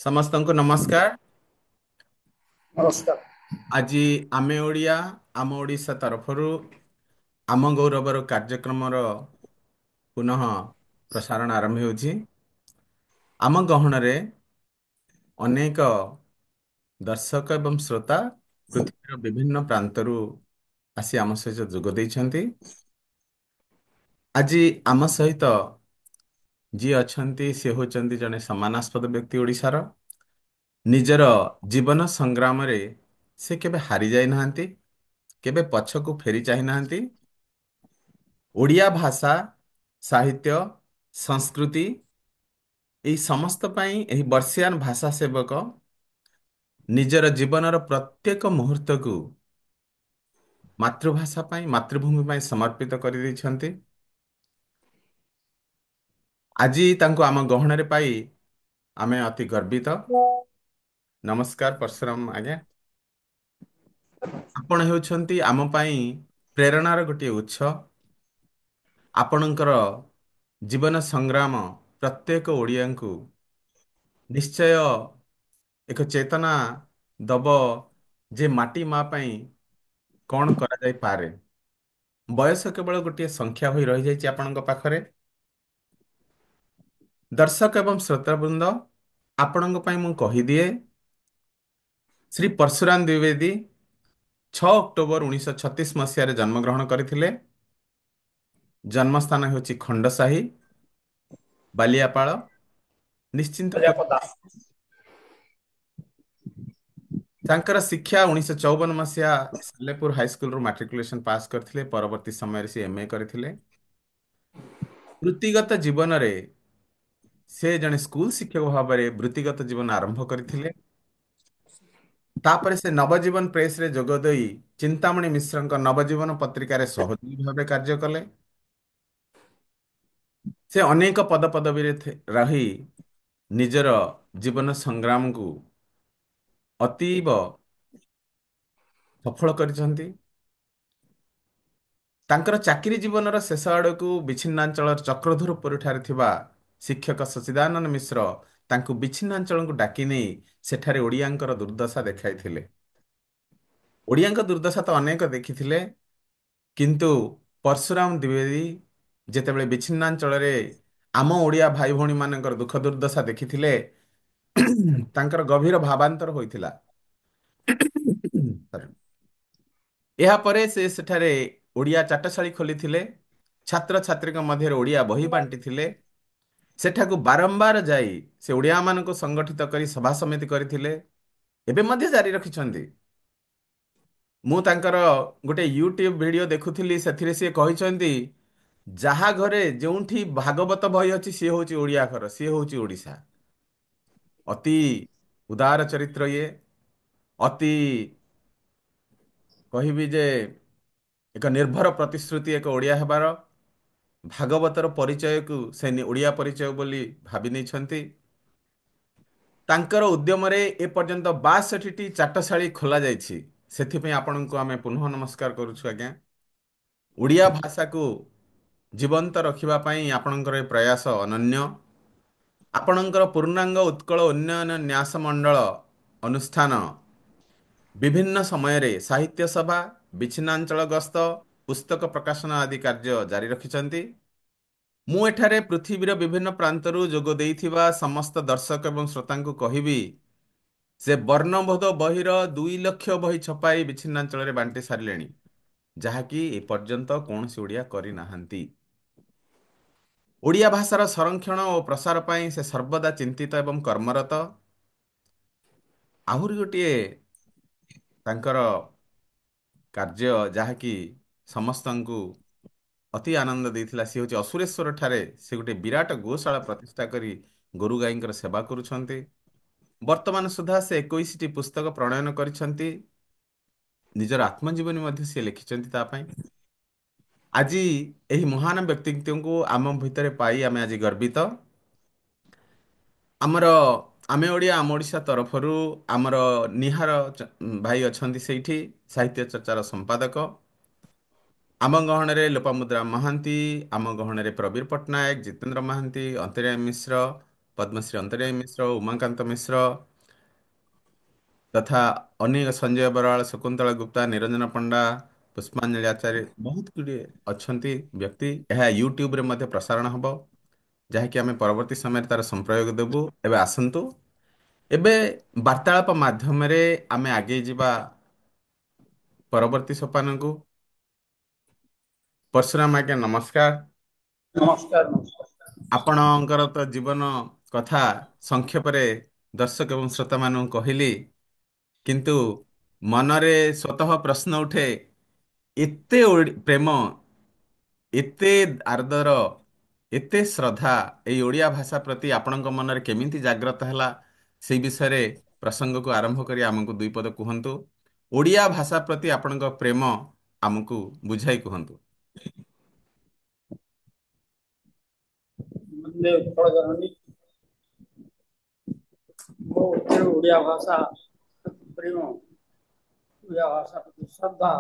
ସମସ୍ତଙ୍କୁ ନମସ୍କାର। ନମସ୍କାର। ଆଜି ଆମେ ଓଡ଼ିଆ ଆମ ଓଡ଼ିଶା ତରଫରୁ ଆମ ଗୌରବର କାର୍ଯ୍ୟକ୍ରମର ପୁନଃ ପ୍ରସାରଣ ଆରମ୍ଭ ହେଉଛି। ଆମ ଗହଣରେ ଅନେକ ଦର୍ଶକ ଏବଂ ଶ୍ରୋତା ପୃଥିବୀର ବିଭିନ୍ନ ପ୍ରାନ୍ତରୁ ଆସି ଆମ ସହିତ ଯୋଗ ଦେଇଛନ୍ତି। ଆଜି ଆମ ସହିତ ଯିଏ ଅଛନ୍ତି ସେ ହେଉଛନ୍ତି ଜଣେ ସମ୍ମାନାସ୍ପଦ ବ୍ୟକ୍ତି। ଓଡ଼ିଶାର ନିଜର ଜୀବନ ସଂଗ୍ରାମରେ ସେ କେବେ ହାରି ଯାଇନାହାନ୍ତି, କେବେ ପଛକୁ ଫେରି ଚାହିଁନାହାନ୍ତି। ଓଡ଼ିଆ ଭାଷା, ସାହିତ୍ୟ, ସଂସ୍କୃତି ଏହି ସମସ୍ତ ପାଇଁ ଏହି ବର୍ଷିୟାନ ଭାଷା ସେବକ ନିଜର ଜୀବନର ପ୍ରତ୍ୟେକ ମୁହୂର୍ତ୍ତକୁ ମାତୃଭାଷା ପାଇଁ, ମାତୃଭୂମି ପାଇଁ ସମର୍ପିତ କରିଦେଇଛନ୍ତି। ଆଜି ତାଙ୍କୁ ଆମ ଗହଣରେ ପାଇ ଆମେ ଅତି ଗର୍ବିତ। ନମସ୍କାର ପରଶୁରାମ ଆଜ୍ଞା। ଆପଣ ହେଉଛନ୍ତି ଆମ ପାଇଁ ପ୍ରେରଣାର ଗୋଟିଏ ଉତ୍ସ। ଆପଣଙ୍କର ଜୀବନ ସଂଗ୍ରାମ ପ୍ରତ୍ୟେକ ଓଡ଼ିଆଙ୍କୁ ନିଶ୍ଚୟ ଏକ ଚେତନା ଦବ ଯେ ମାଟି ମା ପାଇଁ କଣ କରାଯାଇପାରେ। ବୟସ କେବଳ ଗୋଟିଏ ସଂଖ୍ୟା ହୋଇ ରହିଯାଇଛି ଆପଣଙ୍କ ପାଖରେ। ଦର୍ଶକ ଏବଂ ଶ୍ରୋତାବୃନ୍ଦ, ଆପଣଙ୍କ ପାଇଁ ମୁଁ କହିଦିଏ, ଶ୍ରୀ ପରଶୁରାମ ଦ୍ୱିବେଦୀ 6 ଅକ୍ଟୋବର 1936 ମସିହାରେ ଜନ୍ମଗ୍ରହଣ କରିଥିଲେ। ଜନ୍ମସ୍ଥାନ ହେଉଛି ଖଣ୍ଡସାହି, ବାଲିଆପାଳ, ନିଶ୍ଚିନ୍ତ। ପଦା। ତାଙ୍କର ଶିକ୍ଷା 1954 ମସିହା ସାଲେପୁର ହାଇସ୍କୁଲରୁ ମାଟ୍ରିକୁଲେସନ ପାସ୍ କରିଥିଲେ। ପରବର୍ତ୍ତୀ ସମୟରେ ସେ ଏମ୍ ଏ କରିଥିଲେ। ବୃତ୍ତିଗତ ଜୀବନରେ ସେ ଜଣେ ସ୍କୁଲ ଶିକ୍ଷକ ଭାବରେ ବୃତ୍ତିଗତ ଜୀବନ ଆରମ୍ଭ କରିଥିଲେ। ତାପରେ ସେ ନବଜୀବନ ପ୍ରେସରେ ଯୋଗ ଦେଇ ଚିନ୍ତାମଣି ମିଶ୍ରଙ୍କ ନବଜୀବନ ପତ୍ରିକାରେ ସହଯୋଗୀ ଭାବେ କାର୍ଯ୍ୟ କଲେ। ସେ ଅନେକ ପଦପଦବୀରେ ରହି ନିଜର ଜୀବନ ସଂଗ୍ରାମକୁ ଅତୀବ ସଫଳ କରିଛନ୍ତି। ତାଙ୍କର ଚାକିରି ଜୀବନର ଶେଷ ଆଡ଼କୁ ବିଚ୍ଛିନ୍ନାଞ୍ଚଳର ଚକ୍ରଧରପୁରଠାରେ ଥିବା ଶିକ୍ଷକ ସଚିଦାନନ୍ଦ ମିଶ୍ର ତାଙ୍କୁ ବିଚ୍ଛିନ୍ନାଞ୍ଚଳକୁ ଡାକି ନେଇ ସେଠାରେ ଓଡ଼ିଆଙ୍କର ଦୁର୍ଦ୍ଦଶା ଦେଖାଇଥିଲେ। ଓଡ଼ିଆଙ୍କ ଦୁର୍ଦ୍ଦଶା ତ ଅନେକ ଦେଖିଥିଲେ, କିନ୍ତୁ ପରଶୁରାମ ଦ୍ୱିବେଦୀ ଯେତେବେଳେ ବିଚ୍ଛିନ୍ନାଞ୍ଚଳରେ ଆମ ଓଡ଼ିଆ ଭାଇ ଭଉଣୀମାନଙ୍କର ଦୁଃଖ ଦୁର୍ଦ୍ଦଶା ଦେଖିଥିଲେ, ତାଙ୍କର ଗଭୀର ଭାବାନ୍ତର ହୋଇଥିଲା। ଏହାପରେ ସେ ସେଠାରେ ଓଡ଼ିଆ ଚାଟଶାଳୀ ଖୋଲିଥିଲେ, ଛାତ୍ରଛାତ୍ରୀଙ୍କ ମଧ୍ୟରେ ଓଡ଼ିଆ ବହି ବାଣ୍ଟିଥିଲେ। ସେଠାକୁ ବାରମ୍ବାର ଯାଇ ସେ ଓଡ଼ିଆମାନଙ୍କୁ ସଂଗଠିତ କରି ସଭା ସମିତି କରିଥିଲେ। ଏବେ ମଧ୍ୟ ଜାରି ରଖିଛନ୍ତି। ମୁଁ ତାଙ୍କର ଗୋଟେ ୟୁଟ୍ୟୁବ ଭିଡ଼ିଓ ଦେଖୁଥିଲି, ସେଥିରେ ସିଏ କହିଛନ୍ତି, ଯାହା ଘରେ ଯେଉଁଠି ଭାଗବତ ବହି ଅଛି ସିଏ ହେଉଛି ଓଡ଼ିଆ ଘର, ସିଏ ହେଉଛି ଓଡ଼ିଶା। ଅତି ଉଦାର ଚରିତ୍ର ଇଏ। ଅତି କହିବି ଯେ ଏକ ନିର୍ଭର ପ୍ରତିଶ୍ରୁତି ଏକ ଓଡ଼ିଆ ହେବାର। ଭାଗବତର ପରିଚୟକୁ ସେ ଓଡ଼ିଆ ପରିଚୟ ବୋଲି ଭାବି ନେଇଛନ୍ତି। ତାଙ୍କର ଉଦ୍ୟମରେ ଏପର୍ଯ୍ୟନ୍ତ 62ଟି ଚାଟଶାଳୀ ଖୋଲାଯାଇଛି। ସେଥିପାଇଁ ଆପଣଙ୍କୁ ଆମେ ପୁନଃ ନମସ୍କାର କରୁଛୁ ଆଜ୍ଞା। ଓଡ଼ିଆ ଭାଷାକୁ ଜୀବନ୍ତ ରଖିବା ପାଇଁ ଆପଣଙ୍କର ଏ ପ୍ରୟାସ ଅନନ୍ୟ। ଆପଣଙ୍କର ପୂର୍ଣ୍ଣାଙ୍ଗ ଉତ୍କଳ ଉନ୍ନୟନ ନ୍ୟାସ ମଣ୍ଡଳ ଅନୁଷ୍ଠାନ ବିଭିନ୍ନ ସମୟରେ ସାହିତ୍ୟ ସଭା, ବିଚ୍ଛିନ୍ନାଞ୍ଚଳ ଗସ୍ତ, ପୁସ୍ତକ ପ୍ରକାଶନ ଆଦି କାର୍ଯ୍ୟ ଜାରି ରଖିଛନ୍ତି। ମୁଁ ଏଠାରେ ପୃଥିବୀର ବିଭିନ୍ନ ପ୍ରାନ୍ତରୁ ଯୋଗ ଦେଇଥିବା ସମସ୍ତ ଦର୍ଶକ ଏବଂ ଶ୍ରୋତାଙ୍କୁ କହିବି, ସେ ବର୍ଣ୍ଣବୋଧ ବହିର 2 ଲକ୍ଷ ବହି ଛପାଇ ବିଚ୍ଛିନ୍ନାଞ୍ଚଳରେ ବାଣ୍ଟି ସାରିଲେଣି, ଯାହାକି ଏପର୍ଯ୍ୟନ୍ତ କୌଣସି ଓଡ଼ିଆ କରିନାହାନ୍ତି। ଓଡ଼ିଆ ଭାଷାର ସଂରକ୍ଷଣ ଓ ପ୍ରସାର ପାଇଁ ସେ ସର୍ବଦା ଚିନ୍ତିତ ଏବଂ କର୍ମରତ। ଆହୁରି ଗୋଟିଏ ତାଙ୍କର କାର୍ଯ୍ୟ ଯାହାକି ସମସ୍ତଙ୍କୁ ଅତି ଆନନ୍ଦ ଦେଇଥିଲା, ସିଏ ହେଉଛି ଅସୁରେଶ୍ୱର ଠାରେ ସେ ଗୋଟିଏ ବିରାଟ ଗୋଶାଳା ପ୍ରତିଷ୍ଠା କରି ଗୋରୁ ଗାଈଙ୍କର ସେବା କରୁଛନ୍ତି। ବର୍ତ୍ତମାନ ସୁଦ୍ଧା ସେ 21ଟି ପୁସ୍ତକ ପ୍ରଣୟନ କରିଛନ୍ତି। ନିଜର ଆତ୍ମଜୀବନୀ ମଧ୍ୟ ସେ ଲେଖିଛନ୍ତି ତା ପାଇଁ। ଆଜି ଏହି ମହାନ ବ୍ୟକ୍ତିତ୍ୱଙ୍କୁ ଆମ ଭିତରେ ପାଇ ଆମେ ଆଜି ଗର୍ବିତ। ଆମର ଆମେ ଓଡ଼ିଆ ଆମ ଓଡ଼ିଶା ତରଫରୁ ଆମର ନିହାର ଭାଇ ଅଛନ୍ତି ସେଇଠି, ସାହିତ୍ୟ ଚର୍ଚ୍ଚାର ସମ୍ପାଦକ। ଆମ ଗହଣରେ ଲୋପାମୁଦ୍ରା ମହାନ୍ତି, ଆମ ଗହଣରେ ପ୍ରବୀର ପଟ୍ଟନାୟକ, ଜିତେନ୍ଦ୍ର ମହାନ୍ତି, ଅନ୍ତର୍ୟାମୀ ମିଶ୍ର, ପଦ୍ମଶ୍ରୀ ଅନ୍ତର୍ଯାମୀ ମିଶ୍ର, ଉମାକାନ୍ତ ମିଶ୍ର ତଥା ଅନେକ, ସଞ୍ଜୟ ବରାଳ, ଶକୁନ୍ତଳା ଗୁପ୍ତା, ନିରଞ୍ଜନ ପଣ୍ଡା, ପୁଷ୍ପାଞ୍ଜଳି ଆଚାର୍ଯ୍ୟ, ବହୁତ ଗୁଡ଼ିଏ ଅଛନ୍ତି ବ୍ୟକ୍ତି। ଏହା ୟୁଟ୍ୟୁବରେ ମଧ୍ୟ ପ୍ରସାରଣ ହେବ, ଯାହାକି ଆମେ ପରବର୍ତ୍ତୀ ସମୟରେ ତାର ସମ୍ପ୍ରୟୋଗ ଦେବୁ। ଏବେ ଆସନ୍ତୁ, ଏବେ ବାର୍ତ୍ତାଳାପ ମାଧ୍ୟମରେ ଆମେ ଆଗେଇ ଯିବା ପରବର୍ତ୍ତୀ ସୋପାନକୁ। ପରଶୁରାମ ଆଜ୍ଞା, ନମସ୍କାର। ନମସ୍କାର, ନମସ୍କାର। ଆପଣଙ୍କର ତ ଜୀବନ କଥା ସଂକ୍ଷେପରେ ଦର୍ଶକ ଏବଂ ଶ୍ରୋତାମାନଙ୍କୁ କହିଲି, କିନ୍ତୁ ମନରେ ସ୍ୱତଃ ପ୍ରଶ୍ନ ଉଠେ, ଏତେ ପ୍ରେମ, ଏତେ ଆର୍ଦର, ଏତେ ଶ୍ରଦ୍ଧା ଏଇ ଓଡ଼ିଆ ଭାଷା ପ୍ରତି ଆପଣଙ୍କ ମନରେ କେମିତି ଜାଗ୍ରତ ହେଲା, ସେଇ ବିଷୟରେ ପ୍ରସଙ୍ଗକୁ ଆରମ୍ଭ କରି ଆମକୁ ଦୁଇ ପଦ କୁହନ୍ତୁ। ଓଡ଼ିଆ ଭାଷା ପ୍ରତି ଆପଣଙ୍କ ପ୍ରେମ ଆମକୁ ବୁଝାଇ କୁହନ୍ତୁ। ବନ୍ଦେ ଉତ୍କଳ ଜନନୀ। ମୋ ଓଡ଼ିଆ ଭାଷା ପ୍ରେମ, ଓଡ଼ିଆ ଭାଷା ପ୍ରତି ଶ୍ରଦ୍ଧା,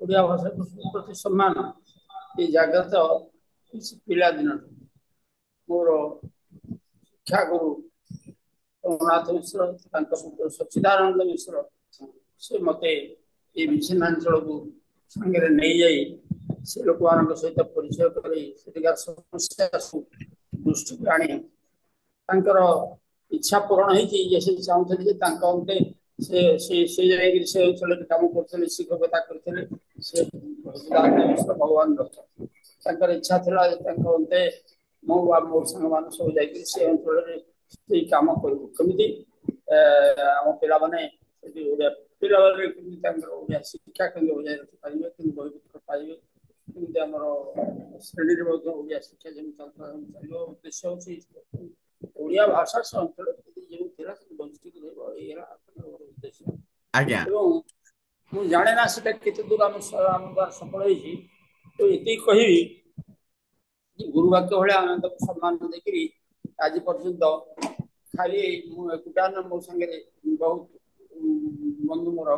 ଓଡ଼ିଆ ଭାଷା ପ୍ରତି ସମ୍ମାନ ଏ ଜାଗ୍ରତ କିଛି ପିଲାଦିନଠୁ। ମୋର ଶିକ୍ଷାଗୁରୁ ରଘୁନାଥ ମିଶ୍ର, ତାଙ୍କ ପୁତ୍ର ସଚ୍ଚିଦାନନ୍ଦ ମିଶ୍ର, ସେ ମତେ ଏଇ ବିଚ୍ଛିନ୍ନାଞ୍ଚଳକୁ ସାଙ୍ଗରେ ନେଇଯାଇ ସେ ଲୋକମାନଙ୍କ ସହିତ ପରିଚୟ କରି ସେଠିକାର ସମସ୍ୟା ସବୁ ଦୃଷ୍ଟିକୁ ଆଣି ତାଙ୍କର ଇଚ୍ଛା ପୂରଣ ହେଇଛି ଯେ ସେ ଚାହୁଁଥିଲେ ଯେ ତାଙ୍କ ଅନ୍ତେ ସେ ଯାଇକିରି ସେ ଅଞ୍ଚଳରେ କାମ କରୁଥିଲେ, ଶିକ୍ଷକତା କରୁଥିଲେ। ସେ ସଚ୍ଚିଦାନନ୍ଦ ମିଶ୍ର ଭଗବାନ ରଥ, ତାଙ୍କର ଇଚ୍ଛା ଥିଲା ଯେ ତାଙ୍କ ଅନ୍ତେ ମୁଁ ବା ମୋ ସାଙ୍ଗମାନେ ସବୁ ଯାଇକିରି ସେ ଅଞ୍ଚଳରେ ସେଇ କାମ କରିବୁ, କେମିତି ଆମ ପିଲାମାନେ ସେଠି ଓଡ଼ିଆ ପିଲାମାନେ କେମିତି ତାଙ୍କର ଓଡ଼ିଆ ଶିକ୍ଷା କେମିତି ବଜାୟ ରଖିପାରିବେ, କେମିତି ବହିପତ୍ର ପାଇବେ, କେମିତି ଆମର ଶ୍ରେଣୀରେ ମଧ୍ୟ ଓଡ଼ିଆ ଶିକ୍ଷା ଯେମିତି ଚାଲିବ। ଉଦ୍ଦେଶ୍ୟ ହେଉଛି ଓଡ଼ିଆ ଭାଷା ସେ ଅଞ୍ଚଳରେ ଯେମିତି ଥିଲା ସେମିତି ବଞ୍ଚିକି ରହିବ, ଏଇ ହେଲା ମୋର ଉଦ୍ଦେଶ୍ୟ। ଆଜ୍ଞା। ଏବଂ ମୁଁ ଜାଣେ ନା ସେଟା କେତେ ଦୂର ଆମ ଦ୍ୱାରା ସଫଳ ହେଇଛି। ତ ଏତିକି କହିବି, ଗୁରୁ ବାକ୍ୟ ଭଳିଆ ଆମେ ତାକୁ ସମ୍ମାନ ଦେଇକିରି ଆଜି ପର୍ଯ୍ୟନ୍ତ ଖାଲି ମୁଁ ଏକୁଟିଆ ନା, ମୋ ସାଙ୍ଗରେ ବହୁତ ବନ୍ଧୁ ମୋର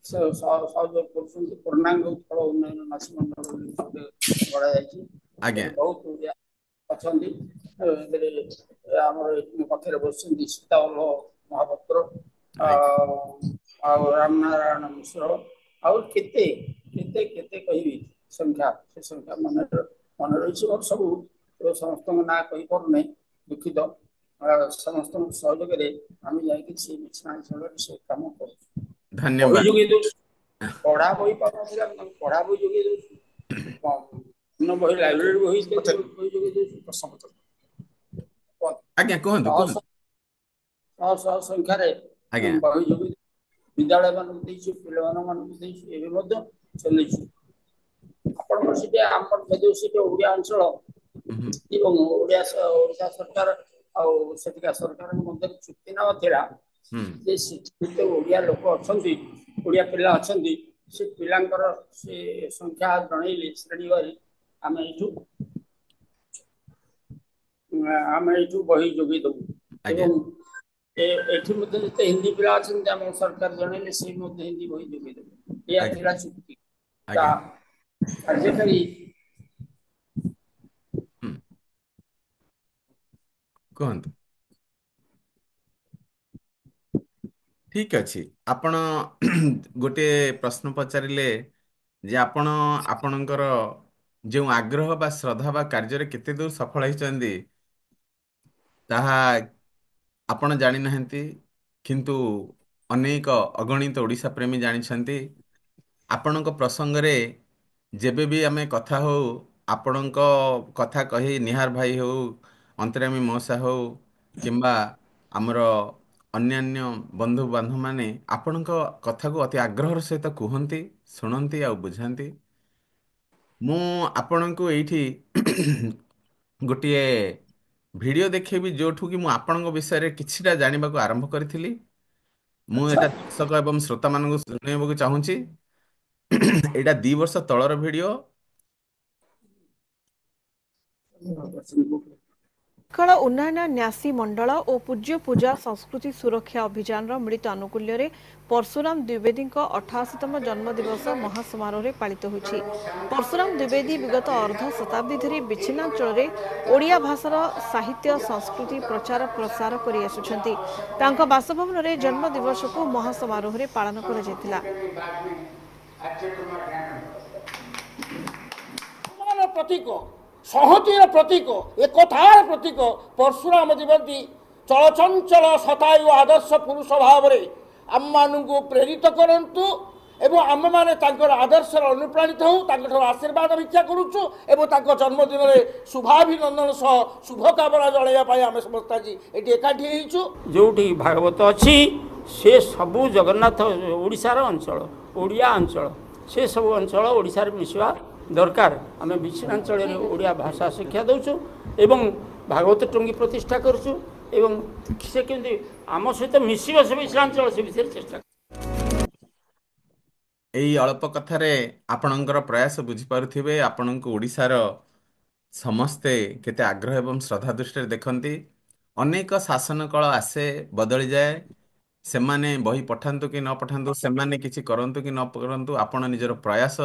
ସହଯୋଗ କରୁଛନ୍ତି। ପୂର୍ଣ୍ଣାଙ୍ଗ ଉତ୍କଳ ଉନ୍ନୟନ ନାସୀ ମଣ୍ଡଳ ବୋଲି ଗୋଟେ ଗଢ଼ାଯାଇଛି। ଆଜ୍ଞା। ବହୁତ ଓଡ଼ିଆ ଅଛନ୍ତି ଏଥିରେ। ଆମର ଏଠି ପାଖରେ ବସିଛନ୍ତି ସୀତାବଲ୍ଲଭ ମହାପାତ୍ର, ଆଉ ରାମନାରାୟଣ ମିଶ୍ର, ଆଉ କେତେ କେତେ କେତେ କହିବି ସଂଖ୍ୟା, ସେ ସଂଖ୍ୟା ମନେ ରହିଛି ମୋର ସବୁ, ସମସ୍ତଙ୍କ ନାଁ କହିପାରୁନାହିଁ, ଦୁଃଖିତ। ସମସ୍ତଙ୍କ ସହଯୋଗରେ ଆମେ ଯାଇକି ସେ ବିଚ୍ଛିନ୍ନାଞ୍ଚଳରେ ସେ କାମ କରୁଛୁ। ଧନ୍ୟବାଦ। ବହି ଯୋଗେଇ ଦଉଛୁ, ପଢା ବହି ପାଉନଥିଲେ ଆମେ ତାଙ୍କୁ ପଢା ବହି ଯୋଗେଇ ଦଉଛୁ, ଅନ୍ୟ ବହି ଲାଇବ୍ରେରୀ ବହି ଇତ୍ୟାଦି ବହି ଯୋଗେଇ ଦଉଛୁ। ଆଜ୍ଞା, କୁହନ୍ତୁ କୁହନ୍ତୁ। ଶହ ଶହ ସଂଖ୍ୟାରେ ଆଜ୍ଞା ବହି ଯୋଗେଇ ବିଦ୍ୟାଳୟ ମାନଙ୍କୁ ଦେଇଛୁ, ପିଲାମାନଙ୍କୁ ଦେଇଛୁ, ଏବେ ମଧ୍ୟ ଚଲେଇଛୁ। ଆପଣଙ୍କର ସେଠି ଆମର ଯଦିଓ ସେଠି ଓଡ଼ିଆ ଅଞ୍ଚଳ ଏବଂ ଓଡ଼ିଶା ସରକାର ଆଉ ସେଠିକା ସରକାରଙ୍କ ମଧ୍ୟରେ ଚୁକ୍ତିନାମା ଥିଲା ଯେ ସେଠି ଯେତେ ଓଡ଼ିଆ ଲୋକ ଅଛନ୍ତି, ଓଡ଼ିଆ ପିଲା ଅଛନ୍ତି, ସେ ପିଲାଙ୍କର ସେ ସଂଖ୍ୟା ଜଣେଇଲେ ଶ୍ରେଣୀ ୱାରି ଆମେ ଏଇଠୁ ବହି ଯୋଗେଇ ଦବୁ। ଆଜ୍ଞା। ଏବଂ ଏଠି ମଧ୍ୟ ଯେତେ ହିନ୍ଦୀ ପିଲା ଅଛନ୍ତି, ଆମ ସରକାର ଜଣେଇଲେ ସେ ମଧ୍ୟ ହିନ୍ଦୀ ବହି ଯୋଗେଇ ଦେବେ। ଏହା ଆଜ୍ଞା ଥିଲା ଚୁକ୍ତି ତା ଆଜ୍ଞା କାର୍ଯ୍ୟକାରୀ। କୁହନ୍ତୁ। ଠିକ ଅଛି। ଆପଣ ଗୋଟିଏ ପ୍ରଶ୍ନ ପଚାରିଲେ ଯେ ଆପଣ ଆପଣଙ୍କର ଯେଉଁ ଆଗ୍ରହ ବା ଶ୍ରଦ୍ଧା ବା କାର୍ଯ୍ୟରେ କେତେ ଦୂର ସଫଳ ହେଇଛନ୍ତି, ତାହା ଆପଣ ଜାଣିନାହାନ୍ତି, କିନ୍ତୁ ଅନେକ ଅଗଣିତ ଓଡ଼ିଶା ପ୍ରେମୀ ଜାଣିଛନ୍ତି। ଆପଣଙ୍କ ପ୍ରସଙ୍ଗରେ ଯେବେ ବି ଆମେ କଥା ହଉ, ଆପଣଙ୍କ କଥା କହି ନିହାର ଭାଇ ହେଉ, ଅନ୍ତର୍ୟାମୀ ମଉସା ହେଉ, କିମ୍ବା ଆମର ଅନ୍ୟାନ୍ୟ ବନ୍ଧୁ ବାନ୍ଧବମାନେ ଆପଣଙ୍କ କଥାକୁ ଅତି ଆଗ୍ରହର ସହିତ କୁହନ୍ତି, ଶୁଣନ୍ତି ଆଉ ବୁଝାନ୍ତି। ମୁଁ ଆପଣଙ୍କୁ ଏଇଠି ଗୋଟିଏ ଭିଡ଼ିଓ ଦେଖେଇବି, ଯେଉଁଠୁ କି ମୁଁ ଆପଣଙ୍କ ବିଷୟରେ କିଛିଟା ଜାଣିବାକୁ ଆରମ୍ଭ କରିଥିଲି। ମୁଁ ଆଚ୍ଛା। ଏଇଟା ଦର୍ଶକ ଏବଂ ଶ୍ରୋତାମାନଙ୍କୁ ଶୁଣାଇବାକୁ ଚାହୁଁଛି। ଏଇଟା 2 ବର୍ଷ ତଳର ଭିଡ଼ିଓ। ଉତ୍କଳ ଉନ୍ନୟନ ନ୍ୟାସୀ ମଣ୍ଡଳ ଓ ପୂଜ୍ୟ ପୂଜା ସଂସ୍କୃତି ସୁରକ୍ଷା ଅଭିଯାନର ମିଳିତ ଆନୁକୂଲ୍ୟରେ ପରଶୁରାମ ଦ୍ୱିବେଦୀଙ୍କ 88ତମ ଜନ୍ମଦିବସ ମହାସମାରୋହରେ ପାଳିତ ହୋଇଛି। ପରଶୁରାମ ଦ୍ୱିବେଦୀ ବିଗତ ଅର୍ଦ୍ଧ ଶତାବ୍ଦୀ ଧରି ବିଚ୍ଛିନ୍ନାଞ୍ଚଳରେ ଓଡ଼ିଆ ଭାଷାର ସାହିତ୍ୟ ସଂସ୍କୃତି ପ୍ରଚାର ପ୍ରସାର କରି ଆସୁଛନ୍ତି। ତାଙ୍କ ବାସଭବନରେ ଜନ୍ମଦିବସକୁ ମହାସମାରୋହରେ ପାଳନ କରାଯାଇଥିଲା। ପ୍ରତୀକ, ସଂହତିର ପ୍ରତୀକ, ଏକତାର ପ୍ରତୀକ ପରଶୁରାମ ଯେମିତି ଚଳଚଞ୍ଚଳ ଶତାୟୁ ଆଦର୍ଶ ପୁରୁଷ ଭାବରେ ଆମମାନଙ୍କୁ ପ୍ରେରିତ କରନ୍ତୁ ଏବଂ ଆମେମାନେ ତାଙ୍କର ଆଦର୍ଶରେ ଅନୁପ୍ରାଣିତ ହେଉ, ତାଙ୍କଠାରୁ ଆଶୀର୍ବାଦ ଭିକ୍ଷା କରୁଛୁ ଏବଂ ତାଙ୍କ ଜନ୍ମଦିନରେ ଶୁଭାଭିନନ୍ଦନ ସହ ଶୁଭକାମନା ଜଣାଇବା ପାଇଁ ଆମେ ସମସ୍ତେ ଆଜି ଏଠି ଏକାଠି ହେଇଛୁ। ଯେଉଁଠି ଭାଗବତ ଅଛି ସେ ସବୁ ଜଗନ୍ନାଥ ଓଡ଼ିଶାର ଅଞ୍ଚଳ, ଓଡ଼ିଆ ଅଞ୍ଚଳ, ସେ ସବୁ ଅଞ୍ଚଳ ଓଡ଼ିଶାରେ ମିଶିବା ଦରକାର। ଆମେ ବିଚ୍ଛିନ୍ନାଞ୍ଚଳରେ ଓଡ଼ିଆ ଭାଷା ଶିକ୍ଷା ଦେଉଛୁ ଏବଂ ଭାଗବତ ଟୁଙ୍ଗି ପ୍ରତିଷ୍ଠା କରୁଛୁ ଏବଂ ସେ କେମିତି ଆମ ସହିତ ମିଶିବ ସେ ବିଚ୍ଛିନ୍ନାଞ୍ଚଳ, ସେ ବିଷୟରେ ଚେଷ୍ଟା। ଏଇ ଅଳ୍ପ କଥାରେ ଆପଣଙ୍କର ପ୍ରୟାସ ବୁଝିପାରୁଥିବେ ଆପଣଙ୍କୁ ଓଡ଼ିଶାର ସମସ୍ତେ କେତେ ଆଗ୍ରହ ଏବଂ ଶ୍ରଦ୍ଧା ଦୃଷ୍ଟିରେ ଦେଖନ୍ତି। ଅନେକ ଶାସନ କଳ ଆସେ, ବଦଳିଯାଏ, ସେମାନେ ବହି ପଠାନ୍ତୁ କି ନ ପଠାନ୍ତୁ, ସେମାନେ କିଛି କରନ୍ତୁ କି ନ କରନ୍ତୁ, ଆପଣ ନିଜର ପ୍ରୟାସ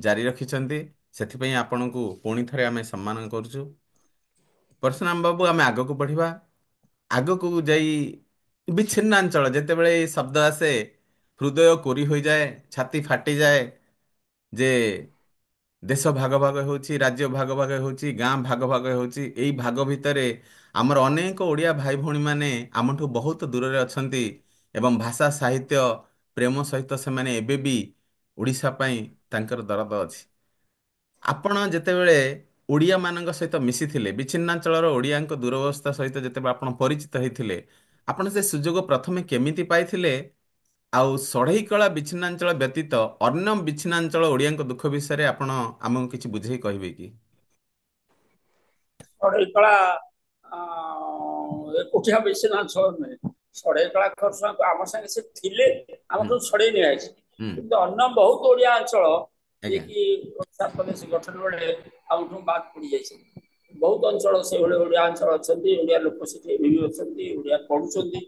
ଜାରି ରଖିଛନ୍ତି। ସେଥିପାଇଁ ଆପଣଙ୍କୁ ପୁଣି ଥରେ ଆମେ ସମ୍ମାନ କରୁଛୁ। ପରଶୁରାମ ବାବୁ, ଆମେ ଆଗକୁ ବଢ଼ିବା। ଆଗକୁ ଯାଇ ବିଚ୍ଛିନ୍ନାଞ୍ଚଳ ଯେତେବେଳେ ଏଇ ଶବ୍ଦ ଆସେ ହୃଦୟ କୋରି ହୋଇଯାଏ, ଛାତି ଫାଟିଯାଏ ଯେ ଦେଶ ଭାଗ ଭାଗ ହେଉଛି, ରାଜ୍ୟ ଭାଗ ଭାଗ ହେଉଛି, ଗାଁ ଭାଗ ଭାଗ ହେଉଛି। ଏଇ ଭାଗ ଭିତରେ ଆମର ଅନେକ ଓଡ଼ିଆ ଭାଇ ଭଉଣୀମାନେ ଆମଠୁ ବହୁତ ଦୂରରେ ଅଛନ୍ତି ଏବଂ ଭାଷା ସାହିତ୍ୟ ପ୍ରେମ ସହିତ ସେମାନେ ଏବେ ବି ଓଡ଼ିଶା ପାଇଁ ତାଙ୍କର ଦରଦ ଅଛି। ଆପଣ ଯେତେବେଳେ ଓଡ଼ିଆମାନଙ୍କ ସହିତ ମିଶିଥିଲେ, ବିଚ୍ଛିନ୍ନାଞ୍ଚଳର ଓଡ଼ିଆଙ୍କ ଦୁରବସ୍ଥା ସହିତ ଯେତେବେଳେ ଆପଣ ପରିଚିତ ହେଇଥିଲେ, ଆପଣ ସେ ସୁଯୋଗ ପ୍ରଥମେ କେମିତି ପାଇଥିଲେ? ଆଉ ଷଢ଼େଇକଳା ବିଚ୍ଛିନ୍ନାଞ୍ଚଳ ବ୍ୟତୀତ ଅନ୍ୟ ବିଚ୍ଛିନ୍ନାଞ୍ଚଳ ଓଡ଼ିଆଙ୍କ ଦୁଃଖ ବିଷୟରେ ଆପଣ ଆମକୁ କିଛି ବୁଝେଇ କହିବେ କି? ଷଢ଼େଇକଳା ଏକୁଟିଆ ବିଚ୍ଛିନ୍ନାଞ୍ଚଳ ନୁହେଁ। ଷଢ଼େଇକଳା ଖରସୁଆଁ ଆମ ସାଙ୍ଗେ ସେ ଥିଲେ, ଆମଠୁ ଛଡ଼େଇ ନିଆଯାଇଛି। କିନ୍ତୁ ଅନ୍ୟ ବହୁତ ଓଡ଼ିଆ ଅଞ୍ଚଳ ଯିଏକି ଓଡ଼ିଶା ପ୍ରଦେଶ ଗଠନ ବେଳେ ଆମଠୁ ବାଦ ପଡ଼ିଯାଇଛି, ବହୁତ ଅଞ୍ଚଳ ସେଇଭଳି ଓଡ଼ିଆ ଅଞ୍ଚଳ ଅଛନ୍ତି। ଓଡ଼ିଆ ଲୋକ ସେଠି ଏବେ ବି ଅଛନ୍ତି, ଓଡ଼ିଆ ପଢୁଛନ୍ତି।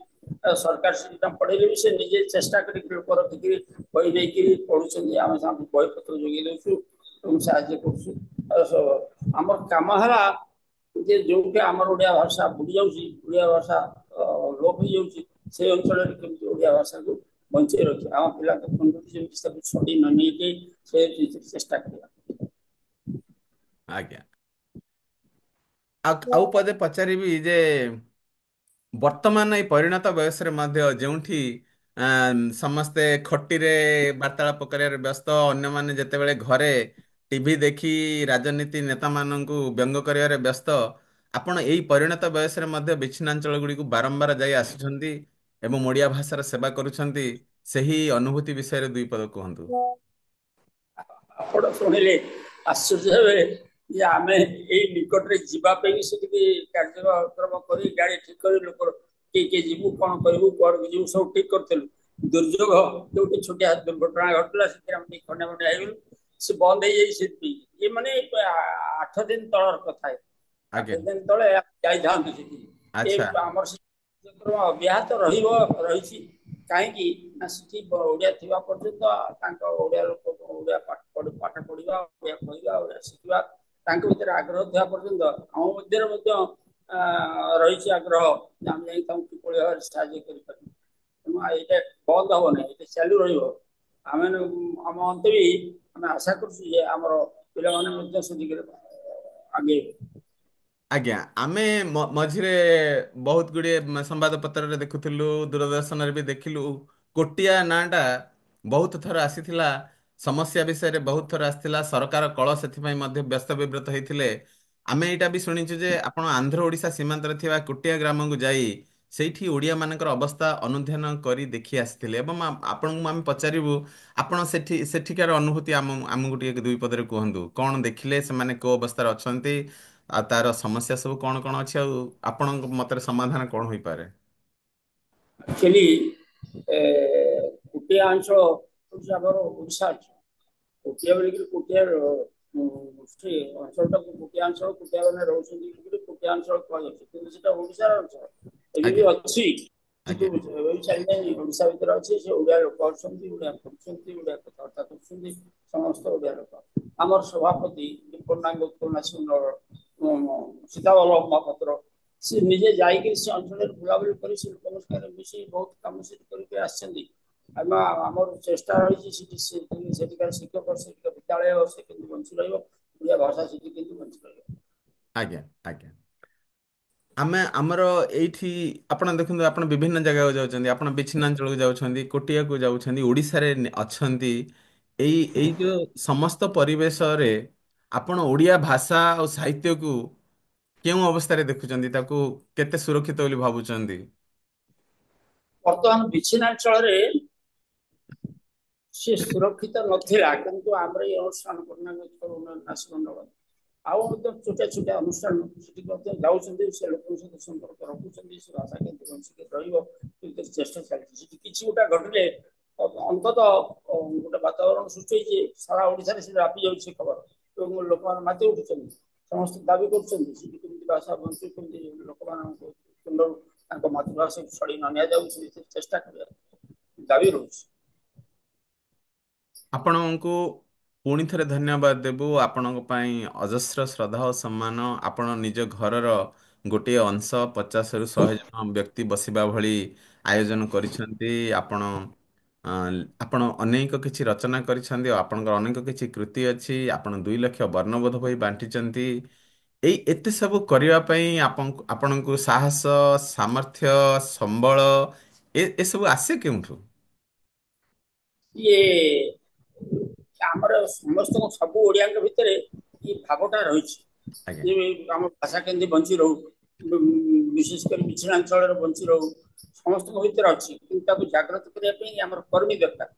ସରକାର ସେଠି ପଢେଇଲେ ବି ସେ ନିଜେ ଚେଷ୍ଟା କରିକି ଲୋକ ରଖିକିରି ବହି ନେଇକିରି ପଢୁଛନ୍ତି। ଆମେ ତାଙ୍କୁ ବହିପତ୍ର ଯୋଗେଇ ଦଉଛୁ ଏବଂ ସାହାଯ୍ୟ କରୁଛୁ। ଆମର କାମ ହେଲା ଯେ ଯୋଉଠି ଆମର ଓଡ଼ିଆ ଭାଷା ବୁଡ଼ି ଯାଉଛି, ଓଡ଼ିଆ ଭାଷା ଲୋପ ହେଇଯାଉଛି, ସେଇ ଅଞ୍ଚଳରେ କେମିତି ଓଡ଼ିଆ ଭାଷାକୁ ବଞ୍ଚେଇ ରଖିବା, ଆମ ପିଲାଙ୍କ ଫୋନରୁ ଯେମିତି ତାକୁ ଛଡ଼େଇ ନ ନେଇକି ସେ ଚେଷ୍ଟା କରିବା। ଆଜ୍ଞା, ଆଉ ପଦେ ପଚାରିବି ଯେ ବର୍ତ୍ତମାନ ଏଇ ପରିଣତ ବୟସରେ ମଧ୍ୟ ଯେଉଁଠି ସମସ୍ତେ ଖଟିରେ ବାର୍ତ୍ତାଳାପ କରିବାରେ ବ୍ୟସ୍ତ, ଅନ୍ୟମାନେ ଯେତେବେଳେ ଘରେ ଟିଭି ଦେଖି ରାଜନୀତି ନେତାମାନଙ୍କୁ ବ୍ୟଙ୍ଗ କରିବାରେ ବ୍ୟସ୍ତ, ଆପଣ ଏଇ ପରିଣତ ବୟସରେ ମଧ୍ୟ ବିଚ୍ଛିନ୍ନାଞ୍ଚଳ ଗୁଡ଼ିକୁ ବାରମ୍ବାର ଯାଇ ଆସୁଛନ୍ତି ଏବଂ ଓଡ଼ିଆ ଭାଷାର ସେବା କରୁଛନ୍ତି, ସେହି ଅନୁଭୂତି ବିଷୟରେ ଦୁଇ ପଦ କୁହନ୍ତୁ। ଆପଣ ଶୁଣିଲେ ଆଶ୍ଚର୍ଯ୍ୟ ହେବେ ଯେ ଆମେ ଏଇ ନିକଟରେ ଯିବା ପାଇଁ ସେଠିକି କାର୍ଯ୍ୟକ୍ରମ କରି ଗାଡ଼ି ଠିକ କରି ଲୋକ କିଏ କିଏ ଯିବୁ, କଣ କରିବୁ, କୁଆଡ଼କୁ ଯିବୁ ସବୁ ଠିକ କରିଥିଲୁ। ଦୁର୍ଯୋଗ ଯୋଉଠି ଛୋଟିଆ ଦୁର୍ଘଟଣା ଘଟିଲା, ସେଥିରେ ଆମେ ଟିକେ ଖଣ୍ଡିଆ ମଣ୍ଡିଆ ହେଇଗଲୁ, ସେ ବନ୍ଦ ହେଇଯାଇଛି। ସେଥିପାଇଁ ଇଏ ମାନେ 8 ଦିନ ତଳର କଥା, 8 ଦିନ ତଳେ ଯାଇଥାନ୍ତୁ ସେଠି। ଏ ଆମର କାର୍ଯ୍ୟକ୍ରମ ଅବ୍ୟାହତ ରହିବ, ରହିଛି। କାହିଁକି ନା ସେଠି ଓଡ଼ିଆ ଥିବା ପର୍ଯ୍ୟନ୍ତ ତାଙ୍କ ଓଡ଼ିଆ ଲୋକ ଓଡ଼ିଆ ପାଠ ପଢିବା, ଓଡ଼ିଆ କହିବା, ଓଡ଼ିଆ ଶିଖିବା ତାଙ୍କ ଭିତରେ ଆଗ୍ରହ ଥିବା ପର୍ଯ୍ୟନ୍ତ ଆମ ମଧ୍ୟରେ ମଧ୍ୟ ରହିଛି ଆଗ୍ରହ ଯେ ଆମେ ଯାଇ ତାଙ୍କୁ କିଭଳି ଭାବରେ ସାହାଯ୍ୟ କରିପାରିବୁ। ତେଣୁ ଏଇଟା ବନ୍ଦ ହବ ନାହିଁ, ଏଇଟା ଚାଲୁ ରହିବ। ଆମେ ଆମ ଅନ୍ତେ ବି ଆମେ ଆଶା କରୁଛୁ ଯେ ଆମର ପିଲାମାନେ ମଧ୍ୟ ସେ ଦିଗରେ ଆଗେଇବେ। ଆଜ୍ଞା, ଆମେ ମଝିରେ ବହୁତ ଗୁଡ଼ିଏ ସମ୍ବାଦପତ୍ରରେ ଦେଖୁଥିଲୁ, ଦୂରଦର୍ଶନରେ ବି ଦେଖିଲୁ, କୋଟିଆ ନାଁଟା ବହୁତ ଥର ଆସିଥିଲା, ସମସ୍ୟା ବିଷୟରେ ବହୁତ ଥର ଆସିଥିଲା, ସରକାର କଳ ସେଥିପାଇଁ ମଧ୍ୟ ବ୍ୟସ୍ତ ବିବ୍ରତ ହେଇଥିଲେ। ଆମେ ଏଇଟା ବି ଶୁଣିଛୁ ଯେ ଆପଣ ଆନ୍ଧ୍ର ଓଡ଼ିଶା ସୀମାନ୍ତରେ ଥିବା କୋଟିଆ ଗ୍ରାମକୁ ଯାଇ ସେଇଠି ଓଡ଼ିଆମାନଙ୍କର ଅବସ୍ଥା ଅନୁଧ୍ୟାନ କରି ଦେଖି ଆସିଥିଲେ ଏବଂ ଆପଣଙ୍କୁ ଆମେ ପଚାରିବୁ, ଆପଣ ସେଠିକାର ଅନୁଭୂତି ଆମକୁ ଟିକେ ଦୁଇ ପଦରେ କୁହନ୍ତୁ। କ'ଣ ଦେଖିଲେ, ସେମାନେ କେଉଁ ଅବସ୍ଥାରେ ଅଛନ୍ତି, ଆଉ ତାର ସମସ୍ୟା ସବୁ କ'ଣ କ'ଣ ଅଛି, ଆଉ ଆପଣଙ୍କ ମତରେ ସମାଧାନ କ'ଣ ହୋଇପାରେ? ଆକ୍ଚୁଆଲି କୋଟିଆ ଅଞ୍ଚଳ ହେଉଛି ଆମର ଓଡ଼ିଶା ଅଞ୍ଚଳ। କୋଟିଆ ବୋଲିକିରି କୋଟିଆ ସେ ଅଞ୍ଚଳଟାକୁ କୋଟିଆ ଅଞ୍ଚଳ, କୋଟିଆ ମାନେ ରହୁଛନ୍ତି କୋଟିଆ ଅଞ୍ଚଳ କୁହାଯାଉଛି, କିନ୍ତୁ ସେଟା ଓଡ଼ିଶାର ଅଞ୍ଚଳ ଏବେ ବି ଆଜ୍ଞା। ଅଛି। ସେଠୁ ଆଜ୍ଞା। ଏବେ ବି ଚାଲିଯାଇନି, ଓଡ଼ିଶା ଭିତରେ ଅଛି। ସେ ଓଡ଼ିଆ ଲୋକ ଅଛନ୍ତି, ଓଡ଼ିଆ କରୁଛନ୍ତି, ଓଡ଼ିଆ କଥାବାର୍ତ୍ତା କରୁଛନ୍ତି, ସମସ୍ତ ଓଡ଼ିଆ ଲୋକ। ଆମର ସଭାପତି ପୂର୍ଣ୍ଣାଙ୍ଗ ସୀତାବଲ୍ଲଭ ମହାପାତ୍ର, ସେ ନିଜେ ଯାଇକି ସେ ଅଞ୍ଚଳରେ ବୁଲାବୁଲି କରି ସେ ଲୋକଙ୍କ ସାଙ୍ଗରେ ମିଶି ବହୁତ କାମ ସେଠି କରିକି ଆସିଛନ୍ତି। ଆମେ ଆମର ଚେଷ୍ଟା ରହିଛି ସେଠି ସେଠିକାର ଶିକ୍ଷକ, ସେଠିକାର ବିଦ୍ୟାଳୟ ସେ କେମିତି ବଞ୍ଚି ରହିବ, ଓଡ଼ିଆ ଭାଷା ସେଠି କେମିତି ବଞ୍ଚି ରହିବ। ଆଜ୍ଞା ଆଜ୍ଞା। ଆମେ ଆମର ଏଇଠି ଆପଣ ଦେଖନ୍ତୁ, ଆପଣ ବିଭିନ୍ନ ଜାଗାକୁ ଯାଉଛନ୍ତି, ଆପଣ ବିଚ୍ଛିନ୍ନାଞ୍ଚଳକୁ ଯାଉଛନ୍ତି, କୋଟିଆକୁ ଯାଉଛନ୍ତି, ଓଡ଼ିଶାରେ ଅଛନ୍ତି। ଏଇ ଏଇ ଯୋଉ ସମସ୍ତ ପରିବେଶରେ ଆପଣ ଓଡ଼ିଆ ଭାଷା ଆଉ ସାହିତ୍ୟକୁ କେଉଁ ଅବସ୍ଥାରେ ଦେଖୁଛନ୍ତି, ତାକୁ କେତେ ସୁରକ୍ଷିତ ବୋଲି ଭାବୁଛନ୍ତି? ବର୍ତ୍ତମାନ ବିଚ୍ଛିନ୍ନାଞ୍ଚଳରେ ସେ ସୁରକ୍ଷିତ ନଥିଲା, କିନ୍ତୁ ଆମର ଏଇ ଅନୁଷ୍ଠାନ ପୂର୍ଣ୍ଣାଙ୍ଗ ମଣ୍ଡଳ ଆଉ ମଧ୍ୟ ଛୋଟିଆ ଛୋଟିଆ ଅନୁଷ୍ଠାନ ସେଠି ମଧ୍ୟ ଯାଉଛନ୍ତି, ସେ ଲୋକଙ୍କ ସହିତ ସମ୍ପର୍କ ରଖୁଛନ୍ତି, ସେ ଭାଷା କେମିତି ବଞ୍ଚିକି ରହିବ କିନ୍ତୁ ଚେଷ୍ଟା ଚାଲିଛି। ସେଠି କିଛି ଗୋଟେ ଘଟିଲେ ଅନ୍ତତଃ ଗୋଟେ ବାତାବରଣ ସୃଷ୍ଟି ହେଇଛି, ସାରା ଓଡ଼ିଶାରେ ସେ ବ୍ୟାପି ଯାଉଛି ସେ ଖବର, ଏବଂ ଲୋକମାନେ ମାତି ଉଠୁଛନ୍ତି, ସମସ୍ତେ ଦାବି କରୁଛନ୍ତି ସେଠି କେମିତି ଭାଷା ବଞ୍ଚୁ, କେମିତି ଲୋକମାନଙ୍କ ତୁଣ୍ଡରୁ ତାଙ୍କ ମାତୃଭାଷାକୁ ଛଡ଼େଇ ନ ନିଆଯାଉଛି, ସେଥିରେ ଚେଷ୍ଟା କରିବା ଦାବି ରହୁଛି। ଆପଣଙ୍କୁ ପୁଣି ଥରେ ଧନ୍ୟବାଦ ଦେବୁ। ଆପଣଙ୍କ ପାଇଁ ଅଜସ୍ର ଶ୍ରଦ୍ଧା ଓ ସମ୍ମାନ। ଆପଣ ନିଜ ଘରର ଗୋଟିଏ ଅଂଶ 50ରୁ 100 ଜଣ ବ୍ୟକ୍ତି ବସିବା ଭଳି ଆୟୋଜନ କରିଛନ୍ତି। ଆପଣ ଅ, ଆପଣ ଅନେକ କିଛି ରଚନା କରିଛନ୍ତି ଆଉ ଆପଣଙ୍କର ଅନେକ କିଛି କୃତି ଅଛି। ଆପଣ 2 ଲକ୍ଷ ବର୍ଣ୍ଣବୋଧ ବହି ବାଣ୍ଟିଛନ୍ତି। ଏଇ ଏତେ ସବୁ କରିବା ପାଇଁ ଆପଣଙ୍କୁ ସାହସ, ସାମର୍ଥ୍ୟ, ସମ୍ବଳ ଏସବୁ ଆସେ କେଉଁଠୁ? ଇଏ ଆମର ସମସ୍ତଙ୍କ ସବୁ ଓଡ଼ିଆଙ୍କ ଭିତରେ ଏ ଭାବଟା ରହିଛି ଆଜ୍ଞା। ଯେ ଆମ ଭାଷା କେମିତି ବଞ୍ଚି ରହୁ, ବିଶେଷ କରି ବିଚ୍ଛିନ୍ନାଞ୍ଚଳରେ ବଞ୍ଚି ରହୁ, ସମସ୍ତଙ୍କ ଭିତରେ ଅଛି। କିନ୍ତୁ ତାକୁ ଜାଗ୍ରତ କରିବା ପାଇଁ ଆମର କର୍ମୀ ଦରକାର।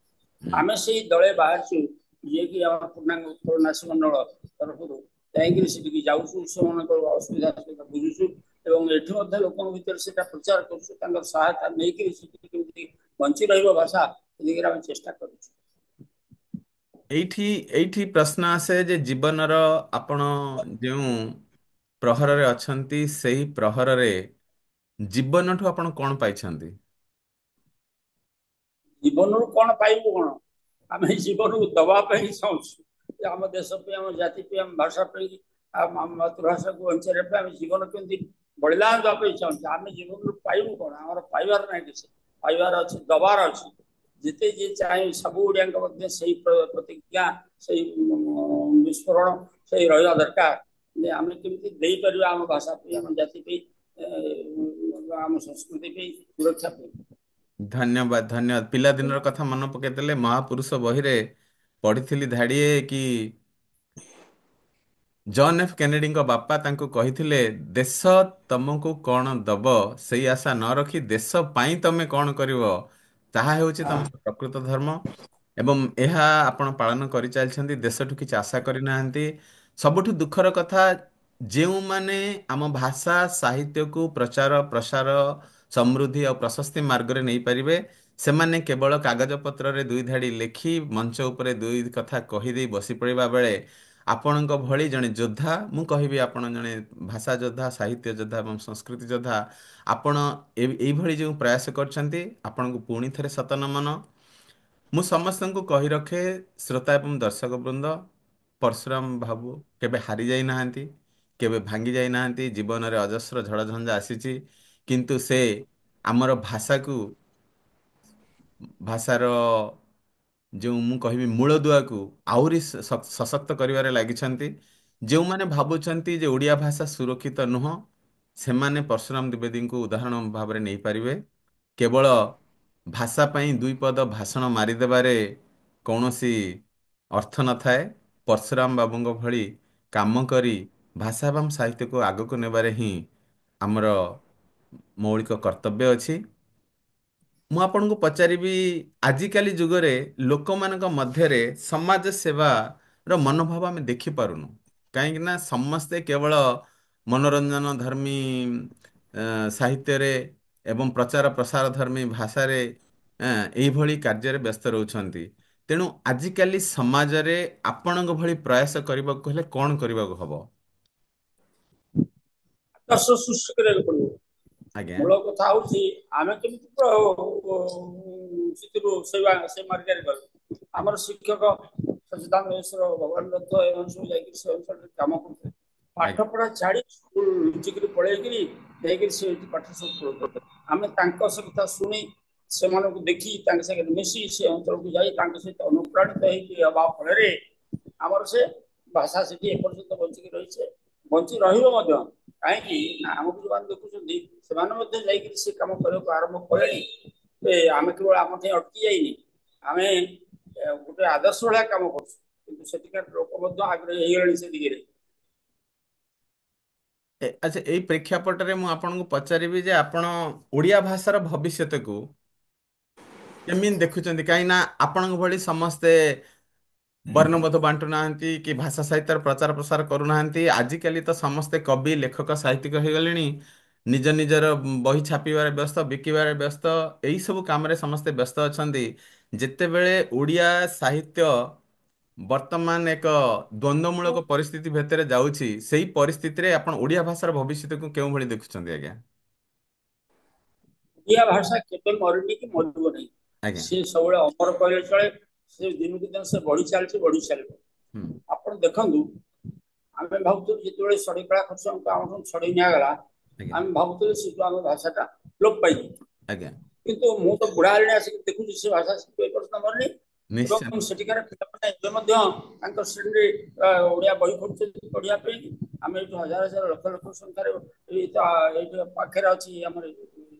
ହୁଁ। ଆମେ ସେଇ ଦଳେ ବାହାରିଛୁ, ଯିଏକି ଆମର ପୂର୍ଣ୍ଣାଙ୍ଗ ଉତ୍କଳ ନାସୀ ମଣ୍ଡଳ ତରଫରୁ ଯାଇକିରି ସେଠିକି ଯାଉଛୁ, ସେମାନଙ୍କର ଅସୁବିଧା ସୁବିଧା ବୁଝୁଛୁ ଏବଂ ଏଠି ମଧ୍ୟ ଲୋକଙ୍କ ଭିତରେ ସେଟା ପ୍ରଚାର କରୁଛୁ। ତାଙ୍କର ସହାୟତା ନେଇକିରି ସେଠି କେମିତି ବଞ୍ଚି ରହିବ ଭାଷା, ସେ ଦିଗରେ ଆମେ ଚେଷ୍ଟା କରୁଛୁ। ଏଇଠି ଏଇଠି ପ୍ରଶ୍ନ ଆସେ ଯେ ଜୀବନର ଆପଣ ଯେଉଁ ପ୍ରହରରେ ଅଛନ୍ତି, ସେଇ ପ୍ରହରରେ ଜୀବନଠୁ ଆପଣ କଣ ପାଇଛନ୍ତି? ଜୀବନରୁ କଣ ପାଇବୁ କଣ, ଆମେ ଜୀବନକୁ ଦବା ପାଇଁ ଚାହୁଁଛୁ। ଆମ ଦେଶ ପାଇଁ, ଆମ ଜାତି ପାଇଁ, ଆମ ଭାଷା ପାଇଁ, ଆମ ମାତୃଭାଷାକୁ ବଞ୍ଚାଇବା ପାଇଁ ଆମେ ଜୀବନ କେମିତି ବଳିଦାନ ଦେବା ପାଇଁ ଚାହୁଁଛୁ। ଆମେ ଜୀବନରୁ ପାଇବୁ କଣ, ଆମର ପାଇବାର ନାହିଁ କିଛି, ପାଇବାର ଅଛି ଦବାର ଅଛି। ଯେତେ ଯିଏ ଚାହେଁ ସବୁ ଓଡ଼ିଆଙ୍କ ମଧ୍ୟ ସେଇ ପ୍ରତିଜ୍ଞା, ସେଇ ବିସ୍ଫୋରଣ ସେଇ ରହିବା ଦରକାର ଯେ ଆମେ କେମିତି ଦେଇପାରିବା ଆମ ଭାଷା ପାଇଁ, ଆମ ଜାତି ପାଇଁ, ଆମ ସଂସ୍କୃତି ପାଇଁ, ସୁରକ୍ଷା ପାଇଁ। ଧନ୍ୟବାଦ, ଧନ୍ୟବାଦ। ପିଲାଦିନର କଥା ମନେ ପକେଇଦେଲେ। ମହାପୁରୁଷ ବହିରେ ପଢିଥିଲି ଧାଡିଏ କି ଜନ୍ ଏଫ୍ କେନେଡିଙ୍କ ବାପା ତାଙ୍କୁ କହିଥିଲେ, ଦେଶ ତମକୁ କଣ ଦବ ସେଇ ଆଶା ନ ରଖି ଦେଶ ପାଇଁ ତମେ କଣ କରିବ ତାହା ହେଉଛି ତମର ପ୍ରକୃତ ଧର୍ମ। ଏବଂ ଏହା ଆପଣ ପାଳନ କରିଚାଲିଛନ୍ତି, ଦେଶଠୁ କିଛି ଆଶା କରିନାହାନ୍ତି। ସବୁଠୁ ଦୁଃଖର କଥା, ଯେଉଁମାନେ ଆମ ଭାଷା ସାହିତ୍ୟକୁ ପ୍ରଚାର ପ୍ରସାର, ସମୃଦ୍ଧି ଆଉ ପ୍ରଶସ୍ତି ମାର୍ଗରେ ନେଇପାରିବେ, ସେମାନେ କେବଳ କାଗଜପତ୍ରରେ ଦୁଇ ଧାଡ଼ି ଲେଖି ମଞ୍ଚ ଉପରେ ଦୁଇ କଥା କହିଦେଇ ବସି ପଡ଼ିବା ବେଳେ, ଆପଣଙ୍କ ଭଳି ଜଣେ ଯୋଦ୍ଧା, ମୁଁ କହିବି ଆପଣ ଜଣେ ଭାଷା ଯୋଦ୍ଧା, ସାହିତ୍ୟ ଯୋଦ୍ଧା ଏବଂ ସଂସ୍କୃତି ଯୋଦ୍ଧା, ଆପଣ ଏଇଭଳି ଯେଉଁ ପ୍ରୟାସ କରିଛନ୍ତି, ଆପଣଙ୍କୁ ପୁଣି ଥରେ ଶତ ନମନ। ମୁଁ ସମସ୍ତଙ୍କୁ କହି ରଖେ, ଶ୍ରୋତା ଏବଂ ଦର୍ଶକ ବୃନ୍ଦ, ପରଶୁରାମ ବାବୁ କେବେ ହାରି ଯାଇନାହାନ୍ତି, କେବେ ଭାଙ୍ଗି ଯାଇନାହାନ୍ତି। ଜୀବନରେ ଅଜସ୍ର ଝଡ଼ଝଞ୍ଜା ଆସିଛି, କିନ୍ତୁ ସେ ଆମର ଭାଷାକୁ, ଭାଷାର ଯେଉଁ ମୁଁ କହିବି ମୂଳଦୁଆକୁ ଆହୁରି ସଶକ୍ତ କରିବାରେ ଲାଗିଛନ୍ତି। ଯେଉଁମାନେ ଭାବୁଛନ୍ତି ଯେ ଓଡ଼ିଆ ଭାଷା ସୁରକ୍ଷିତ ନୁହଁ, ସେମାନେ ପରଶୁରାମ ଦ୍ୱିବେଦୀଙ୍କୁ ଉଦାହରଣ ଭାବରେ ନେଇପାରିବେ। କେବଳ ଭାଷା ପାଇଁ ଦୁଇ ପଦ ଭାଷଣ ମାରିଦେବାରେ କୌଣସି ଅର୍ଥ ନଥାଏ। ପରଶୁରାମ ବାବୁଙ୍କ ଭଳି କାମ କରି ଭାଷା ଏବଂ ସାହିତ୍ୟକୁ ଆଗକୁ ନେବାରେ ହିଁ ଆମର ମୌଳିକ କର୍ତ୍ତବ୍ୟ ଅଛି। ମୁଁ ଆପଣଙ୍କୁ ପଚାରିବି, ଆଜିକାଲି ଯୁଗରେ ଲୋକମାନଙ୍କ ମଧ୍ୟରେ ସମାଜ ସେବାର ମନୋଭାବ ଆମେ ଦେଖିପାରୁନୁ। କାହିଁକି ନା ସମସ୍ତେ କେବଳ ମନୋରଞ୍ଜନ ଧର୍ମୀ ସାହିତ୍ୟରେ ଏବଂ ପ୍ରଚାର ପ୍ରସାର ଧର୍ମୀ ଭାଷାରେ ଏଇଭଳି କାର୍ଯ୍ୟରେ ବ୍ୟସ୍ତ ରହୁଛନ୍ତି। ତେଣୁ ଆଜିକାଲି ସମାଜରେ ଆପଣଙ୍କ ଭଳି ପ୍ରୟାସ କରିବାକୁ ହେଲେ କ'ଣ କରିବାକୁ ହବ? ଆଦର୍ଶ ସୃଷ୍ଟି କରିବାକୁ ପଡିବ। ଆଜ୍ଞା। ମୂଳ କଥା ହଉଛି ଆମେ କେମିତି ସେଥିରୁ ସେ ମାର୍ଗରେ ଗଲୁ। ଆମର ଶିକ୍ଷକ ସଚିଦାନନ୍ଦ ମିଶ୍ର, ଭଗବାନ ଦତ୍ତ ଏମାନେ ସବୁ ଯାଇକି ସେ ଅଞ୍ଚଳରେ କାମ କରୁଥିଲେ। ପାଠ ପଢା ଛାଡି ସ୍କୁଲ ଲୁଚିକିରି ପଳେଇକିରି ଯାଇକିରି ସେ ଏଠି ପାଠ ସବୁ ପଢୁଥିଲେ। ଆମେ ତାଙ୍କ କଥା ଶୁଣି, ସେମାନଙ୍କୁ ଦେଖି, ତାଙ୍କ ସାଙ୍ଗରେ ମିଶି, ସେ ଅଞ୍ଚଳକୁ ଯାଇ ତାଙ୍କ ସହିତ ଅନୁପ୍ରାଣିତ ହେଇକି ହେବା ଫଳରେ ଆମର ସେ ଭାଷା ସେଠି ଏପର୍ଯ୍ୟନ୍ତ ବଞ୍ଚିକି ରହିছে, ବଞ୍ଚି ରହିବ ମଧ୍ୟ। କାହିଁକି ନା ଆମକୁ ଯୋଉମାନେ ଦେଖୁଛନ୍ତି ସେମାନେ ମଧ୍ୟ ଯାଇକିରି ସେ କାମ କରିବାକୁ ଆରମ୍ଭ କଲେଣି। ଆମେ କେବଳ ଆମ ଠେଇଁ ଅଟକି ଯାଇନି, ଆମେ ଗୋଟେ ଆଦର୍ଶ ଭଳିଆ କାମ କରୁଛୁ, କିନ୍ତୁ ସେଠିକାର ଲୋକ ମଧ୍ୟ ଆଗ୍ରହୀ ହେଇଗଲେଣି ସେ ଦିଗରେ। ଆଚ୍ଛା, ଏଇ ପ୍ରେକ୍ଷାପଟରେ ମୁଁ ଆପଣଙ୍କୁ ପଚାରିବି ଯେ ଆପଣ ଓଡ଼ିଆ ଭାଷାର ଭବିଷ୍ୟତକୁ କେମିତି ଦେଖୁଛନ୍ତି? କାହିଁକି ନା ଆପଣଙ୍କ ଭଳି ସମସ୍ତେ ବର୍ଣ୍ଣବୋଧ ବାଣ୍ଟୁ ନାହାନ୍ତି କି ଭାଷା ସାହିତ୍ୟର ପ୍ରଚାର ପ୍ରସାର କରୁନାହାନ୍ତି। ଆଜିକାଲି ତ ସମସ୍ତେ କବି, ଲେଖକ, ସାହିତ୍ୟିକ ହେଇଗଲେଣି, ନିଜ ନିଜର ବହି ଛାପିବାରେ ବ୍ୟସ୍ତ, ବିକିବାରେ ବ୍ୟସ୍ତ, ଏଇସବୁ କାମରେ ସମସ୍ତେ ବ୍ୟସ୍ତ ଅଛନ୍ତି। ଯେତେବେଳେ ଓଡ଼ିଆ ସାହିତ୍ୟ ବର୍ତ୍ତମାନ ଏକ ଦ୍ୱନ୍ଦ୍ୱମୂଳକ ପରିସ୍ଥିତି ଭିତରେ ଯାଉଛି, ସେଇ ପରିସ୍ଥିତିରେ ଆପଣ ଓଡ଼ିଆ ଭାଷାର ଭବିଷ୍ୟତକୁ କେଉଁଭଳି ଦେଖୁଛନ୍ତି ଆଜ୍ଞା? ଓଡ଼ିଆ ଭାଷା କେବେ ମରିନି କି ମରିବ ନାହିଁ। ଆଜ୍ଞା। ସେ ସବୁବେଳେ ଅମର କହିଲେ ଚଳେ। ସେ ଦିନକୁ ଦିନ ସେ ବଢି ଚାଲିଛି, ବଢି ଚାଲିବ। ଆପଣ ଦେଖନ୍ତୁ, ଆମେ ଭାବୁଥିଲୁ ଯେତେବେଳେ ଷଢ଼େଇକଳା ଖରସୁଆଁକୁ ଆମଠୁ ଛଡେଇ ନିଆଗଲା, ଆମେ ଭାବୁଥିଲୁ ସେଠୁ ଆମ ଭାଷାଟା ଲୋପ ପାଇଯିବ। କିନ୍ତୁ ମୁଁ ତ ବୁଢା ହେଲିଣି, ଆସିକି ଦେଖୁଛି ସେ ଭାଷା ଏପର୍ଯ୍ୟନ୍ତ ମରିନି। ଏବଂ ସେଠିକାର ପିଲାମାନେ ଏବେ ମଧ୍ୟ ତାଙ୍କ ଶ୍ରେଣୀରେ ଓଡ଼ିଆ ବହି ପଢୁଛନ୍ତି ପଢିବା ପାଇଁ। ଆମେ ଏଇଠୁ ହଜାର ହଜାର ଲକ୍ଷ ଲକ୍ଷ ସଂଖ୍ୟାରେ ଏଇଠି ପାଖରେ ଅଛି, ଆମର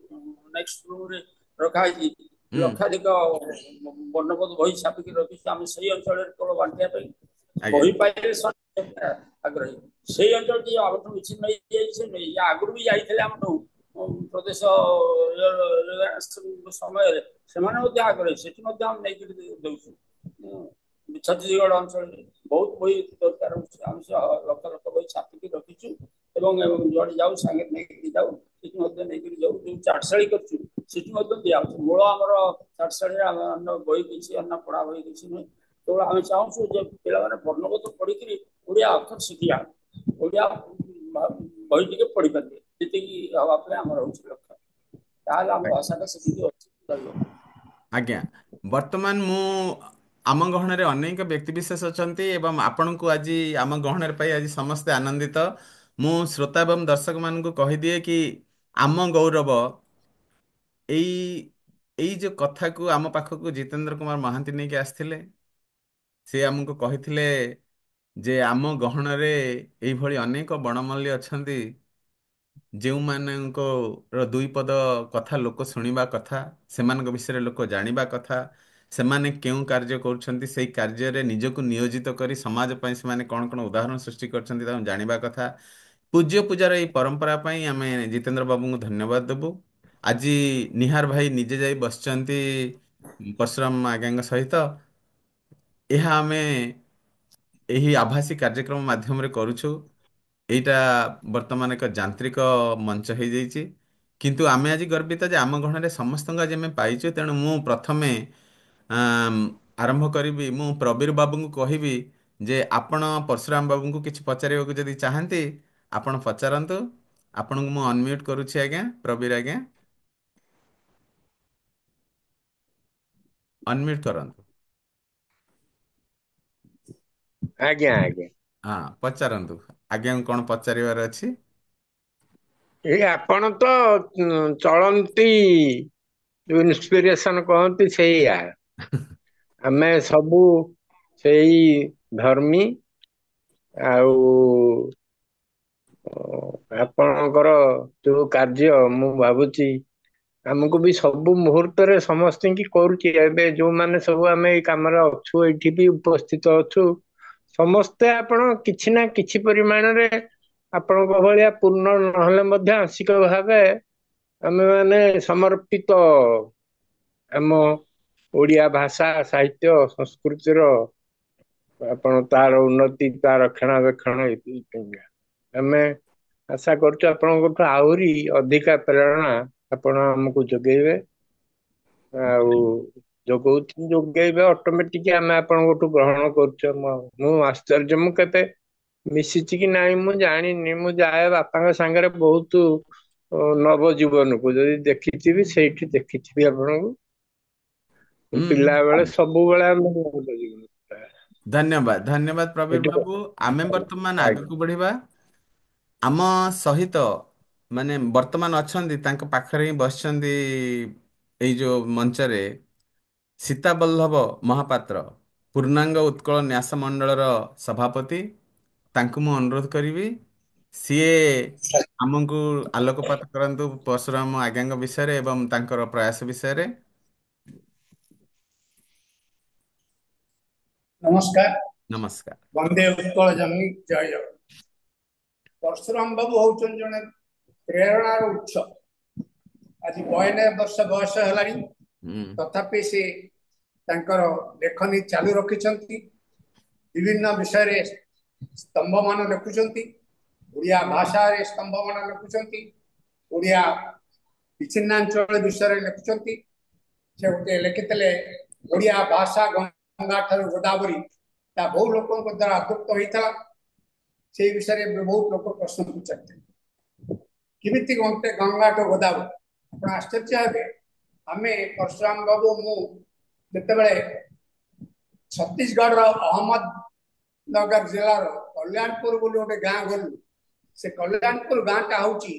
ନେକ୍ସଟ ରୁମରେ ରଖା ହେଇଛି ଲକ୍ଷାଧିକ ବର୍ଣ୍ଣବୋଧ ବହି ଛାପିକି ରଖିଛୁ ଆମେ ସେଇ ଅଞ୍ଚଳରେ କେବଳ ବାଣ୍ଟିବା ପାଇଁ। ବହି ପାଇଲେ ଆଗ୍ରହୀ ସେଇ ଅଞ୍ଚଳଟି ଆମଠୁ ବିଚ୍ଛିନ୍ନ ହେଇଯାଇଛି। ଆଗରୁ ବି ଯାଇଥିଲେ ଆମଠୁ ପ୍ରଦେଶ ସମୟରେ, ସେମାନେ ମଧ୍ୟ ଆଗ୍ରହୀ, ସେଠି ମଧ୍ୟ ଆମେ ନେଇକରି ଦଉଛୁ। ଛତିଶଗଡ଼ ଅଞ୍ଚଳରେ ବହୁତ ବହି ଦରକାର ହଉଛି, ଆମେ ସେ ଲକ୍ଷ ଲକ୍ଷ ବହି ଛାପିକି ରଖିଛୁ ଏବଂ ଯୁଆଡ଼େ ଯାଉ ସାଙ୍ଗରେ ନେଇକରି ଯାଉ, ସେଠି ମଧ୍ୟ ନେଇକରି ଯାଉ। ଯୋଉ ଚାଟଶାଳୀ କରୁଛୁ ସେଠି ମଧ୍ୟ ଦିଆହଉଛି। ମୂଳ ଆମର ଚାଟଶାଳୀରେ ଆମେ ଅନ୍ୟ ବହି କିଛି, ଅନ୍ୟ ପଢା ବହି କିଛି ନୁହେଁ। କେବଳ ଆମେ ଚାହୁଁଛୁ ଯେ ପିଲାମାନେ ବର୍ଣ୍ଣବୋଧ ପଢିକିରି ଓଡ଼ିଆ ଅକ୍ଷର ଶିଖିବା, ଓଡ଼ିଆ ବହି ଟିକେ ପଢିପାରିବେ, ଯେତିକି ହବା ପାଇଁ ଆମର ହଉଛି ଲକ୍ଷ୍ୟ। ତାହେଲେ ଆମ ଭାଷାଟା ସେତିକି ଅଛି ରହିବ। ଆଜ୍ଞା, ବର୍ତ୍ତମାନ ମୁଁ ଆମ ଗହଣରେ ଅନେକ ବ୍ୟକ୍ତିବିଶେଷ ଅଛନ୍ତି ଏବଂ ଆପଣଙ୍କୁ ଆଜି ଆମ ଗହଣରେ ପାଇ ଆଜି ସମସ୍ତେ ଆନନ୍ଦିତ। ମୁଁ ଶ୍ରୋତା ଏବଂ ଦର୍ଶକମାନଙ୍କୁ କହିଦିଏ କି ଆମ ଗୌରବ ଏଇ ଯୋଉ କଥାକୁ ଆମ ପାଖକୁ ଜିତେନ୍ଦ୍ର କୁମାର ମହାନ୍ତି ନେଇକି ଆସିଥିଲେ। ସେ ଆମକୁ କହିଥିଲେ ଯେ ଆମ ଗହଣରେ ଏଇଭଳି ଅନେକ ବଣମଲ୍ଲୀ ଅଛନ୍ତି ଯେଉଁମାନଙ୍କର ଦୁଇ ପଦ କଥା ଲୋକ ଶୁଣିବା କଥା, ସେମାନଙ୍କ ବିଷୟରେ ଲୋକ ଜାଣିବା କଥା, ସେମାନେ କେଉଁ କାର୍ଯ୍ୟ କରୁଛନ୍ତି, ସେଇ କାର୍ଯ୍ୟରେ ନିଜକୁ ନିୟୋଜିତ କରି ସମାଜ ପାଇଁ ସେମାନେ କ'ଣ କ'ଣ ଉଦାହରଣ ସୃଷ୍ଟି କରିଛନ୍ତି ତାକୁ ଜାଣିବା କଥା। ପୂଜ୍ୟ ପୂଜାର ଏଇ ପରମ୍ପରା ପାଇଁ ଆମେ ଜିତେନ୍ଦ୍ର ବାବୁଙ୍କୁ ଧନ୍ୟବାଦ ଦେବୁ। ଆଜି ନିହାର ଭାଇ ନିଜେ ଯାଇ ବସିଛନ୍ତି ପରଶୁରାମ ଆଜ୍ଞାଙ୍କ ସହିତ। ଏହା ଆମେ ଏହି ଆଭାସୀ କାର୍ଯ୍ୟକ୍ରମ ମାଧ୍ୟମରେ କରୁଛୁ। ଏଇଟା ବର୍ତ୍ତମାନ ଏକ ଯାନ୍ତ୍ରିକ ମଞ୍ଚ ହେଇଯାଇଛି, କିନ୍ତୁ ଆମେ ଆଜି ଗର୍ବିତ ଯେ ଆମ ଗହଣରେ ସମସ୍ତଙ୍କୁ ଆଜି ଆମେ ପାଇଛୁ। ତେଣୁ ମୁଁ ପ୍ରଥମେ ଆରମ୍ଭ କରିବି, ମୁଁ ପ୍ରବୀର ବାବୁଙ୍କୁ କହିବି ଯେ ଆପଣ ପରଶୁରାମ ବାବୁଙ୍କୁ କିଛି ପଚାରିବାକୁ ଯଦି ଚାହାନ୍ତି ଆପଣ ପଚାରନ୍ତୁ। ଆପଣଙ୍କୁ ମୁଁ ଅନମ୍ୟୁଟ୍ କରୁଛି ଆଜ୍ଞା। ପ୍ରବୀର ଆଜ୍ଞା ଅନମ୍ୟୁଟ୍ କରନ୍ତୁ। ଆଜ୍ଞା ଆଜ୍ଞା। ହଁ, ପଚାରନ୍ତୁ ଆଜ୍ଞା, କଣ ପଚାରିବାର ଅଛି? ଏଇ ଆପଣ ତ ଚଳନ୍ତି ଇନ୍ସପିରେସନ କହନ୍ତି ସେଇଆ, ଆମେ ସବୁ ସେଇ ଧର୍ମୀ। ଆଉ ଆପଣଙ୍କର ଯୋଉ କାର୍ଯ୍ୟ ମୁଁ ଭାବୁଛି ଆମକୁ ବି ସବୁ ମୁହୂର୍ତ୍ତରେ ସମସ୍ତିଙ୍କି କରୁଛି। ଏବେ ଯୋଉମାନେ ସବୁ ଆମେ ଏଇ କାମରେ ଅଛୁ, ଏଇଠି ବି ଉପସ୍ଥିତ ଅଛୁ, ସମସ୍ତେ ଆପଣ କିଛି ନା କିଛି ପରିମାଣରେ ଆପଣଙ୍କ ଭଳିଆ ପୂର୍ଣ୍ଣ ନହେଲେ ମଧ୍ୟ ଆଂଶିକ ଭାବେ ଆମେମାନେ ସମର୍ପିତ ଆମ ଓଡ଼ିଆ ଭାଷା ସାହିତ୍ୟ ସଂସ୍କୃତିର ଆପଣ ତାର ଉନ୍ନତି, ତା ରକ୍ଷଣାବେକ୍ଷଣ ଆମେ ଆଶା କରୁଛୁ ଆପଣଙ୍କଠୁ ଆହୁରି ଅଧିକା ପ୍ରେରଣା ଆପଣ ଆମକୁ ଯୋଗେଇବେ। ଆଉ ଯୋଗଉଛି, ଯୋଗେଇବେ ଅଟୋମେଟିକ, ଆମେ ଆପଣଙ୍କଠୁ ଗ୍ରହଣ କରୁଛୁ। ମୁଁ ଆଶ୍ଚର୍ଯ୍ୟ, ମୁଁ କେବେ ମିଶିଛି କି ନାହିଁ ମୁଁ ଜାଣିନି। ମୁଁ ଯାଏ ବାପାଙ୍କ ସାଙ୍ଗରେ ବହୁତ ନବଜୀବନକୁ, ଯଦି ଦେଖିଥିବି ସେଇଠି ଦେଖିଥିବି ଆପଣଙ୍କୁ। ପିଲାବେଳେ ସବୁବେଳେ ଆମେ ନବଜୀବନ। ଧନ୍ୟବାଦ, ଧନ୍ୟବାଦ ପ୍ରବୀର ବାବୁ। ଆମେ ବର୍ତ୍ତମାନ ଆଗକୁ ବଢିବା। ଆମ ସହିତ ମାନେ ବର୍ତ୍ତମାନ ଅଛନ୍ତି, ତାଙ୍କ ପାଖରେ ହିଁ ବସିଛନ୍ତି ଏଇ ଯୋଉ ମଞ୍ଚରେ, ସୀତାବଲ୍ଲଭ ମହାପାତ୍ର, ପୂର୍ଣ୍ଣାଙ୍ଗ ଉତ୍କଳ ନ୍ୟାସ ମଣ୍ଡଳର ସଭାପତି। ତାଙ୍କୁ ମୁଁ ଅନୁରୋଧ କରିବି ସିଏ ଆମକୁ ଆଲୋକପାତ କରନ୍ତୁ ପରଶୁରାମ ଆଜ୍ଞାଙ୍କ ବିଷୟରେ ଏବଂ ତାଙ୍କର ପ୍ରୟାସ ବିଷୟରେ। ନମସ୍କାର। ନମସ୍କାର। ବନ୍ଦେ ଉତ୍କଳ ଜନନୀ, ଜୟ ଜଗନ୍ନାଥ। ପରଶୁରାମ ବାବୁ ହଉଛନ୍ତି ଜଣେ ପ୍ରେରଣାର ଉତ୍ସ। ଆଜି 92 ବର୍ଷ ବୟସ ହେଲାଣି, ତଥାପି ସେ ତାଙ୍କର ଲେଖନୀ ଚାଲୁ ରଖିଛନ୍ତି। ବିଭିନ୍ନ ବିଷୟରେ ସ୍ତମ୍ଭମାନ ଲେଖୁଛନ୍ତି, ଓଡ଼ିଆ ଭାଷାରେ ସ୍ତମ୍ଭମାନ ଲେଖୁଛନ୍ତି, ଓଡ଼ିଆ ବିଚ୍ଛିନ୍ନାଞ୍ଚଳ ବିଷୟରେ ଲେଖୁଛନ୍ତି। ସେ ଗୋଟେ ଲେଖିଥିଲେ ଓଡ଼ିଆ ଭାଷା ଗଙ୍ଗା ଠାରୁ ଗୋଦାବରୀ, ତା ବହୁ ଲୋକଙ୍କ ଦ୍ୱାରା ଆଦୃତ ହେଇଥିଲା। ସେଇ ବିଷୟରେ ବହୁତ ଲୋକ ପ୍ରଶ୍ନ ପଚାରିଥିଲେ, କେମିତି ଗଙ୍ଗା ଠୁ ଗୋଦାବରୀ? ଆପଣ ଆଶ୍ଚର୍ଯ୍ୟ ହେବେ, ଆମେ ପରଶୁରାମ ବାବୁ ମୁଁ ଯେତେବେଳେ ଛତିଶଗଡ଼ର ଅହମ୍ମଦନଗର ଜିଲ୍ଲାର କଲ୍ୟାଣପୁର ବୋଲି ଗୋଟେ ଗାଁ ଗଲୁ, ସେ କଲ୍ୟାଣପୁର ଗାଁଟା ହଉଛି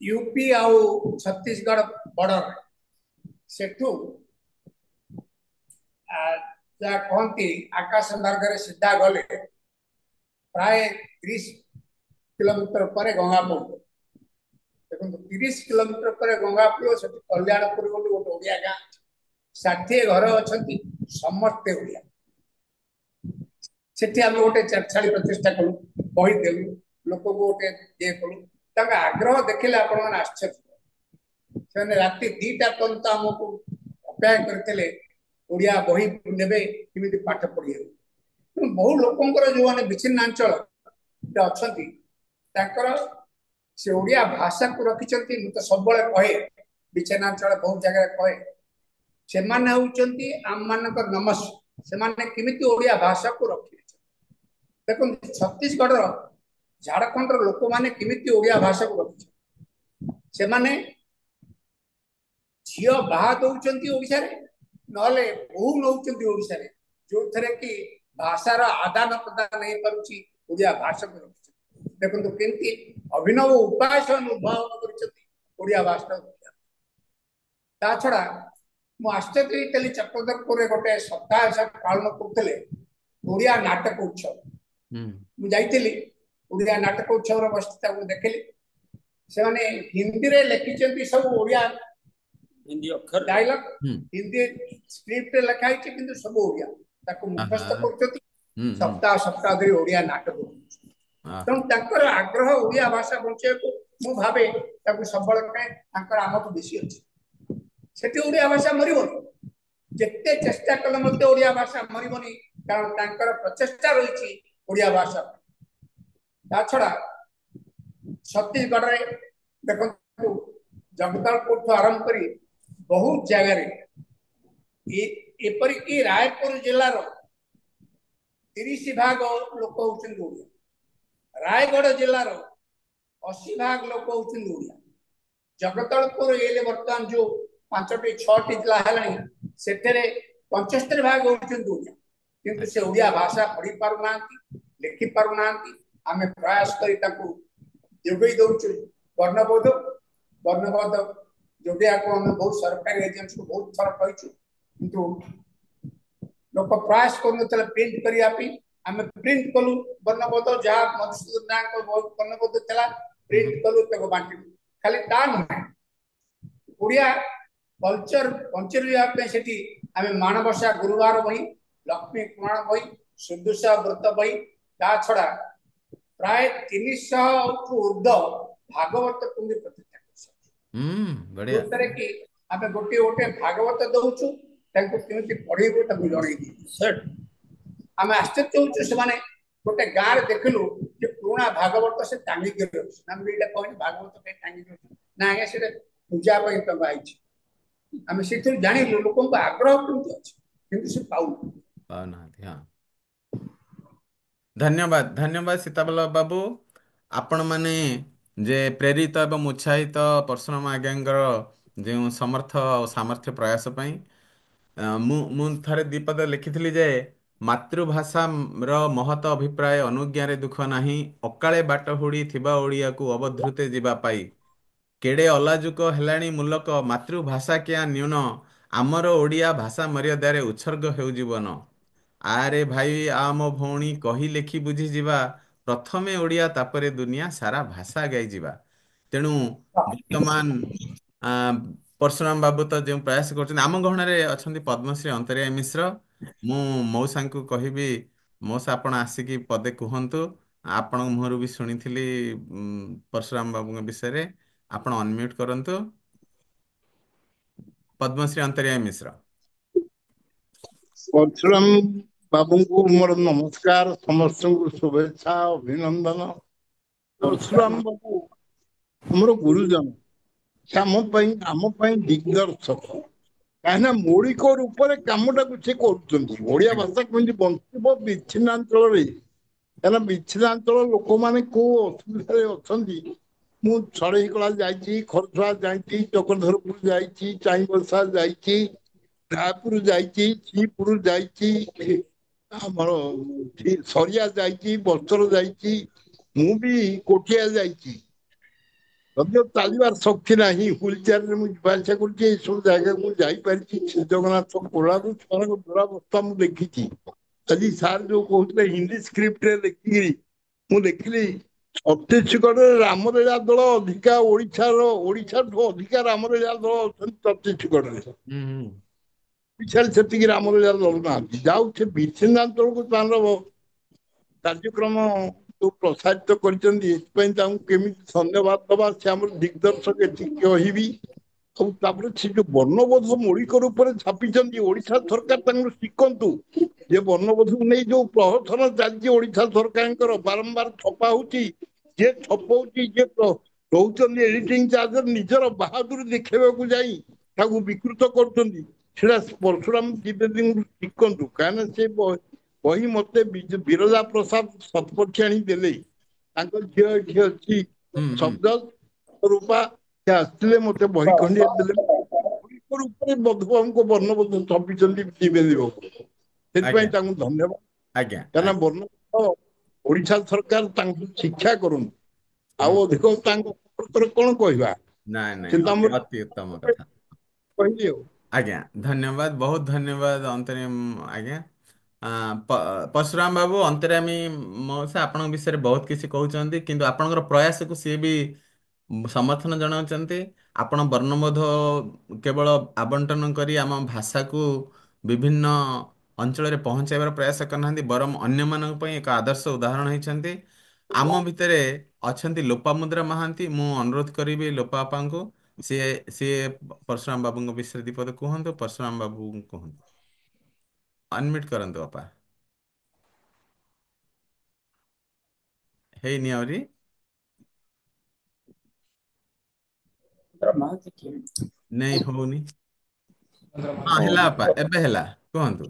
ୟୁପି ଆଉ ଛତିଶଗଡ଼ ବର୍ଡର। ସେଠୁ ଯାହା କହନ୍ତି ଆକାଶ ମାର୍ଗରେ ସିଧା ଗଲେ ପ୍ରାୟ 30 କିଲୋମିଟର ପରେ ଗଙ୍ଗା ପଡିବ। ଦେଖନ୍ତୁ, 30 କିଲୋମିଟର ପରେ ଗଙ୍ଗା ପଡିବ, ସେଠି କଲ୍ୟାଣପୁର ବୋଲି ଗୋଟେ ଓଡ଼ିଆ ଗାଁ ଅଛି। 60 ଘର ଅଛନ୍ତି, ସମସ୍ତେ ଓଡ଼ିଆ। ସେଠି ଆମେ ଗୋଟେ ଚାଟଶାଳୀ ପ୍ରତିଷ୍ଠା କଲୁ, ବହି ଦେଲୁ ଲୋକକୁ, ଗୋଟେ ଇଏ କଲୁ। ତାଙ୍କ ଆଗ୍ରହ ଦେଖିଲେ ଆପଣମାନେ ଆଶ୍ଚର୍ଯ୍ୟ। ସେମାନେ ରାତି 2ଟା ପର୍ଯ୍ୟନ୍ତ ଆମକୁ ଅପେକ୍ଷା କରିଥିଲେ, ଓଡ଼ିଆ ବହି ନେବେ, କେମିତି ପାଠ ପଢିବେ। ବହୁ ଲୋକଙ୍କର ଯୋଉମାନେ ବିଚ୍ଛିନ୍ନାଞ୍ଚଳ ଅଛନ୍ତି, ତାଙ୍କର ସେ ଓଡ଼ିଆ ଭାଷାକୁ ରଖିଛନ୍ତି। ମୁଁ ତ ସବୁବେଳେ କହେ, ବିଚ୍ଛିନ୍ନାଞ୍ଚଳ ବହୁତ ଜାଗାରେ କହେ, ସେମାନେ ହଉଛନ୍ତି ଆମମାନଙ୍କର ନମସ୍ୟ। ସେମାନେ କେମିତି ଓଡ଼ିଆ ଭାଷାକୁ ରଖିଛନ୍ତି ଦେଖନ୍ତୁ। ଛତିଶଗଡ଼ର, ଝାଡ଼ଖଣ୍ଡର ଲୋକମାନେ କେମିତି ଓଡ଼ିଆ ଭାଷାକୁ ରଖିଛନ୍ତି। ସେମାନେ ଝିଅ ବାହା ଦଉଛନ୍ତି ଓଡ଼ିଶାରେ, ନହେଲେ ବୋହୂ ନଉଛନ୍ତି ଓଡ଼ିଶାରେ, ଯୋଉଥିରେ କି ଭାଷାର ଆଦାନ ପ୍ରଦାନ ହେଇପାରୁଛି, ଓଡ଼ିଆ ଭାଷାକୁ ରଖିଛନ୍ତି। ଦେଖନ୍ତୁ କେମିତି ଅଭିନବ ଉପାୟ ସେମାନେ ଉଦ୍ଭାବନ କରିଛନ୍ତି ଓଡ଼ିଆ ଭାଷା ରଖିବା। ତା ଛଡା ମୁଁ ଆଶ୍ଚର୍ଯ୍ୟ ହେଇଥିଲି, ଚକ୍ରଧରପୁରରେ ଗୋଟେ ସପ୍ତାହ ପାଳନ କରୁଥିଲେ ଓଡ଼ିଆ ନାଟକ ଉତ୍ସବ। ମୁଁ ଯାଇଥିଲି ଓଡ଼ିଆ ନାଟକ ଉତ୍ସବର, ବସି ତାକୁ ଦେଖିଲି। ସେମାନେ ହିନ୍ଦୀରେ ଲେଖିଛନ୍ତି ସବୁ ଓଡ଼ିଆ ଡାଇଲଗ, ହିନ୍ଦୀ ସ୍କ୍ରିପ୍ଟରେ ଲେଖା ହେଇଛି, କିନ୍ତୁ ସବୁ ଓଡ଼ିଆ, ତାକୁ ମୁଖସ୍ଥ କରୁଛନ୍ତି। ସପ୍ତାହ ସପ୍ତାହ ଧରି ଓଡ଼ିଆ ନାଟକ କରୁଛନ୍ତି। ତେଣୁ ତାଙ୍କର ଆଗ୍ରହ ଓଡ଼ିଆ ଭାଷା ବଞ୍ଚେଇବାକୁ, ମୁଁ ଭାବେ ତାକୁ ସବୁବେଳେ ପାଇଁ ତାଙ୍କର ଆମଠୁ ବେଶୀ ଅଛି। ସେଠି ଓଡ଼ିଆ ଭାଷା ମରିବନି, ଯେତେ ଚେଷ୍ଟା କଲେ ମଧ୍ୟ ଓଡ଼ିଆ ଭାଷା ମରିବନି, କାରଣ ତାଙ୍କର ପ୍ରଚେଷ୍ଟା ରହିଛି ଓଡ଼ିଆ ଭାଷା। ତା ଛଡା ଛତିଶଗଡ଼ରେ ଦେଖନ୍ତୁ, ଜଗଦଲପୁରଠୁ ଆରମ୍ଭ କରି ବହୁତ ଜାଗାରେ, ଏପରିକି ରାୟପୁର ଜିଲ୍ଲାର 30 ଭାଗ ଲୋକ ହଉଛନ୍ତି ଓଡ଼ିଆ, ରାୟଗଡ଼ ଜିଲ୍ଲାର 80 ଭାଗ ଲୋକ ହଉଛନ୍ତି ଓଡ଼ିଆ। ଜଗଦଲପୁର ଏଲେ ବର୍ତ୍ତମାନ ଯୋଉ 5ଟି 6ଟି ଜିଲ୍ଲା ହେଲାଣି, ସେଥିରେ 75 ଭାଗ ହଉଛନ୍ତି ଓଡ଼ିଆ, କିନ୍ତୁ ସେ ଓଡ଼ିଆ ଭାଷା ପଢି ପାରୁନାହାନ୍ତି, ଲେଖି ପାରୁନାହାନ୍ତି। ଆମେ ପ୍ରୟାସ କରି ତାଙ୍କୁ ଯୋଗେଇ ଦଉଛୁ ବର୍ଣ୍ଣବୋଧ। ବର୍ଣ୍ଣବୋଧ ଯୋଗେଇବାକୁ ଆମେ ବହୁତ ସରକାରୀ ଏଜେନ୍ସିକୁ ବହୁତ ଥର କହିଛୁ, କିନ୍ତୁ ଲୋକ ପ୍ରୟାସ କରୁନଥିଲେ ପ୍ରିଣ୍ଟ କରିବା ପାଇଁ। ଆମେ ପ୍ରିଣ୍ଟ କଲୁ ବର୍ଣ୍ଣବୋଧ, ଯାହା ମଧୁସୂଦନ ନାୟକଙ୍କ ବର୍ଣ୍ଣବୋଧ ଥିଲା ପ୍ରିଣ୍ଟ କଲୁ, ତାକୁ ବାଣ୍ଟିଲୁ। ଖାଲି ତା ନୁହେଁ, ଓଡ଼ିଆ କଲଚର ବଞ୍ଚେଇବା ପାଇଁ ସେଠି ଆମେ ମାଣବସା ଗୁରୁବାର ବହି, ଲକ୍ଷ୍ମୀ ପୁରାଣ ବହି, ସୁଦୁଷା ବ୍ରତ ବହି, ତା ଛଡା ପ୍ରାୟ 300ରୁ ଉର୍ଦ୍ଧ୍ୱ ଭାଗବତ ପୁଞ୍ଜି ପ୍ରତିଷ୍ଠା କରିସାରିଛୁ, ଯୋଉଥିରେ କି ଆମେ ଗୋଟିଏ ଗୋଟିଏ ଭାଗବତ ଦଉଛୁ, ତାଙ୍କୁ କେମିତି ପଢେଇବୁ ତାକୁ ଜଣେଇ ଦେଇଛୁ। ଆମେ ଆଶ୍ଚର୍ଯ୍ୟ ହଉଛୁ, ସେମାନେ ଗୋଟେ ଗାଁରେ ଦେଖିଲୁ ଯେ ପୁରୁଣା ଭାଗବତ ସେ ଟାଙ୍ଗିକି ରଖିଛନ୍ତି। ଆମେ ଏଇଟା କହିନି, ଭାଗବତ କାହିଁ ଟାଙ୍ଗିକି ରଖିଛୁ? ନା ଆଜ୍ଞା, ସେଟା ପୂଜା ପାଇଁ ଟଙ୍ଗା ହେଇଛି। ଆମେ ସେଥିରୁ ଜାଣିଲୁ ଲୋକଙ୍କ ଆଗ୍ରହ କେମିତି ଅଛି, କିନ୍ତୁ ସେ ପାଉନାହାନ୍ତି। ପାଉନାହାନ୍ତି। ହଁ, ଧନ୍ୟବାଦ, ଧନ୍ୟବାଦ ସୀତାବଲ୍ଲଭ ବାବୁ। ଆପଣମାନେ ଯେ ପ୍ରେରିତ ଏବଂ ଉତ୍ସାହିତ ପରଶୁରାମ ଆଜ୍ଞାଙ୍କର ଯେଉଁ ସମର୍ଥ ଆଉ ସାମର୍ଥ୍ୟ ପ୍ରୟାସ ପାଇଁ, ମୁଁ ଥରେ ଦ୍ୱିପଦ ଲେଖିଥିଲି ଯେ ମାତୃଭାଷାର ମହତ ଅଭିପ୍ରାୟ ଅନୁଜ୍ଞାରେ ଦୁଃଖ ନାହିଁ, ଅକାଳେ ବାଟ ହୁଡ଼ି ଥିବା ଓଡ଼ିଆକୁ ଅବଧୃତେ ଯିବା ପାଇ କେଡ଼େ ଅଲାଜୁକ ହେଲାଣି ମୂଲକ, ମାତୃଭାଷା କିଆ ନ୍ୟୁନ, ଆମର ଓଡ଼ିଆ ଭାଷା ମର୍ଯ୍ୟାଦାରେ ଉତ୍ସର୍ଗ ହେଉ ଜୀବନ। ଆରେ ଭାଇ ଆ ମୋ ଭଉଣୀ କହି ଲେଖି ବୁଝିଯିବା, ପ୍ରଥମେ ଓଡ଼ିଆ ତାପରେ ଦୁନିଆ ସାରା ଭାଷା ଗାଇଯିବା। ତେଣୁ ବର୍ତ୍ତମାନ ପରଶୁରାମ ବାବୁ ତ ଯେଉଁ ପ୍ରୟାସ କରୁଛନ୍ତି, ଆମ ଗହଣରେ ଅଛନ୍ତି ପଦ୍ମଶ୍ରୀ ଅନ୍ତରିଆ ମିଶ୍ର। ମୁଁ ମଉସାଙ୍କୁ କହିବି, ମଉସା ଆପଣ ଆସିକି ପଦେ କୁହନ୍ତୁ। ଆପଣଙ୍କ ମୁହଁରୁ ବି ଶୁଣିଥିଲି ପରଶୁରାମ ବାବୁଙ୍କ ବିଷୟରେ। ଆପଣ ଅନମ୍ୟୁଟ୍ କରନ୍ତୁ। ପଦ୍ମଶ୍ରୀ ଅନ୍ତରିଆ ମିଶ୍ର। ପରଶୁରାମ ବାବୁଙ୍କୁ ମୋର ନମସ୍କାର, ସମସ୍ତଙ୍କୁ ଶୁଭେଚ୍ଛା ଅଭିନନ୍ଦନ। ପରଶୁରାମ ବାବୁ ଆମର ଗୁରୁଜନ, ସେ ଆମ ପାଇଁ ଦିଗ୍ଦର୍ଶକ। କାହିଁକିନା ମୌଳିକ ରୂପରେ କାମଟାକୁ ସେ କରୁଛନ୍ତି। ଓଡ଼ିଆ ଭାଷା କେମିତି ବଞ୍ଚିବ ବିଚ୍ଛିନ୍ନାଞ୍ଚଳରେ, କାହିଁକିନା ବିଚ୍ଛିନ୍ନାଞ୍ଚଳ ଲୋକମାନେ କୋଉ ଅସୁବିଧାରେ ଅଛନ୍ତି। ମୁଁ ଷଢ଼େଇକଳା ଯାଇଛି, ଖରସୁଆ ଯାଇଛି, ଚକ୍ରଧରପୁର ଯାଇଛି, ଚାଇଁବସା ଯାଇଛି, ରାୟପୁର ଯାଇଛି, ଶ୍ରୀପୁର ଯାଇଛି, ଆମର ସରିଆ ଯାଇଛି, ବସ୍ତର ଯାଇଛି, ମୁଁ ବି କୋଟିଆ ଯାଇଛି। ଯଦିଓ ଚାଲିବାର ଶକ୍ତି ନାହିଁ, ହୁଇଲ ଚେୟାରରେ ମୁଁ ଯିବା ଆସିବା କରୁଛି, ଏସବୁ ଜାଗାକୁ ମୁଁ ଯାଇପାରିଛି। ଶ୍ରୀ ଜଗନ୍ନାଥ କୋଳାରୁ ସେମାନଙ୍କ ଦୁରାବସ୍ଥା ମୁଁ ଦେଖିଛି। ଆଜି ସାର୍ ଯୋଉ କହୁଥିଲେ ହିନ୍ଦୀ ସ୍କ୍ରିପ୍ଟରେ ଦେଖିକିରି ମୁଁ ଦେଖିଲି, ଛତିଶଗଡ଼ରେ ରାମଲୀଳା ଦଳ ଅଧିକା, ଓଡ଼ିଶାଠୁ ଅଧିକା ରାମଲୀଳା ଦଳ ଅଛନ୍ତି ଛତିଶଗଡ଼ରେ। ଓଡ଼ିଶାରେ ସେତିକି ରାମଲୀଳା ଦଳ ନାହାନ୍ତି। ଯାଉ ସେ ବିଚ୍ଛିନ୍ନାଞ୍ଚଳକୁ ତାଙ୍କର କାର୍ଯ୍ୟକ୍ରମ ଯୋଉ ପ୍ରସାରିତ କରିଛନ୍ତି, ଏଥିପାଇଁ ତାଙ୍କୁ କେମିତି ଧନ୍ୟବାଦ ଦବା, ସେ ଆମର ଦିଗ୍ଦର୍ଶକ ଏତିକି କହିବି। ଆଉ ତାପରେ ସେ ଯୋଉ ବର୍ଣ୍ଣବୋଧ ମୌଳିକ ରୂପରେ ଛାପିଛନ୍ତି, ଓଡ଼ିଶା ସରକାର ତାଙ୍କୁ ଶିଖନ୍ତୁ। ଯେ ବର୍ଣ୍ଣବୋଧକୁ ନେଇ ଯୋଉ ପ୍ରହସନ ଚାଲିଛି ଓଡ଼ିଶା ସରକାରଙ୍କର, ବାରମ୍ବାର ଛପା ହଉଛି, ଯିଏ ଛପଉଛି, ଯିଏ ରହୁଛନ୍ତି ଏଡିଟିଂ ଚାର୍ଜ, ନିଜର ବାହାଦୁର ଦେଖେଇବାକୁ ଯାଇ ତାକୁ ବିକୃତ କରୁଛନ୍ତି। ସେଟା ପରଶୁରାମ ଦ୍ୱିବେଦୀଙ୍କୁ ଶିଖନ୍ତୁ। କାହିଁକିନା ସେ ବହି ମତେ ବିରଜା ପ୍ରସାଦ ଶତପଥୀ ଆଣି ଦେଲେ। ତାଙ୍କ ଝିଅ ଏଠି ଅଛି ଶବ୍ଦ ରୂପା, ସେ ଆସିଥିଲେ ମତେ ବହି ଖଣ୍ଡିଏ ଦେଲେ। ମୌଳିକ ରୂପରେ ମଧୁବାବୁଙ୍କ ବର୍ଣ୍ଣବୋଧ ଛପିଛନ୍ତି ଦ୍ୱିବେଦୀ ବାବୁ, ସେଥିପାଇଁ ତାଙ୍କୁ ଧନ୍ୟବାଦ। କାହିଁକିନା ବର୍ଣ୍ଣବୋଧ ଓଡ଼ିଶା ସରକାର ତାଙ୍କୁ ଶିକ୍ଷା କରନ୍ତୁ। ଆଉ ଅଧିକ ତାଙ୍କ ସମ୍ପର୍କରେ କଣ କହିବା? ନାଇଁ ନାଇଁ, ଅତି ଉତ୍ତମ କଥା କହିଲି ଆଉ। ଆଜ୍ଞା ଧନ୍ୟବାଦ, ବହୁତ ଧନ୍ୟବାଦ ଅନ୍ତରୀମ ଆଜ୍ଞା। ପରଶୁରାମ ବାବୁ, ଅନ୍ତର୍ୟାମୀ ମଉସା ଆପଣଙ୍କ ବିଷୟରେ ବହୁତ କିଛି କହୁଛନ୍ତି, କିନ୍ତୁ ଆପଣଙ୍କର ପ୍ରୟାସକୁ ସିଏ ବି ସମର୍ଥନ ଜଣାଉଛନ୍ତି। ଆପଣ ବର୍ଣ୍ଣବୋଧ କେବଳ ଆବଣ୍ଟନ କରି ଆମ ଭାଷାକୁ ବିଭିନ୍ନ ଅଞ୍ଚଳରେ ପହଞ୍ଚାଇବାର ପ୍ରୟାସ କରିନାହାନ୍ତି, ବରଂ ଅନ୍ୟମାନଙ୍କ ପାଇଁ ଏକ ଆଦର୍ଶ ଉଦାହରଣ ହେଇଛନ୍ତି। ଆମ ଭିତରେ ଅଛନ୍ତି ଲୋପାମୁଦ୍ରା ମହାନ୍ତି। ମୁଁ ଅନୁରୋଧ କରିବି ଲୋପା ଆପାଙ୍କୁ, ସିଏ ପରଶୁରାମ ବାବୁଙ୍କ ବିଷୟରେ ଦ୍ୱିପଦ କୁହନ୍ତୁ। ପରଶୁରାମ ବାବୁ କୁହନ୍ତୁ, ଅନମ୍ୟୁଟ୍ କରନ୍ତୁ ବାପା। ହେଇନି ଆହୁରି? ନାଇଁ ହଉନି। ହଁ ହେଲା ବାପା, ଏବେ ହେଲା, କୁହନ୍ତୁ।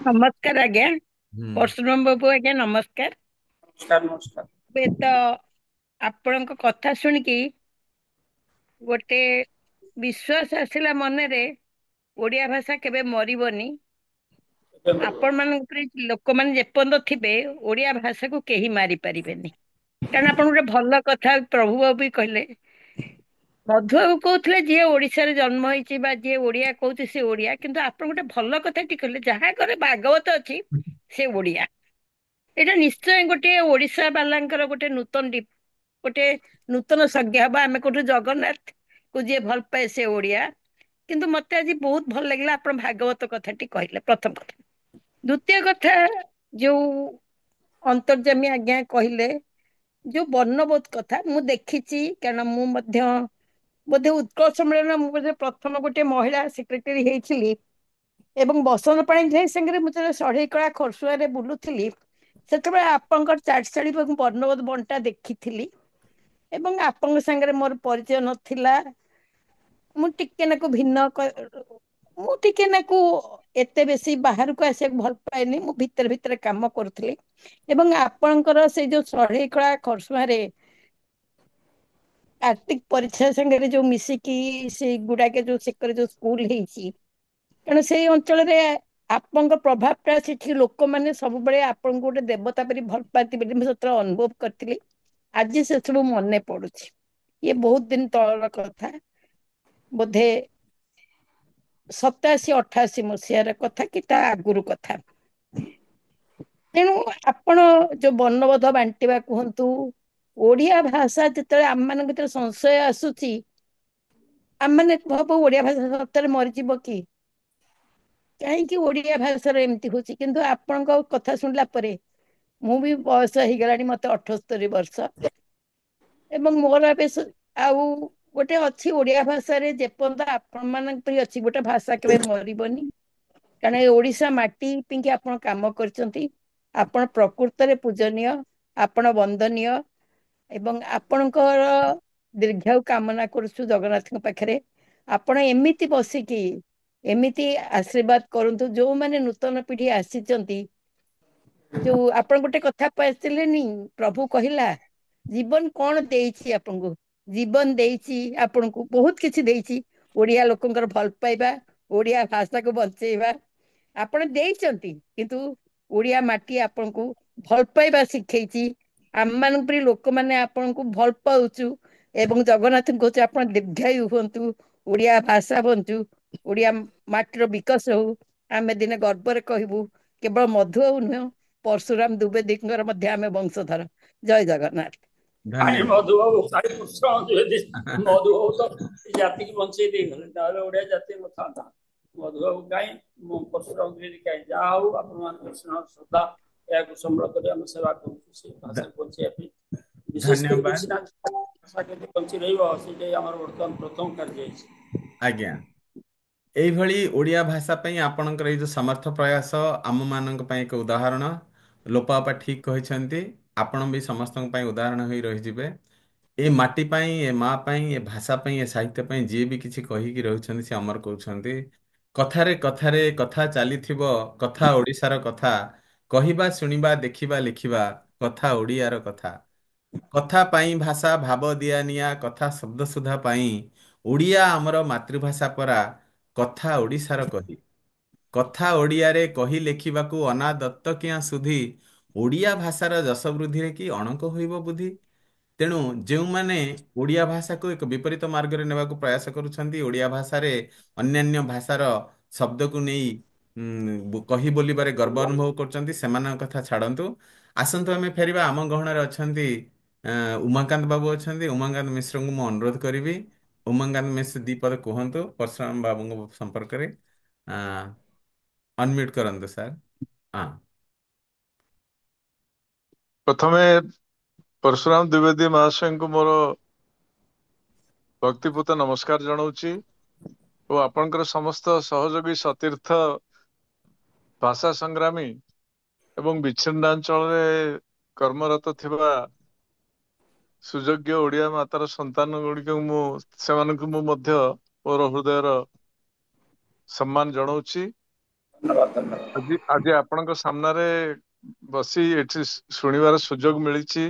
ନମସ୍କାର ଆଜ୍ଞା ପରଶୁରାମ ବାବୁ ଆଜ୍ଞା, ନମସ୍କାର। ନମସ୍କାର। ଏବେ ତ ଆପଣଙ୍କ କଥା ଶୁଣିକି ଗୋଟେ ବିଶ୍ୱାସ ଆସିଲା ମନରେ, ଓଡ଼ିଆ ଭାଷା କେବେ ମରିବନି। ଆପଣ ମାନଙ୍କ ପରି ଲୋକମାନେ ଯେପର୍ଯ୍ୟନ୍ତ ଥିବେ, ଓଡ଼ିଆ ଭାଷାକୁ କେହି ମାରିପାରିବେନି। କାରଣ ଆପଣ ଗୋଟେ ଭଲ କଥା ପ୍ରଭୁ ବାବୁ ବି କହିଲେ, ମଧୁବାବୁ କହୁଥିଲେ ଯିଏ ଓଡ଼ିଶାରେ ଜନ୍ମ ହେଇଛି ବା ଯିଏ ଓଡ଼ିଆ କହୁଛି ସେ ଓଡ଼ିଆ, କିନ୍ତୁ ଆପଣ ଗୋଟେ ଭଲ କଥାଟି କହିଲେ, ଯାହା ଘରେ ଭାଗବତ ଅଛି ସେ ଓଡ଼ିଆ। ଏଇଟା ନିଶ୍ଚୟ ଗୋଟିଏ ଓଡ଼ିଶା ବାଲାଙ୍କର ଗୋଟେ ନୂତନ ଗୋଟେ ନୂତନ ସଂଜ୍ଞା ହବ। ଆମେ କହୁଛୁ ଜଗନ୍ନାଥକୁ ଯିଏ ଭଲ ପାଏ ସେ ଓଡ଼ିଆ, କିନ୍ତୁ ମତେ ଆଜି ବହୁତ ଭଲ ଲାଗିଲା ଆପଣ ଭାଗବତ କଥାଟି କହିଲେ, ପ୍ରଥମ କଥା। ଦ୍ୱିତୀୟ କଥା ଯୋଉ ଅନ୍ତର୍ଯାମୀ ଆଜ୍ଞା କହିଲେ ଯୋଉ ବର୍ଣ୍ଣବୋଧ କଥା, ମୁଁ ଦେଖିଛି, କାରଣ ମୁଁ ମଧ୍ୟ ବୋଧେ ଉତ୍କଳ ସମ୍ମିଳନୀ ମୁଁ ବୋଧେ ପ୍ରଥମ ଗୋଟେ ମହିଳା ସେକ୍ରେଟାରୀ ହେଇଥିଲି, ଏବଂ ବସନ୍ତ ପାଣିଗ୍ରାହୀ ସାଙ୍ଗରେ ମୁଁ ଯେତେବେଳେ ଷଢ଼େଇକଳା ଖରସୁଆରେ ବୁଲୁଥିଲି, ସେତେବେଳେ ଆପଣଙ୍କର ଚାଟଶାଳୀ ଏବଂ ବର୍ଣ୍ଣବୋଧ ବଣ୍ଟା ଦେଖିଥିଲି, ଏବଂ ଆପଣଙ୍କ ସାଙ୍ଗରେ ମୋର ପରିଚୟ ନଥିଲା। ମୁଁ ଟିକେ ନାକୁ ଭିନ୍ନ, ମୁଁ ଟିକେ ନାକୁ ଏତେ ବେଶୀ ବାହାରକୁ ଆସିବାକୁ ଭଲ ପାଏନି, ମୁଁ ଭିତରେ ଭିତରେ କାମ କରୁଥିଲି। ଏବଂ ଆପଣଙ୍କର ସେଇ ଯୋଉ ଷଢ଼େଇକଳା ଖରସୁଆଁରେ କାର୍ତ୍ତିକ ପରିଛା ସାଙ୍ଗରେ ଯୋଉ ମିଶିକି ସେଇ ଗୁଡାକେ ଯୋଉ ସେକରେ ଯୋଉ ସ୍କୁଲ ହେଇଛି, କାରଣ ସେଇ ଅଞ୍ଚଳରେ ଆପଣଙ୍କ ପ୍ରଭାବଟା ସେଠି ଲୋକମାନେ ସବୁବେଳେ ଆପଣଙ୍କୁ ଗୋଟେ ଦେବତା ପରି ଭଲ ପାଆନ୍ତି ବୋଲି ମୁଁ ସେତେବେଳେ ଅନୁଭବ କରିଥିଲି। ଆଜି ସେସବୁ ମନେ ପଡୁଛି। ଇଏ ବହୁତ ଦିନ ତଳର କଥା, ବୋଧେ 87 88 ମସିହାର କଥା କି ତା ଆଗରୁ କଥା। ତେଣୁ ଆପଣ ଯୋଉ ବର୍ଣ୍ଣବୋଧ ବାଣ୍ଟିବା କୁହନ୍ତୁ, ଓଡ଼ିଆ ଭାଷା ଯେତେବେଳେ ଆମମାନଙ୍କ ଭିତରେ ସଂଶୟ ଆସୁଛି, ଆମମାନେ ଭାବୁ ଓଡ଼ିଆ ଭାଷା ସତରେ ମରିଯିବ କି, କାହିଁକି ଓଡ଼ିଆ ଭାଷାର ଏମିତି ହଉଛି। କିନ୍ତୁ ଆପଣଙ୍କ କଥା ଶୁଣିଲା ପରେ, ମୁଁ ବି ବୟସ ହେଇଗଲାଣି, ମତେ 78 ବର୍ଷ, ଏବଂ ମୋର ଏବେ ଆଉ ଗୋଟେ ଅଛି, ଓଡ଼ିଆ ଭାଷାରେ ଯେପର୍ଯ୍ୟନ୍ତ ଆପଣମାନଙ୍କ ପରି ଅଛି ଗୋଟେ ଭାଷା କେବେ ମରିବନି। କାରଣ ଏ ଓଡ଼ିଶା ମାଟି ପିଙ୍କି ଆପଣ କାମ କରିଛନ୍ତି। ଆପଣ ପ୍ରକୃତରେ ପୂଜନୀୟ, ଆପଣ ବନ୍ଦନୀୟ, ଏବଂ ଆପଣଙ୍କର ଦୀର୍ଘାୟୁ କାମନା କରୁଛୁ ଜଗନ୍ନାଥଙ୍କ ପାଖରେ। ଆପଣ ଏମିତି ବସିକି ଏମିତି ଆଶୀର୍ବାଦ କରନ୍ତୁ ଯୋଉମାନେ ନୂତନ ପିଢି ଆସିଛନ୍ତି। ଯୋଉ ଆପଣ ଗୋଟେ କଥା ପଚାରିଲେନି, ପ୍ରଭୁ କହିଲା ଜୀବନ କଣ ଦେଇଛି ଆପଣଙ୍କୁ? ଜୀବନ ଦେଇଛି ଆପଣଙ୍କୁ ବହୁତ କିଛି ଦେଇଛି, ଓଡ଼ିଆ ଲୋକଙ୍କର ଭଲ ପାଇବା, ଓଡ଼ିଆ ଭାଷାକୁ ବଞ୍ଚେଇବା ଆପଣ ଦେଇଛନ୍ତି। କିନ୍ତୁ ଓଡ଼ିଆ ମାଟି ଆପଣଙ୍କୁ ଭଲ ପାଇବା ଶିଖେଇଛି। ଆମମାନଙ୍କ ପରି ଲୋକମାନେ ଆପଣଙ୍କୁ ଭଲ ପାଉଛୁ ଏବଂ ଜଗନ୍ନାଥଙ୍କୁ କହୁଛୁ ଆପଣ ଦୀର୍ଘାୟୁ ହୁଅନ୍ତୁ, ଓଡ଼ିଆ ଭାଷା ବଞ୍ଚୁ, ଓଡ଼ିଆ ମାଟିର ବିକାଶ ହଉ। ଆମେ ଦିନେ ଗର୍ବରେ କହିବୁ କେବଳ ମଧୁ ଆଉ ନୁହେଁ, ପରଶୁରାମ ଦ୍ୱିବେଦୀଙ୍କର ମଧ୍ୟ ଆମେ ବଂଶଧର। ଜୟ ଜଗନ୍ନାଥ। କାହିଁ ମଧୁବାବୁ, କାହିଁ ପରଶୁରାମ ଦ୍ୱିବେଦୀ? ମଧୁବାବୁ ତ ଜାତିକି ବଞ୍ଚେଇ ଦେଇଗଲେ, ତାହେଲେ ଓଡ଼ିଆ ଜାତି ନଥାନ୍ତା। ମଧୁବାବୁ କାହିଁ, ମୁଁ ପରଶୁରାମ ଦ୍ୱିବେଦୀ କାହିଁ? ଯାହା ହଉ, ଆପଣମାନଙ୍କ ସ୍ନେହ ଶ୍ରଦ୍ଧା ଏହାକୁ ସମ୍ବଳ କରି ଆମେ ସେବା କରୁଛୁ ସେ ଭାଷାକୁ ବଞ୍ଚେଇବା ପାଇଁ। ବିଶେଷ କରି ଭାଷା କେମିତି ବଞ୍ଚି ରହିବ, ସେଇଟା ଆମର ବର୍ତ୍ତମାନ ପ୍ରଥମ କାର୍ଯ୍ୟ ହେଇଛି। ଆଜ୍ଞା, ଏଇଭଳି ଓଡ଼ିଆ ଭାଷା ପାଇଁ ଆପଣଙ୍କର ଏଇ ଯୋଉ ସମର୍ଥ ପ୍ରୟାସ ଆମମାନଙ୍କ ପାଇଁ ଏକ ଉଦାହରଣ। ଲୋପାପା ଠିକ କହିଛନ୍ତି, ଆପଣ ବି ସମସ୍ତଙ୍କ ପାଇଁ ଉଦାହରଣ ହୋଇ ରହିଯିବେ। ଏ ମାଟି ପାଇଁ, ଏ ମା ପାଇଁ, ଏ ଭାଷା ପାଇଁ, ଏ ସାହିତ୍ୟ ପାଇଁ ଯିଏ ବି କିଛି କହିକି ରହୁଛନ୍ତି ସେ ଅମର କରୁଛନ୍ତି। କଥାରେ କଥାରେ କଥା ଚାଲିଥିବ, କଥା ଓଡ଼ିଶାର କଥା, କହିବା ଶୁଣିବା ଦେଖିବା ଲେଖିବା କଥା ଓଡ଼ିଆର କଥା। କଥା ପାଇଁ ଭାଷା ଭାବ ଦିଆ ନିଆ, କଥା ଶବ୍ଦ ସୁଧା ପାଇଁ ଓଡ଼ିଆ ଆମର ମାତୃଭାଷା ପରା, କଥା ଓଡ଼ିଶାର କହି। କଥା ଓଡ଼ିଆରେ କହି ଲେଖିବାକୁ ଅନାଦତ୍ତ କିଆଁ ସୁଧି, ଓଡ଼ିଆ ଭାଷାର ଯଶ ବୃଦ୍ଧିରେ କି ଅଣକ ହୋଇବ ବୁଦ୍ଧି। ତେଣୁ ଯେଉଁମାନେ ଓଡ଼ିଆ ଭାଷାକୁ ଏକ ବିପରୀତ ମାର୍ଗରେ ନେବାକୁ ପ୍ରୟାସ କରୁଛନ୍ତି, ଓଡ଼ିଆ ଭାଷାରେ ଅନ୍ୟାନ୍ୟ ଭାଷାର ଶବ୍ଦକୁ ନେଇ କହି ବୋଲିବାରେ ଗର୍ବ ଅନୁଭବ କରୁଛନ୍ତି, ସେମାନଙ୍କ କଥା ଛାଡ଼ନ୍ତୁ। ଆସନ୍ତୁ ଆମେ ଫେରିବା। ଆମ ଗହଣରେ ଅଛନ୍ତି ଉମାକାନ୍ତ ବାବୁ ଅଛନ୍ତି। ଉମାକାନ୍ତ ମିଶ୍ରଙ୍କୁ ମୁଁ ଅନୁରୋଧ କରିବି, ଉମାକାନ୍ତ ମିଶ୍ର ଦ୍ୱିପଦ କୁହନ୍ତୁ ପରଶୁରାମ ବାବୁଙ୍କ ସମ୍ପର୍କରେ। ଅନମ୍ୟୁଟ୍ କରନ୍ତୁ ସାର୍। ହଁ, ପ୍ରଥମେ ପରଶୁରାମ ଦ୍ୱିବେଦୀ ମହାଶୟଙ୍କୁ ମୋର ଭକ୍ତିପୂତ ନମସ୍କାର ଜଣାଉଛି ଓ ଆପଣଙ୍କର ସମସ୍ତ ସହଯୋଗୀ ସତୀର୍ଥ ଭାଷା ସଂଗ୍ରାମୀ ଏବଂ ବିଚ୍ଛିନ୍ନାଞ୍ଚଳରେ କର୍ମରତ ଥିବା ସୁଯୋଗ୍ୟ ଓଡ଼ିଆ ମାତାର ସନ୍ତାନ ଗୁଡ଼ିକୁ ମୁଁ ସେମାନଙ୍କୁ ମୁଁ ମଧ୍ୟ ମୋର ହୃଦୟର ସମ୍ମାନ ଜଣାଉଛି। ଆଜି ଆପଣଙ୍କ ସାମ୍ନାରେ ବସି ଏଠି ଶୁଣିବାର ସୁଯୋଗ ମିଳିଛି।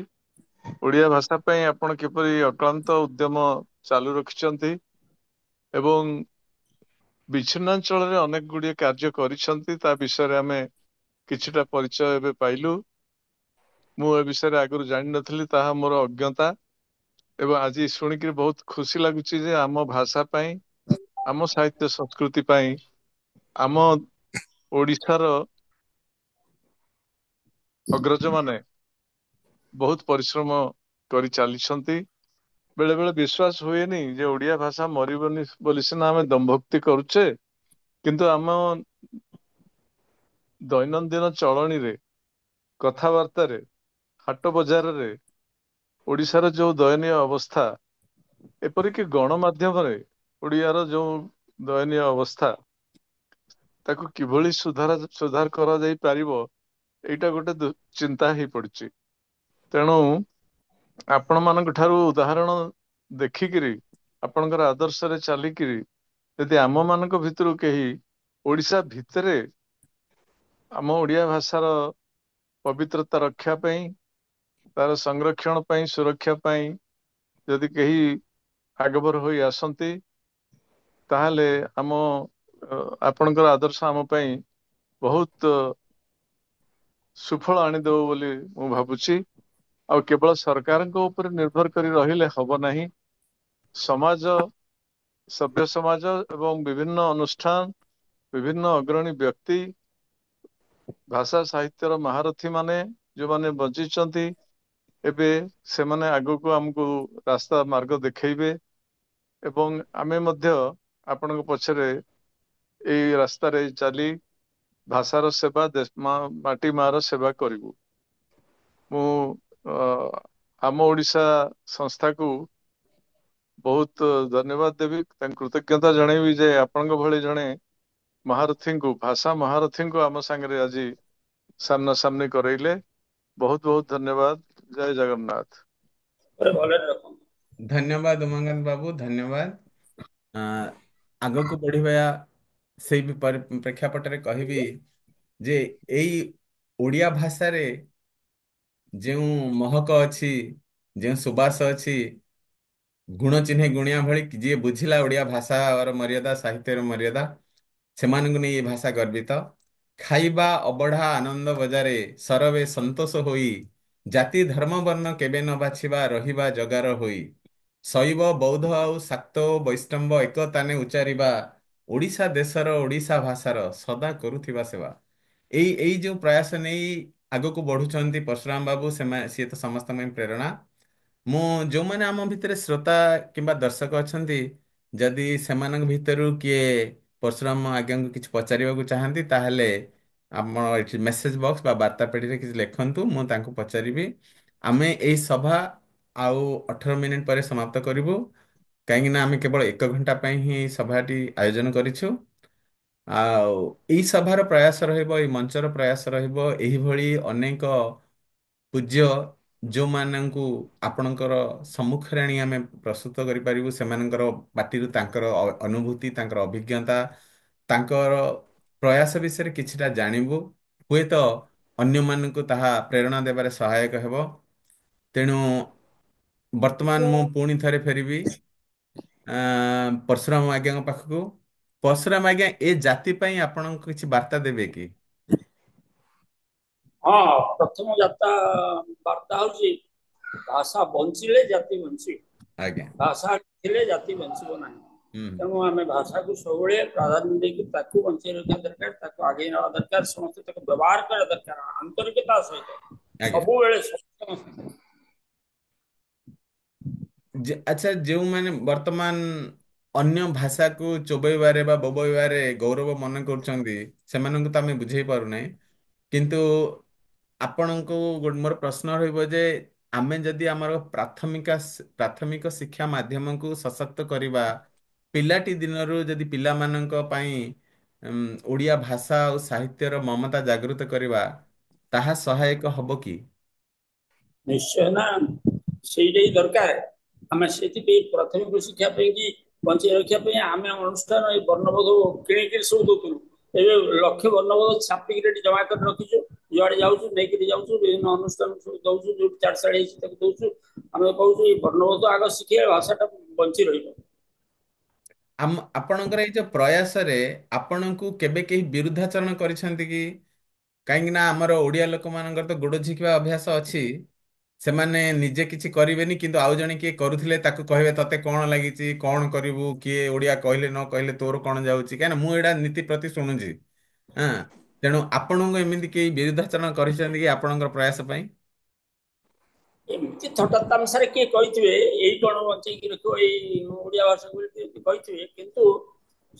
ଓଡ଼ିଆ ଭାଷା ପାଇଁ ଆପଣ କିପରି ଅକ୍ଳାନ୍ତ ଉଦ୍ୟମ ଚାଲୁ ରଖିଛନ୍ତି ଏବଂ ବିଚ୍ଛିନ୍ନାଞ୍ଚଳରେ ଅନେକ ଗୁଡ଼ିଏ କାର୍ଯ୍ୟ କରିଛନ୍ତି, ତା ବିଷୟରେ ଆମେ କିଛିଟା ପରିଚୟ ଏବେ ପାଇଲୁ। ମୁଁ ଏ ବିଷୟରେ ଆଗରୁ ଜାଣିନଥିଲି, ତାହା ମୋର ଅଜ୍ଞତା, ଏବଂ ଆଜି ଶୁଣିକିରି ବହୁତ ଖୁସି ଲାଗୁଛି ଯେ ଆମ ଭାଷା ପାଇଁ, ଆମ ସାହିତ୍ୟ ସଂସ୍କୃତି ପାଇଁ, ଆମ ଓଡ଼ିଶାର ଅଗ୍ରଜମାନେ ବହୁତ ପରିଶ୍ରମ କରି ଚାଲିଛନ୍ତି। ବେଳେ ବେଳେ ବିଶ୍ୱାସ ହୁଏନି ଯେ ଓଡ଼ିଆ ଭାଷା ମରିବନି ବୋଲି ସିନା ଆମେ ଦମ୍ଭୋକ୍ତି କରୁଛେ, କିନ୍ତୁ ଆମ ଦୈନନ୍ଦିନ ଚଳଣିରେ, କଥାବାର୍ତ୍ତାରେ, ହାଟ ବଜାରରେ ଓଡ଼ିଶାର ଯୋଉ ଦୟନୀୟ ଅବସ୍ଥା, ଏପରିକି ଗଣମାଧ୍ୟମରେ ଓଡ଼ିଆର ଯୋଉ ଦୟନୀୟ ଅବସ୍ଥା, ତାକୁ କିଭଳି ସୁଧାର କରାଯାଇ ପାରିବ, ଏଇଟା ଗୋଟେ ଚିନ୍ତା ହେଇ ପଡିଛି। ତେଣୁ ଆପଣମାନଙ୍କ ଠାରୁ ଉଦାହରଣ ଦେଖିକିରି ଆପଣଙ୍କର ଆଦର୍ଶରେ ଚାଲିକିରି ଯଦି ଆମ ମାନଙ୍କ ଭିତରୁ କେହି ଓଡ଼ିଶା ଭିତରେ ଆମ ଓଡ଼ିଆ ଭାଷାର ପବିତ୍ରତା ରକ୍ଷା ପାଇଁ, ତାର ସଂରକ୍ଷଣ ପାଇଁ, ସୁରକ୍ଷା ପାଇଁ ଯଦି କେହି ଆଗଭର ହୋଇ ଆସନ୍ତି, ତାହେଲେ ଆମ ଆପଣଙ୍କର ଆଦର୍ଶ ଆମ ପାଇଁ ବହୁତ ସୁଫଳ ଆଣିଦେବ ବୋଲି ମୁଁ ଭାବୁଛି। ଆଉ କେବଳ ସରକାରଙ୍କ ଉପରେ ନିର୍ଭର କରି ରହିଲେ ହବ ନାହିଁ। ସମାଜ, ସଭ୍ୟ ସମାଜ ଏବଂ ବିଭିନ୍ନ ଅନୁଷ୍ଠାନ, ବିଭିନ୍ନ ଅଗ୍ରଣୀ ବ୍ୟକ୍ତି, ଭାଷା ସାହିତ୍ୟର ମହାରଥୀ ମାନେ ଯେଉଁମାନେ ବଞ୍ଚିଛନ୍ତି ଏବେ, ସେମାନେ ଆଗକୁ ଆମକୁ ରାସ୍ତା ମାର୍ଗ ଦେଖେଇବେ ଏବଂ ଆମେ ମଧ୍ୟ ଆପଣଙ୍କ ପଛରେ ଏଇ ରାସ୍ତାରେ ଚାଲି ଭାଷାର ସେବା, ମାଟି ମାର ସେବା କରିବୁ। ମୁଁ ଆମ ଓଡ଼ିଶା ସଂସ୍ଥାକୁ ବହୁତ ଧନ୍ୟବାଦ ଦେବି, ତାଙ୍କୁ କୃତଜ୍ଞତା ଜଣେଇବି ଯେ ଆପଣଙ୍କ ଭଳି ଜଣେ ମହାରଥୀଙ୍କୁ, ଭାଷା ମହାରଥୀଙ୍କୁ ଆମ ସାଙ୍ଗରେ ଆଜି ସାମ୍ନାସାମ୍ନି କରେଇଲେ। ବହୁତ ବହୁତ ଧନ୍ୟବାଦ। ଜୟ ଜଗନ୍ନାଥ। ଭଲରେ ରଖନ୍ତୁ। ଧନ୍ୟବାଦ ଉମାକାନ୍ତ ବାବୁ, ଧନ୍ୟବାଦ। ଆଗକୁ ବଢିବା ସେଇ ପ୍ରେକ୍ଷାପଟରେ କହିବି ଯେ ଏଇ ଓଡ଼ିଆ ଭାଷାରେ ଯେଉଁ ମହକ ଅଛି, ଯେଉଁ ସୁବାସ ଅଛି, ଗୁଣ ଚିହ୍ନେ ଗୁଣିଆ ଭଳି ଯିଏ ବୁଝିଲା ଓଡ଼ିଆ ଭାଷାର ମର୍ଯ୍ୟାଦା, ସାହିତ୍ୟର ମର୍ଯ୍ୟାଦା, ସେମାନଙ୍କୁ ନେଇ ଏ ଭାଷା ଗର୍ବିତ। ଖାଇବା ଅବଢ଼ା ଆନନ୍ଦ ବଜାରେ ସରବେ ସନ୍ତୋଷ ହୋଇ, ଜାତି ଧର୍ମ ବର୍ଣ୍ଣ କେବେ ନ ବାଛିବା ରହିବା ଜଗାର ହୋଇ, ଶୈବ ବୌଦ୍ଧ ଆଉ ଶାକ୍ତ ଓ ବୈଷ୍ଣବ ଏକ ତାନେ ଉଚ୍ଚାରିବା, ଓଡ଼ିଶା ଦେଶର ଓଡ଼ିଶା ଭାଷାର ସଦା କରୁଥିବା ସେବା। ଏଇ ଯେଉଁ ପ୍ରୟାସ ନେଇ ଆଗକୁ ବଢୁଛନ୍ତି ପରଶୁରାମ ବାବୁ, ସିଏ ତ ସମସ୍ତଙ୍କ ପାଇଁ ପ୍ରେରଣା। ମୁଁ ଯେଉଁମାନେ ଆମ ଭିତରେ ଶ୍ରୋତା କିମ୍ବା ଦର୍ଶକ ଅଛନ୍ତି, ଯଦି ସେମାନଙ୍କ ଭିତରୁ କିଏ ପରଶୁରାମ ଆଜ୍ଞାଙ୍କୁ କିଛି ପଚାରିବାକୁ ଚାହାନ୍ତି, ତାହେଲେ ଆପଣ ଏଠି ମେସେଜ ବକ୍ସ ବା ବାର୍ତ୍ତା ପେଟିରେ କିଛି ଲେଖନ୍ତୁ, ମୁଁ ତାଙ୍କୁ ପଚାରିବି। ଆମେ ଏଇ ସଭା ଆଉ 18 ମିନିଟ୍ ପରେ ସମାପ୍ତ କରିବୁ, କାହିଁକିନା ଆମେ କେବଳ 1 ଘଣ୍ଟା ପାଇଁ ହିଁ ସଭାଟି ଆୟୋଜନ କରିଛୁ। ଆଉ ଏଇ ସଭାର ପ୍ରୟାସ ରହିବ, ଏଇ ମଞ୍ଚର ପ୍ରୟାସ ରହିବ ଏହିଭଳି ଅନେକ ପୂଜ୍ୟ ଯେଉଁମାନଙ୍କୁ ଆପଣଙ୍କର ସମ୍ମୁଖରେ ଆଣି ଆମେ ପ୍ରସ୍ତୁତ କରିପାରିବୁ, ସେମାନଙ୍କର ପାଟିରୁ ତାଙ୍କର ଅନୁଭୂତି, ତାଙ୍କର ଅଭିଜ୍ଞତା, ତାଙ୍କର ପ୍ରୟାସ ବିଷୟରେ କିଛିଟା ଜାଣିବୁ, ହୁଏତ ଅନ୍ୟମାନଙ୍କୁ ତାହା ପ୍ରେରଣା ଦେବାରେ ସହାୟକ ହେବ। ତେଣୁ ବର୍ତ୍ତମାନ ମୁଁ ପୁଣି ଥରେ ଫେରିବି ପରଶୁରାମ ଆଜ୍ଞାଙ୍କ ପାଖକୁ। ପରଶୁରାମ ଆଜ୍ଞା, ଏ ଜାତି ପାଇଁ ଆପଣଙ୍କୁ କିଛି ବାର୍ତ୍ତା ଦେବେ କି? ହଁ, ପ୍ରଥମ ବାର୍ତ୍ତା ହଉଛି ଭାଷା ବଞ୍ଚିଲେ ଜାତି ବଞ୍ଚିବ, ଭାଷା ଥିଲେ ଜାତି ବଞ୍ଚିବ ନାହିଁ। ତେଣୁ ଆମେ ଭାଷାକୁ ସବୁବେଳେ ପ୍ରାଧାନ୍ୟ ଦେଇକି ତାକୁ ବଞ୍ଚେଇ ରଖିବା ଦରକାର, ତାକୁ ଆଗେଇ ନେବା ଦରକାର, ସମସ୍ତେ ତାକୁ ବ୍ୟବହାର କରିବା ଦରକାର ଆନ୍ତରିକତା ସହିତ ସବୁବେଳେ। ଆଚ୍ଛା, ଯେଉଁମାନେ ବର୍ତ୍ତମାନ ଅନ୍ୟ ଭାଷାକୁ ଚୋବେଇବାରେ ବା ବୋବେଇବାରେ ଗୌରବ ମନେ କରୁଛନ୍ତି, ସେମାନଙ୍କୁ ତ ଆମେ ବୁଝେଇ ପାରୁନାହିଁ, କିନ୍ତୁ ଆପଣଙ୍କୁ ମୋର ପ୍ରଶ୍ନ ରହିବ ଯେ ଆମେ ଯଦି ଆମର ପ୍ରାଥମିକ ଶିକ୍ଷା ମାଧ୍ୟମକୁ ସଶକ୍ତ କରିବା, ପିଲାଟି ଦିନରୁ ଯଦି ପିଲାମାନଙ୍କ ପାଇଁ ଓଡ଼ିଆ ଭାଷା ଆଉ ସାହିତ୍ୟର ମମତା ଜାଗୃତ କରିବା, ତାହା ସହାୟକ ହବ କି? ନିଶ୍ଚୟ ନା, ସେଇଟା ହିଁ ଦରକାର। ଆମେ ସେଥିପାଇଁ ପ୍ରାଥମିକ ଶିକ୍ଷା ପାଇଁ କି ବଞ୍ଚେଇ ରଖିବା ପାଇଁ ଆମେ ଅନୁଷ୍ଠାନ ଏଇ ବର୍ଣ୍ଣବୋଧ କିଣିକିରି ସବୁ ଦଉଥିଲୁ। ଏବେ ଲକ୍ଷେ ବର୍ଣ୍ଣବୋଧ ଛାପିକିରି ଏଠି ଜମା କରି ରଖିଛୁ, ଯୁଆଡେ ଯାଉଛୁ ନେଇକିରି ଯାଉଛୁ, ବିଭିନ୍ନ ଅନୁଷ୍ଠାନ ସବୁ ଦଉଛୁ, ଯୋଉଠି ଚାଟଶାଳୀ ହେଇଛି ତାକୁ ଦଉଛୁ। ଆମେ କହୁଛୁ ଏଇ ବର୍ଣ୍ଣବୋଧ ଆଗ ଶିଖିଲେ ଭାଷାଟା ବଞ୍ଚି ରହିବ। ଆପଣଙ୍କର ଏଇ ଯୋଉ ପ୍ରୟାସରେ ଆପଣଙ୍କୁ କେବେ କେହି ବିରୁଦ୍ଧାଚରଣ କରିଛନ୍ତି କି? କାହିଁକି ନା ଆମର ଓଡ଼ିଆ ଲୋକମାନଙ୍କର ତ ଗୋଡ଼ ଝିକିବା ଅଭ୍ୟାସ ଅଛି, ସେମାନେ ନିଜେ କିଛି କରିବେନି କିନ୍ତୁ ଆଉ ଜଣେ କିଏ କରୁଥିଲେ ତାକୁ କହିବେ ତତେ କଣ ଲାଗିଛି, କଣ କରିବୁ, କିଏ ଓଡ଼ିଆ କହିଲେ ନ କହିଲେ ତୋର କଣ ଯାଉଛି। କାହିଁକିନା ମୁଁ ଏଇଟା ନୀତି ପ୍ରତି ଶୁଣୁଛି। ହଁ, ତେଣୁ ଆପଣଙ୍କୁ ଏମିତି କେହି ବିରୁଦ୍ଧାଚରଣ କରିଛନ୍ତି କି ଆପଣଙ୍କର ପ୍ରୟାସ ପାଇଁ? ଏମିତି ଥଟ୍ଟା ତାମସାରେ କିଏ କହିଥିବେ, ଏଇ କଣ ବଞ୍ଚେଇକି ରଖିବ ଏଇ ଓଡ଼ିଆ ଭାଷାକୁ ବୋଲି ଏମିତି କହିଥିବେ, କିନ୍ତୁ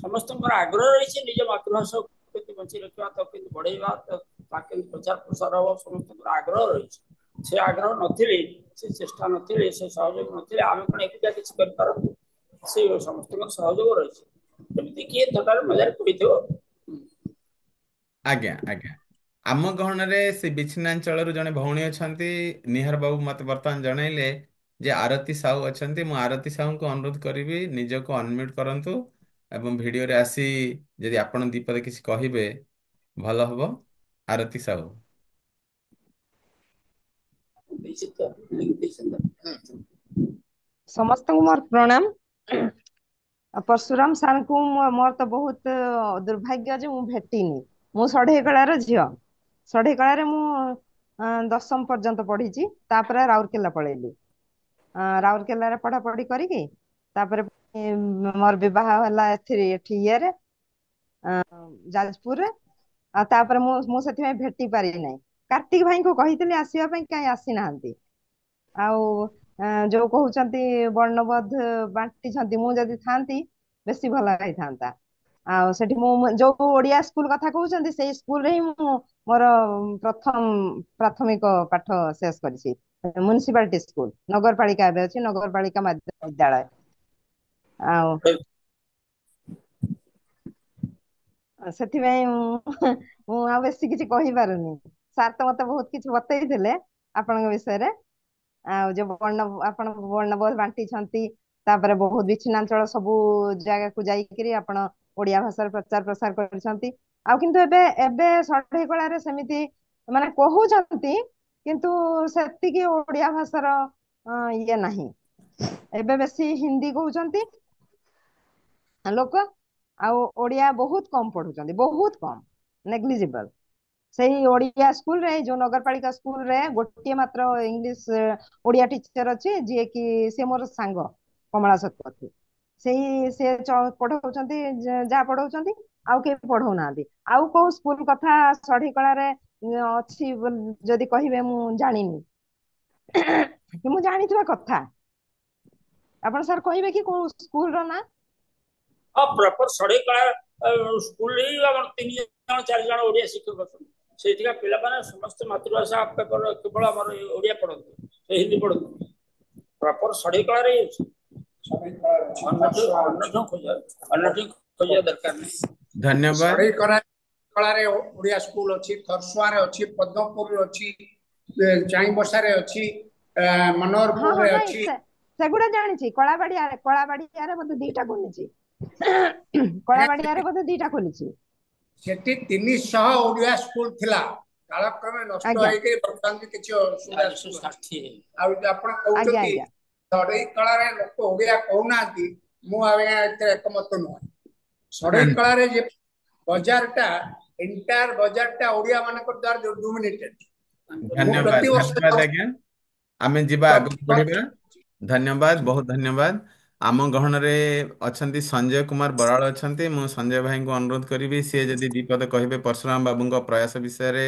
ସମସ୍ତଙ୍କର ଆଗ୍ରହ ରହିଛି ନିଜ ମାତୃଭାଷାକୁ କେମିତି ବଞ୍ଚେଇ ରଖିବା, ତାକୁ କେମିତି ବଢେଇବା, ତା କେମିତି ପ୍ରଚାର ପ୍ରସାର ହବ, ସମସ୍ତଙ୍କର ଆଗ୍ରହ ରହିଛି। ସେ ଆଗ୍ରହ ନଥିଲେ, ସେ ଚେଷ୍ଟା ନଥିଲେ, ସେ ସହଯୋଗ ନଥିଲେ ଆମେ କଣ ଏକୁଟିଆ କିଛି କରିପାରନ୍ତୁ? ସେ ସମସ୍ତଙ୍କର ସହଯୋଗ ରହିଛି। ଏମିତି କିଏ ଥଟ୍ଟାରେ ମଜାରେ କହିଥିବ। ଆଜ୍ଞା ଆଜ୍ଞା, ଆମ ଗହଣରେ ସେ ବିଚ୍ଛିନ୍ନାଞ୍ଚଳରୁ ଜଣେ ଭଉଣୀ ଅଛନ୍ତି, ନିହାର ବାବୁ ମତେ ବର୍ତ୍ତମାନ ଜଣେଇଲେ, ଯେ ଆରତି ସାହୁ ଅଛନ୍ତି। ମୁଁ ଆରତି ସାହୁଙ୍କୁ ଅନୁରୋଧ କରିବି ନିଜକୁ ଅନମ୍ୟୁଟ୍ କରନ୍ତୁ ଏବଂ ଭିଡ଼ିଓରେ ଆସି ଯଦି ଆପଣ ଦ୍ୱିପଦେ କିଛି କହିବେ ଭଲ ହବ। ଆରତି ସାହୁ। ସମସ୍ତଙ୍କୁ ମୋର ପ୍ରଣାମ। ପରଶୁରାମ ସାର୍ଙ୍କୁ ମୋର ତ ବହୁତ ଦୁର୍ଭାଗ୍ୟ ଯେ ମୁଁ ଭେଟିନି। ମୁଁ ଷଢେଇକଳାର ଝିଅ। ଷଢେଇକଳାରେ ମୁଁ 10ମ ପର୍ଯ୍ୟନ୍ତ ପଢିଛି, ତାପରେ ରାଉରକେଲା ପଳେଇଲି। ରାଉରକେଲାରେ ପଢାପଢି କରିକି ତାପରେ ମୋର ବିବାହ ହେଲା ଏଥିରେ ଏଠି ଇଏରେ ଯାଜପୁରରେ। ଆଉ ତାପରେ ମୁଁ ସେଥିପାଇଁ ଭେଟି ପାରିନାହିଁ। କାର୍ତ୍ତିକ ଭାଇଙ୍କୁ କହିଥିଲି ଆସିବା ପାଇଁ, କାହିଁ ଆସିନାହାନ୍ତି। ଆଉ ଯୋଉ କହୁଛନ୍ତି ବର୍ଣ୍ଣବୋଧ ବାଣ୍ଟିଛନ୍ତି, ମୁଁ ଯଦି ଥାନ୍ତି ବେଶୀ ଭଲ ହେଇଥାନ୍ତା। ଆଉ ସେଠି ମୁଁ ଯୋଉ ଓଡିଆ ସ୍କୁଲ କଥା କହୁଛନ୍ତି ସେଇ ସ୍କୁଲରେ ହିଁ ମୁଁ ମୋର ପ୍ରଥମ ପ୍ରାଥମିକ ପାଠ ଶେଷ କରିଛି। ମ୍ୟୁନିସିପାଲିଟି ସ୍କୁଲ, ନଗରପାଳିକା ଏବେ ଅଛି, ନଗରପାଳିକା ମାଧ୍ୟମିକ ବିଦ୍ୟାଳୟ। ଆଉ ସେଥିପାଇଁ ମୁଁ ଆଉ ବେଶୀ କିଛି କହିପାରୁନି। ସାର୍ ତ ମତେ ବହୁତ କିଛି ବତେଇଥିଲେ ଆପଣଙ୍କ ବିଷୟରେ। ଆଉ ଯୋଉ ବର୍ଣ୍ଣ ଆପଣ ବର୍ଣ୍ଣବୋଧ ବାଣ୍ଟିଛନ୍ତି, ତାପରେ ବହୁତ ବିଚ୍ଛିନ୍ନାଞ୍ଚଳ ସବୁ ଜାଗାକୁ ଯାଇକିରି ଆପଣ ଓଡିଆ ଭାଷାର ପ୍ରଚାର ପ୍ରସାର କରିଛନ୍ତି। ଆଉ କିନ୍ତୁ ଏବେ ଏବେ ଷଢେଇକଳାରେ ସେମିତି ମାନେ କହୁଛନ୍ତି, କିନ୍ତୁ ସେତିକି ଓଡିଆ ଭାଷାର ଇଏ ନାହିଁ। ଏବେ ବେଶୀ ହିନ୍ଦୀ କହୁଛନ୍ତି ଲୋକ, ଆଉ ଓଡିଆ ବହୁତ କମ ପଢୁଛନ୍ତି, ବହୁତ କମ, ନେଗ୍ଲିଜିବଲ। ସେଇ ଓଡିଆ ସ୍କୁଲରେ, ଯୋଉ ନଗରପାଳିକା ସ୍କୁଲରେ ଗୋଟିଏ ମାତ୍ର ଇଂଲିଶ ଓଡିଆ ଟିଚର ଅଛି, ଯିଏ କି ସେ ମୋର ସାଙ୍ଗ କମଳା ଶତପଥୀ। ସେଇ ସେ ପଢଉଛନ୍ତି, ଯାହା ପଢଉଛନ୍ତି, ଆଉ କେହି ପଢଉନାହାନ୍ତି। ଆଉ କୋଉ ସ୍କୁଲ କଥା ଷଢେଇକଳାରେ ଅଛି ଯଦି କହିବେ ମୁଁ ଜାଣିନି, ମୁଁ ଜାଣିଥିବା କଥା। ଆପଣ ସାର୍ କହିବେ କି କୋଉ ସ୍କୁଲର ନାଁ? ହଁ, ପ୍ରପର ଷଢେଇକଳା ସ୍କୁଲରେ ହିଁ ଆମର 3 ଜଣ 4 ଜଣ ଓଡିଆ ଶିକ୍ଷକ ଅଛନ୍ତି। ସେଇଠିକା ପିଲାମାନେ ସମସ୍ତେ ମାତୃଭାଷା ପେପର କେବଳ ଆମର ଓଡିଆ ପଢନ୍ତି, ସେ ହିନ୍ଦୀ ପଢନ୍ତି। ପ୍ରପର ଷଢେଇକଳାରେ ହିଁ ଅଛି। ଅନ୍ୟଠି ଖୋଜିବା ଦରକାର ନାହିଁ। ଧନ୍ୟବାଦ। ଷଢେଇକଳାରେ ଓଡିଆ ସ୍କୁଲ ଅଛି, ଖରସୁଆରେ ଅଛି, ପଦ୍ମପୁରରେ ଅଛି, ଚାଇଁବସାରେ ଅଛି, ମନୋହରପୁରରେ ଅଛି। ସେଗୁଡା ଜାଣିଛି। କଳାବାଡିଆରେ, କଳାବାଡିଆରେ ବୋଧେ 2ଟା ଖୋଲିଛି। କଳାବାଡିଆରେ ବୋଧେ 2ଟା ଖୋଲିଛି। ସେଠି 300 ଓଡିଆ ସ୍କୁଲ ଥିଲା, କାଳକ୍ରମେ ନଷ୍ଟ ହେଇକି ବର୍ତ୍ତମାନ କିଛି ଅସୁବିଧା। ଆଉ ଆପଣ କହୁଛନ୍ତି ଷଢେଇକଳାରେ ଲୋକ ଓଡିଆ କହୁନାହାନ୍ତି, ମୁଁ ଆଜ୍ଞା ଏଥିରେ ଏକମତ ନୁହେଁ। ଷଢେଇକଳାରେ ଯେ ବଜାରଟା, ଏଣ୍ଟାୟାର ବଜାରଟା ଓଡିଆ ମାନଙ୍କ ଦ୍ୱାରା ଡୋମିନେଟେଡ। ଧନ୍ୟବାଦ, ଧନ୍ୟବାଦ ଆଜ୍ଞା। ଆମେ ଯିବା, ଆଗକୁ ବଢିବା। ଧନ୍ୟବାଦ, ବହୁତ ଧନ୍ୟବାଦ। ଆମ ଗହଣରେ ଅଛନ୍ତି ସଞ୍ଜୟ କୁମାର ବରାଳ ଅଛନ୍ତି। ମୁଁ ସଞ୍ଜୟ ଭାଇଙ୍କୁ ଅନୁରୋଧ କରିବି ସିଏ ଯଦି ଦ୍ୱିପଦ କହିବେ ପରଶୁରାମ ବାବୁଙ୍କ ପ୍ରୟାସ ବିଷୟରେ,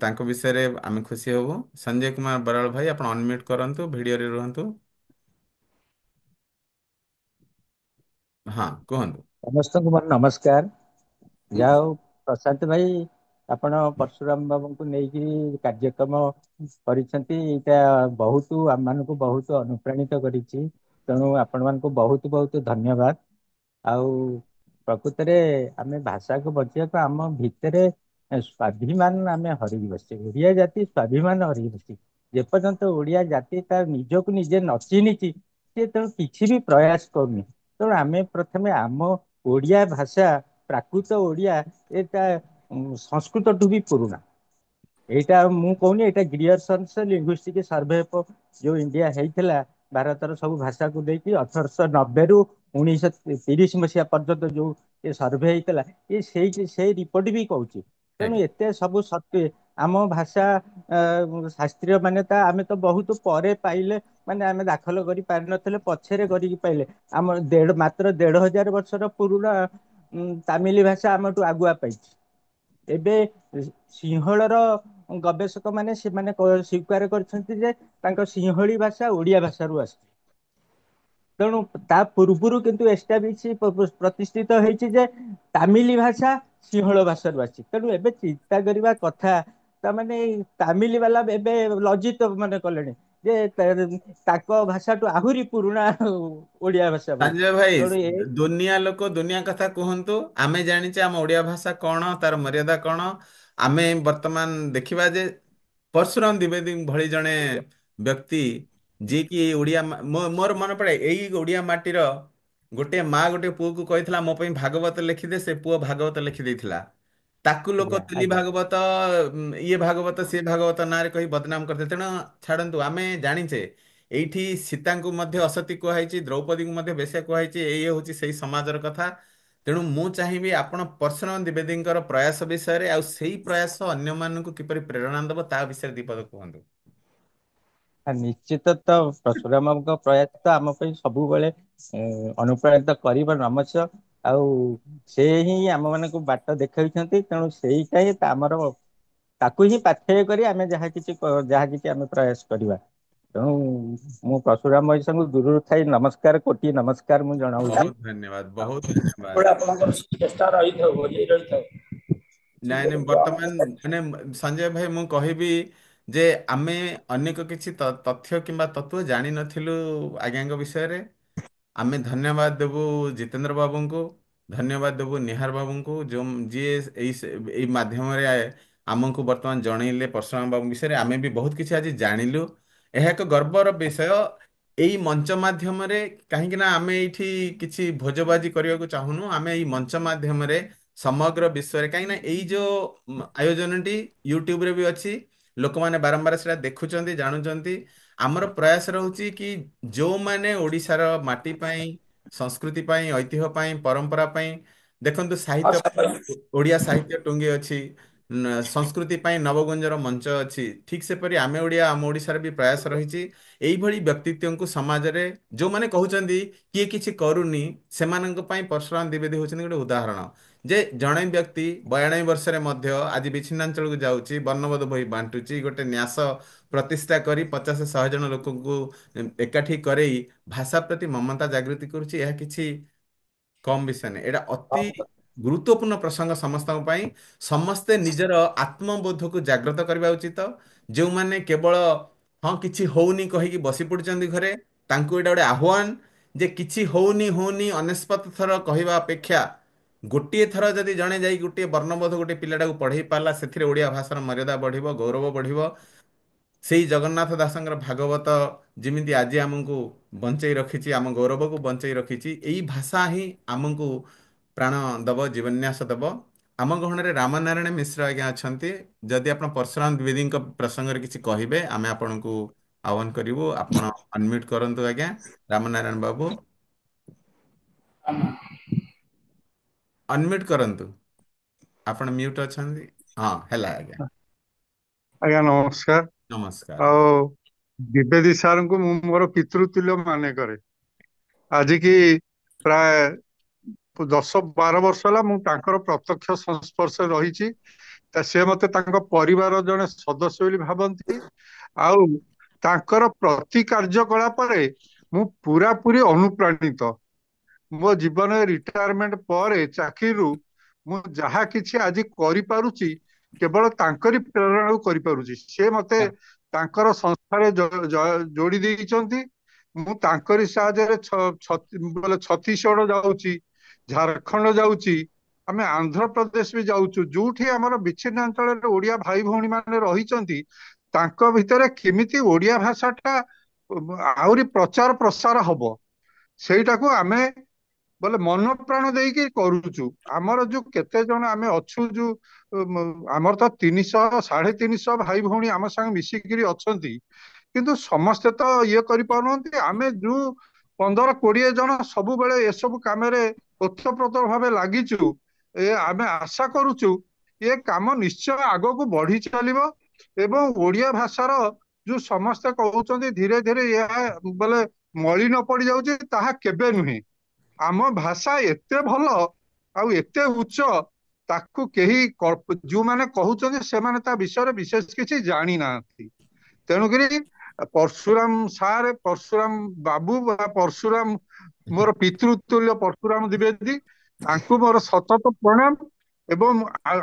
ତାଙ୍କ ବିଷୟରେ ଆମେ ଖୁସି ହବୁ। ସଞ୍ଜୟ କୁମାର ବରାଳ ଭାଇ, ଆପଣ ଅନମ୍ୟୁଟ୍ କରନ୍ତୁ, ଭିଡ଼ିଓରେ ରୁହନ୍ତୁ। ହଁ, କୁହନ୍ତୁ। ସମସ୍ତଙ୍କୁ ମୋର ନମସ୍କାର। ଯାହା ହଉ ପ୍ରଶାନ୍ତ ଭାଇ, ଆପଣ ପରଶୁରାମ ବାବୁଙ୍କୁ ନେଇକି କାର୍ଯ୍ୟକ୍ରମ କରିଛନ୍ତି, ଏଇଟା ବହୁତ ଆମମାନଙ୍କୁ ବହୁତ ଅନୁପ୍ରାଣିତ କରିଛି। ତେଣୁ ଆପଣମାନଙ୍କୁ ବହୁତ ବହୁତ ଧନ୍ୟବାଦ। ଆଉ ପ୍ରକୃତରେ ଆମେ ଭାଷାକୁ ବଞ୍ଚିବାକୁ ଆମ ଭିତରେ ସ୍ୱାଭିମାନ ଆମେ ହରେଇ ବସିଛେ। ଓଡ଼ିଆ ଜାତି ସ୍ୱାଭିମାନ ହରେଇ ବସିଛି। ଯେପର୍ଯ୍ୟନ୍ତ ଓଡ଼ିଆ ଜାତି ତା ନିଜକୁ ନିଜେ ନ ଚିହ୍ନିଛି, ସେ ତେଣୁ କିଛି ବି ପ୍ରୟାସ କରୁନି। ତେଣୁ ଆମେ ପ୍ରଥମେ ଆମ ଓଡ଼ିଆ ଭାଷା, ପ୍ରାକୃତ ଓଡ଼ିଆ, ଏଟା ସଂସ୍କୃତଠୁ ବି ପୁରୁଣା। ଏଇଟା ମୁଁ କହୁନି, ଏଇଟା ଗ୍ରିୟର୍ସନ୍ସ ଲିଙ୍ଗୁଇଷ୍ଟିକ ସର୍ଭେ ଯୋଉ ଇଣ୍ଡିଆ ହେଇଥିଲା ଭାରତର ସବୁ ଭାଷାକୁ ନେଇକି 1890ରୁ 1930 ମସିହା ପର୍ଯ୍ୟନ୍ତ ଯୋଉ ଏ ସର୍ଭେ ହେଇଥିଲା, ଏ ସେଇ ରିପୋର୍ଟ ବି କହୁଛି। ତେଣୁ ଏତେ ସବୁ ସତ୍ତ୍ୱେ ଆମ ଭାଷା ଶାସ୍ତ୍ରୀୟ ମାନ୍ୟତା ଆମେ ତ ବହୁତ ପରେ ପାଇଲେ, ମାନେ ଆମେ ଦାଖଲ କରି ପାରିନଥିଲେ, ପଛରେ କରିକି ପାଇଲେ। ଆମ ମାତ୍ର 1500 ବର୍ଷର ପୁରୁଣା ତାମିଲ ଭାଷା ଆମଠୁ ଆଗୁଆ ପାଇଛି। ଏବେ ସିଂହଳର ଗବେଷକ ମାନେ ସେମାନେ ସ୍ୱୀକାର କରିଛନ୍ତି ଯେ ତାଙ୍କ ସିଂହଳୀ ଭାଷା ଓଡ଼ିଆ ଭାଷାରୁ ଆସିଛି। ତେଣୁ ତା ପୂର୍ବରୁ କିନ୍ତୁ ଏଷ୍ଟାବ୍ଲିଶ ପ୍ରତିଷ୍ଠିତ ହେଇଛି ଯେ ତାମିଲ ଭାଷା ସିଂହଳ ଭାଷାରୁ ଆସିଛି। ତେଣୁ ଏବେ ଚିନ୍ତା କରିବା କଥା, ତାମାନେ ତାମିଲ ବାଲା ଏବେ ଲଜ୍ଜିତ ମାନେ କଲେଣି ଯେ ତାଙ୍କ ଭାଷାଠୁ ଆହୁରି ପୁରୁଣା ଓଡ଼ିଆ ଭାଷା ବୋଲି। ସଞ୍ଜୟ ଭାଇ, ତେଣୁ ଦୁନିଆ ଲୋକ ଦୁନିଆ କଥା କୁହନ୍ତୁ, ଆମେ ଜାଣିଛେ ଆମ ଓଡ଼ିଆ ଭାଷା କଣ, ତାର ମର୍ଯ୍ୟାଦା କଣ। ଆମେ ବର୍ତ୍ତମାନ ଦେଖିବା ଯେ ପରଶୁରାମ ଦ୍ୱିବେଦୀ ଭଳି ଜଣେ ବ୍ୟକ୍ତି ଯିଏକି ଓଡ଼ିଆ, ମୋର ମନେ ପଡ଼େ ଏଇ ଓଡ଼ିଆ ମାଟିର ଗୋଟେ ମା ଗୋଟେ ପୁଅକୁ କହିଥିଲା ମୋ ପାଇଁ ଭାଗବତ ଲେଖିଦେ, ସେ ପୁଅ ଭାଗବତ ଲେଖିଦେଇଥିଲା। ତାକୁ ଲୋକ ଆଜ୍ଞା ତେଲି ଆଜ୍ଞା। ଭାଗବତ, ଇଏ ଭାଗବତ ସିଏ ଭାଗବତ ନାଁରେ କହି ବଦନାମ କରିଥିଲେ। ତେଣୁ ଛାଡ଼ନ୍ତୁ, ଆମେ ଜାଣିଛେ ଏଇଠି ସୀତାଙ୍କୁ ମଧ୍ୟ ଅସତୀ କୁହାହେଇଛି, ଦ୍ରୌପଦୀଙ୍କୁ ମଧ୍ୟ ବେଶ୍ୟା କୁହାହେଇଛି। ଏଇ ହେଉଛି ସେଇ ସମାଜର କଥା। ତେଣୁ ମୁଁ ଚାହିଁବି ଆପଣ ପରଶୁରାମ ଦ୍ୱିବେଦୀଙ୍କର ପ୍ରୟାସ ବିଷୟରେ ଆଉ ସେଇ ପ୍ରୟାସ ଅନ୍ୟମାନଙ୍କୁ କିପରି ପ୍ରେରଣା ଦେବ ତା ବିଷୟରେ 2 ପଦ କୁହନ୍ତୁ। ନିଶ୍ଚିତ ତ ପରଶୁରାମଙ୍କ ପ୍ରୟାସ ତ ଆମ ପାଇଁ ସବୁବେଳେ ଅନୁପ୍ରାଣିତ କରିବ ନମସ୍ୟ, ଆଉ ସେ ହିଁ ଆମ ମାନଙ୍କୁ ବାଟ ଦେଖାଇଛନ୍ତି। ତେଣୁ ସେଇଟା ହିଁ ଆମର, ତାକୁ ହିଁ ପାଥେୟ କରି ଆମେ ଯାହା କିଛି ଆମେ ପ୍ରୟାସ କରିବା। ତେଣୁ ମୁଁ ପରଶୁରାମ ମହିଷଙ୍କୁ ଦୂରରୁ ଥାଇ ନମସ୍କାର, କୋଟି ନମସ୍କାର ମୁଁ ଜଣାଉଛି। ବହୁତ ଧନ୍ୟବାଦ, ବହୁତ ଧନ୍ୟବାଦ। ଆପଣଙ୍କର ଚେଷ୍ଟା ରହିଥାଉ, ବଜେଇ ରହିଥାଉ। ନାଇଁ ନାଇଁ, ବର୍ତ୍ତମାନ ମାନେ ସଞ୍ଜୟ ଭାଇ ମୁଁ କହିବି ଯେ ଆମେ ଅନେକ କିଛି ତଥ୍ୟ କିମ୍ବା ତତ୍ତ୍ୱ ଜାଣିନଥିଲୁ ଆଜ୍ଞାଙ୍କ ବିଷୟରେ। ଆମେ ଧନ୍ୟବାଦ ଦେବୁ ଜିତେନ୍ଦ୍ର ବାବୁଙ୍କୁ, ଧନ୍ୟବାଦ ଦେବୁ ନିହାର ବାବୁଙ୍କୁ, ଯେଉଁ ଯିଏ ଏଇ ଏଇ ମାଧ୍ୟମରେ ଆମକୁ ବର୍ତ୍ତମାନ ଜଣେଇଲେ ପରଶୁରାମ ବାବୁଙ୍କ ବିଷୟରେ। ଆମେ ବି ବହୁତ କିଛି ଆଜି ଜାଣିଲୁ। ଏହା ଏକ ଗର୍ବର ବିଷୟ ଏଇ ମଞ୍ଚ ମାଧ୍ୟମରେ, କାହିଁକି ନା ଆମେ ଏଇଠି କିଛି ଭୋଜବାଜି କରିବାକୁ ଚାହୁଁନୁ। ଆମେ ଏଇ ମଞ୍ଚ ମାଧ୍ୟମରେ ସମଗ୍ର ବିଶ୍ୱରେ, କାହିଁକି ନା ଏଇ ଯେଉଁ ଆୟୋଜନଟି ୟୁଟ୍ୟୁବରେ ବି ଅଛି, ଲୋକମାନେ ବାରମ୍ବାର ସେଟା ଦେଖୁଛନ୍ତି, ଜାଣୁଛନ୍ତି। ଆମର ପ୍ରୟାସ ରହୁଛି କି ଯେଉଁମାନେ ଓଡ଼ିଶାର ମାଟି ପାଇଁ, ସଂସ୍କୃତି ପାଇଁ, ଐତିହ୍ୟ ପାଇଁ, ପରମ୍ପରା ପାଇଁ, ଦେଖନ୍ତୁ ସାହିତ୍ୟ ପାଇଁ ଓଡ଼ିଆ ସାହିତ୍ୟ ଟୁଙ୍ଗି ଅଛି, ସଂସ୍କୃତି ପାଇଁ ନବଗୁଞ୍ଜର ମଞ୍ଚ ଅଛି, ଠିକ୍ ସେପରି ଆମେ ଓଡ଼ିଆ ଆମ ଓଡ଼ିଶାର ବି ପ୍ରୟାସ ରହିଛି ଏଇଭଳି ବ୍ୟକ୍ତିତ୍ୱଙ୍କୁ ସମାଜରେ ଯେଉଁମାନେ କହୁଛନ୍ତି କିଏ କିଛି କରୁନି, ସେମାନଙ୍କ ପାଇଁ ପରଶୁରାମ ଦ୍ୱିବେଦୀ ହେଉଛନ୍ତି ଗୋଟେ ଉଦାହରଣ ଯେ ଜଣେ ବ୍ୟକ୍ତି 92 ବର୍ଷରେ ମଧ୍ୟ ଆଜି ବିଚ୍ଛିନ୍ନାଞ୍ଚଳକୁ ଯାଉଛି, ବର୍ଣ୍ଣବୋଧ ବହି ବାଣ୍ଟୁଛି, ଗୋଟେ ନ୍ୟାସ ପ୍ରତିଷ୍ଠା କରି 50-100 ଜଣ ଲୋକଙ୍କୁ ଏକାଠି କରେଇ ଭାଷା ପ୍ରତି ମମତା ଜାଗୃତି କରୁଛି। ଏହା କିଛି କମ୍ ବିଷୟ ନୁହେଁ, ଏଇଟା ଅତି ଗୁରୁତ୍ୱପୂର୍ଣ୍ଣ ପ୍ରସଙ୍ଗ ସମସ୍ତଙ୍କ ପାଇଁ। ସମସ୍ତେ ନିଜର ଆତ୍ମବୋଧକୁ ଜାଗ୍ରତ କରିବା ଉଚିତ। ଯେଉଁମାନେ କେବଳ ହଁ କିଛି ହଉନି କହିକି ବସି ପଡୁଛନ୍ତି ଘରେ, ତାଙ୍କୁ ଏଇଟା ଗୋଟେ ଆହ୍ୱାନ ଯେ କିଛି ହଉନି ହଉନି 99 ଥର କହିବା ଅପେକ୍ଷା ଗୋଟିଏ ଥର ଯଦି ଜଣେ ଯାଇ ଗୋଟିଏ ବର୍ଣ୍ଣବୋଧ ଗୋଟେ ପିଲାଟାକୁ ପଢ଼େଇ ପାରିଲା, ସେଥିରେ ଓଡ଼ିଆ ଭାଷାର ମର୍ଯ୍ୟାଦା ବଢ଼ିବ, ଗୌରବ ବଢ଼ିବ। ସେଇ ଜଗନ୍ନାଥ ଦାସଙ୍କର ଭାଗବତ ଯେମିତି ଆଜି ଆମକୁ ବଞ୍ଚେଇ ରଖିଛି, ଆମ ଗୌରବକୁ ବଞ୍ଚେଇ ରଖିଛି, ଏଇ ଭାଷା ହିଁ ଆମକୁ ପ୍ରାଣ ଦେବ, ଜୀବନ୍ୟାସ ଦେବ। ଆମ ଗହଣରେ ରାମନାରାୟଣ ମିଶ୍ର ଆଜ୍ଞା ଅଛନ୍ତି। ଯଦି ଆପଣ ପରଶୁରାମ ଦ୍ୱିବେଦୀଙ୍କ ପ୍ରସଙ୍ଗରେ କିଛି କହିବେ, ଆମେ ଆପଣଙ୍କୁ ଆହ୍ୱାନ କରିବୁ। ଆପଣ ଅନମ୍ୟୁଟ୍ କରନ୍ତୁ ଆଜ୍ଞା। ରାମନାରାୟଣ ବାବୁ ଅନମ୍ୟୁଟ୍ କରନ୍ତୁ, ଆପଣ ମ୍ୟୁଟ୍ ଅଛନ୍ତି। ହଁ ହେଲା ଆଜ୍ଞା। ଆଜ୍ଞା ନମସ୍କାର। ନମସ୍କାର। ଆଉ ଦ୍ୱିବେଦୀ ସାରଙ୍କୁ ମୁଁ ମୋର ପିତୃତୁଲ୍ୟ ମାନେ କରେ। ଆଜିକି ପ୍ରାୟ 10-12 ବର୍ଷ ହେଲା ମୁଁ ତାଙ୍କର ପ୍ରତ୍ୟକ୍ଷ ସଂସ୍ପର୍ଶରେ ରହିଛି। ସେ ମତେ ତାଙ୍କ ପରିବାର ଜଣେ ସଦସ୍ୟ ବୋଲି ଭାବନ୍ତି, ଆଉ ତାଙ୍କର ପ୍ରତି କାର୍ଯ୍ୟକଳାପରେ ମୁଁ ପୁରାପୁରି ଅନୁପ୍ରାଣିତ। ମୋ ଜୀବନରେ ରିଟାୟାରମେଣ୍ଟ ପରେ ଚାକିରିରୁ ମୁଁ ଯାହା କିଛି ଆଜି କରିପାରୁଛି କେବଳ ତାଙ୍କରି ପ୍ରେରଣାରୁ କରିପାରୁଛି। ସେ ମତେ ତାଙ୍କର ସଂସ୍ଥାରେ ଯୋଡି ଦେଇଛନ୍ତି। ମୁଁ ତାଙ୍କରି ସାହାଯ୍ୟରେ ଛତିଶଗଡ଼ ଯାଉଛି, ଝାରଖଣ୍ଡ ଯାଉଛି, ଆମେ ଆନ୍ଧ୍ରପ୍ରଦେଶ ବି ଯାଉଛୁ। ଯୋଉଠି ଆମର ବିଚ୍ଛିନ୍ନାଞ୍ଚଳରେ ଓଡ଼ିଆ ଭାଇ ଭଉଣୀ ମାନେ ରହିଛନ୍ତି, ତାଙ୍କ ଭିତରେ କେମିତି ଓଡ଼ିଆ ଭାଷାଟା ଆହୁରି ପ୍ରଚାର ପ୍ରସାର ହବ ସେଇଟାକୁ ଆମେ ବୋଲେ ମନ ପ୍ରାଣ ଦେଇକି କରୁଛୁ। ଆମର ଯୋଉ କେତେ ଜଣ ଆମେ ଅଛୁ, ଯୋଉ ଆମର ତ 300 350 ଭାଇ ଭଉଣୀ ଆମ ସାଙ୍ଗେ ମିଶିକିରି ଅଛନ୍ତି, କିନ୍ତୁ ସମସ୍ତେ ତ ଇଏ କରିପାରୁନାହାନ୍ତି। ଆମେ ଯୋଉ 15-20 ଜଣ ସବୁବେଳେ ଏସବୁ କାମରେ ଓତପ୍ରୋତ ଭାବେ ଲାଗିଛୁ, ଏ ଆମେ ଆଶା କରୁଛୁ ଏ କାମ ନିଶ୍ଚୟ ଆଗକୁ ବଢି ଚାଲିବ। ଏବଂ ଓଡ଼ିଆ ଭାଷାର ଯୋଉ ସମସ୍ତେ କହୁଛନ୍ତି ଧୀରେ ଧୀରେ ଏହା ବୋଲେ ମଳିନ ପଡିଯାଉଛି, ତାହା କେବେ ନୁହେଁ। ଆମ ଭାଷା ଏତେ ଭଲ ଆଉ ଏତେ ଉଚ୍ଚ, ତାକୁ କେହି ଯୋଉମାନେ କହୁଛନ୍ତି ସେମାନେ ତା ବିଷୟରେ ବିଶେଷ କିଛି ଜାଣି ନାହାନ୍ତି। ତେଣୁକରି ପରଶୁରାମ ସାର୍, ପରଶୁରାମ ବାବୁ ବା ପରଶୁରାମ ମୋର ପିତୃତୁଲ୍ୟ ପରଶୁରାମ ଦ୍ୱିବେଦୀ, ତାଙ୍କୁ ମୋର ସତତ ପ୍ରଣାମ। ଏବଂ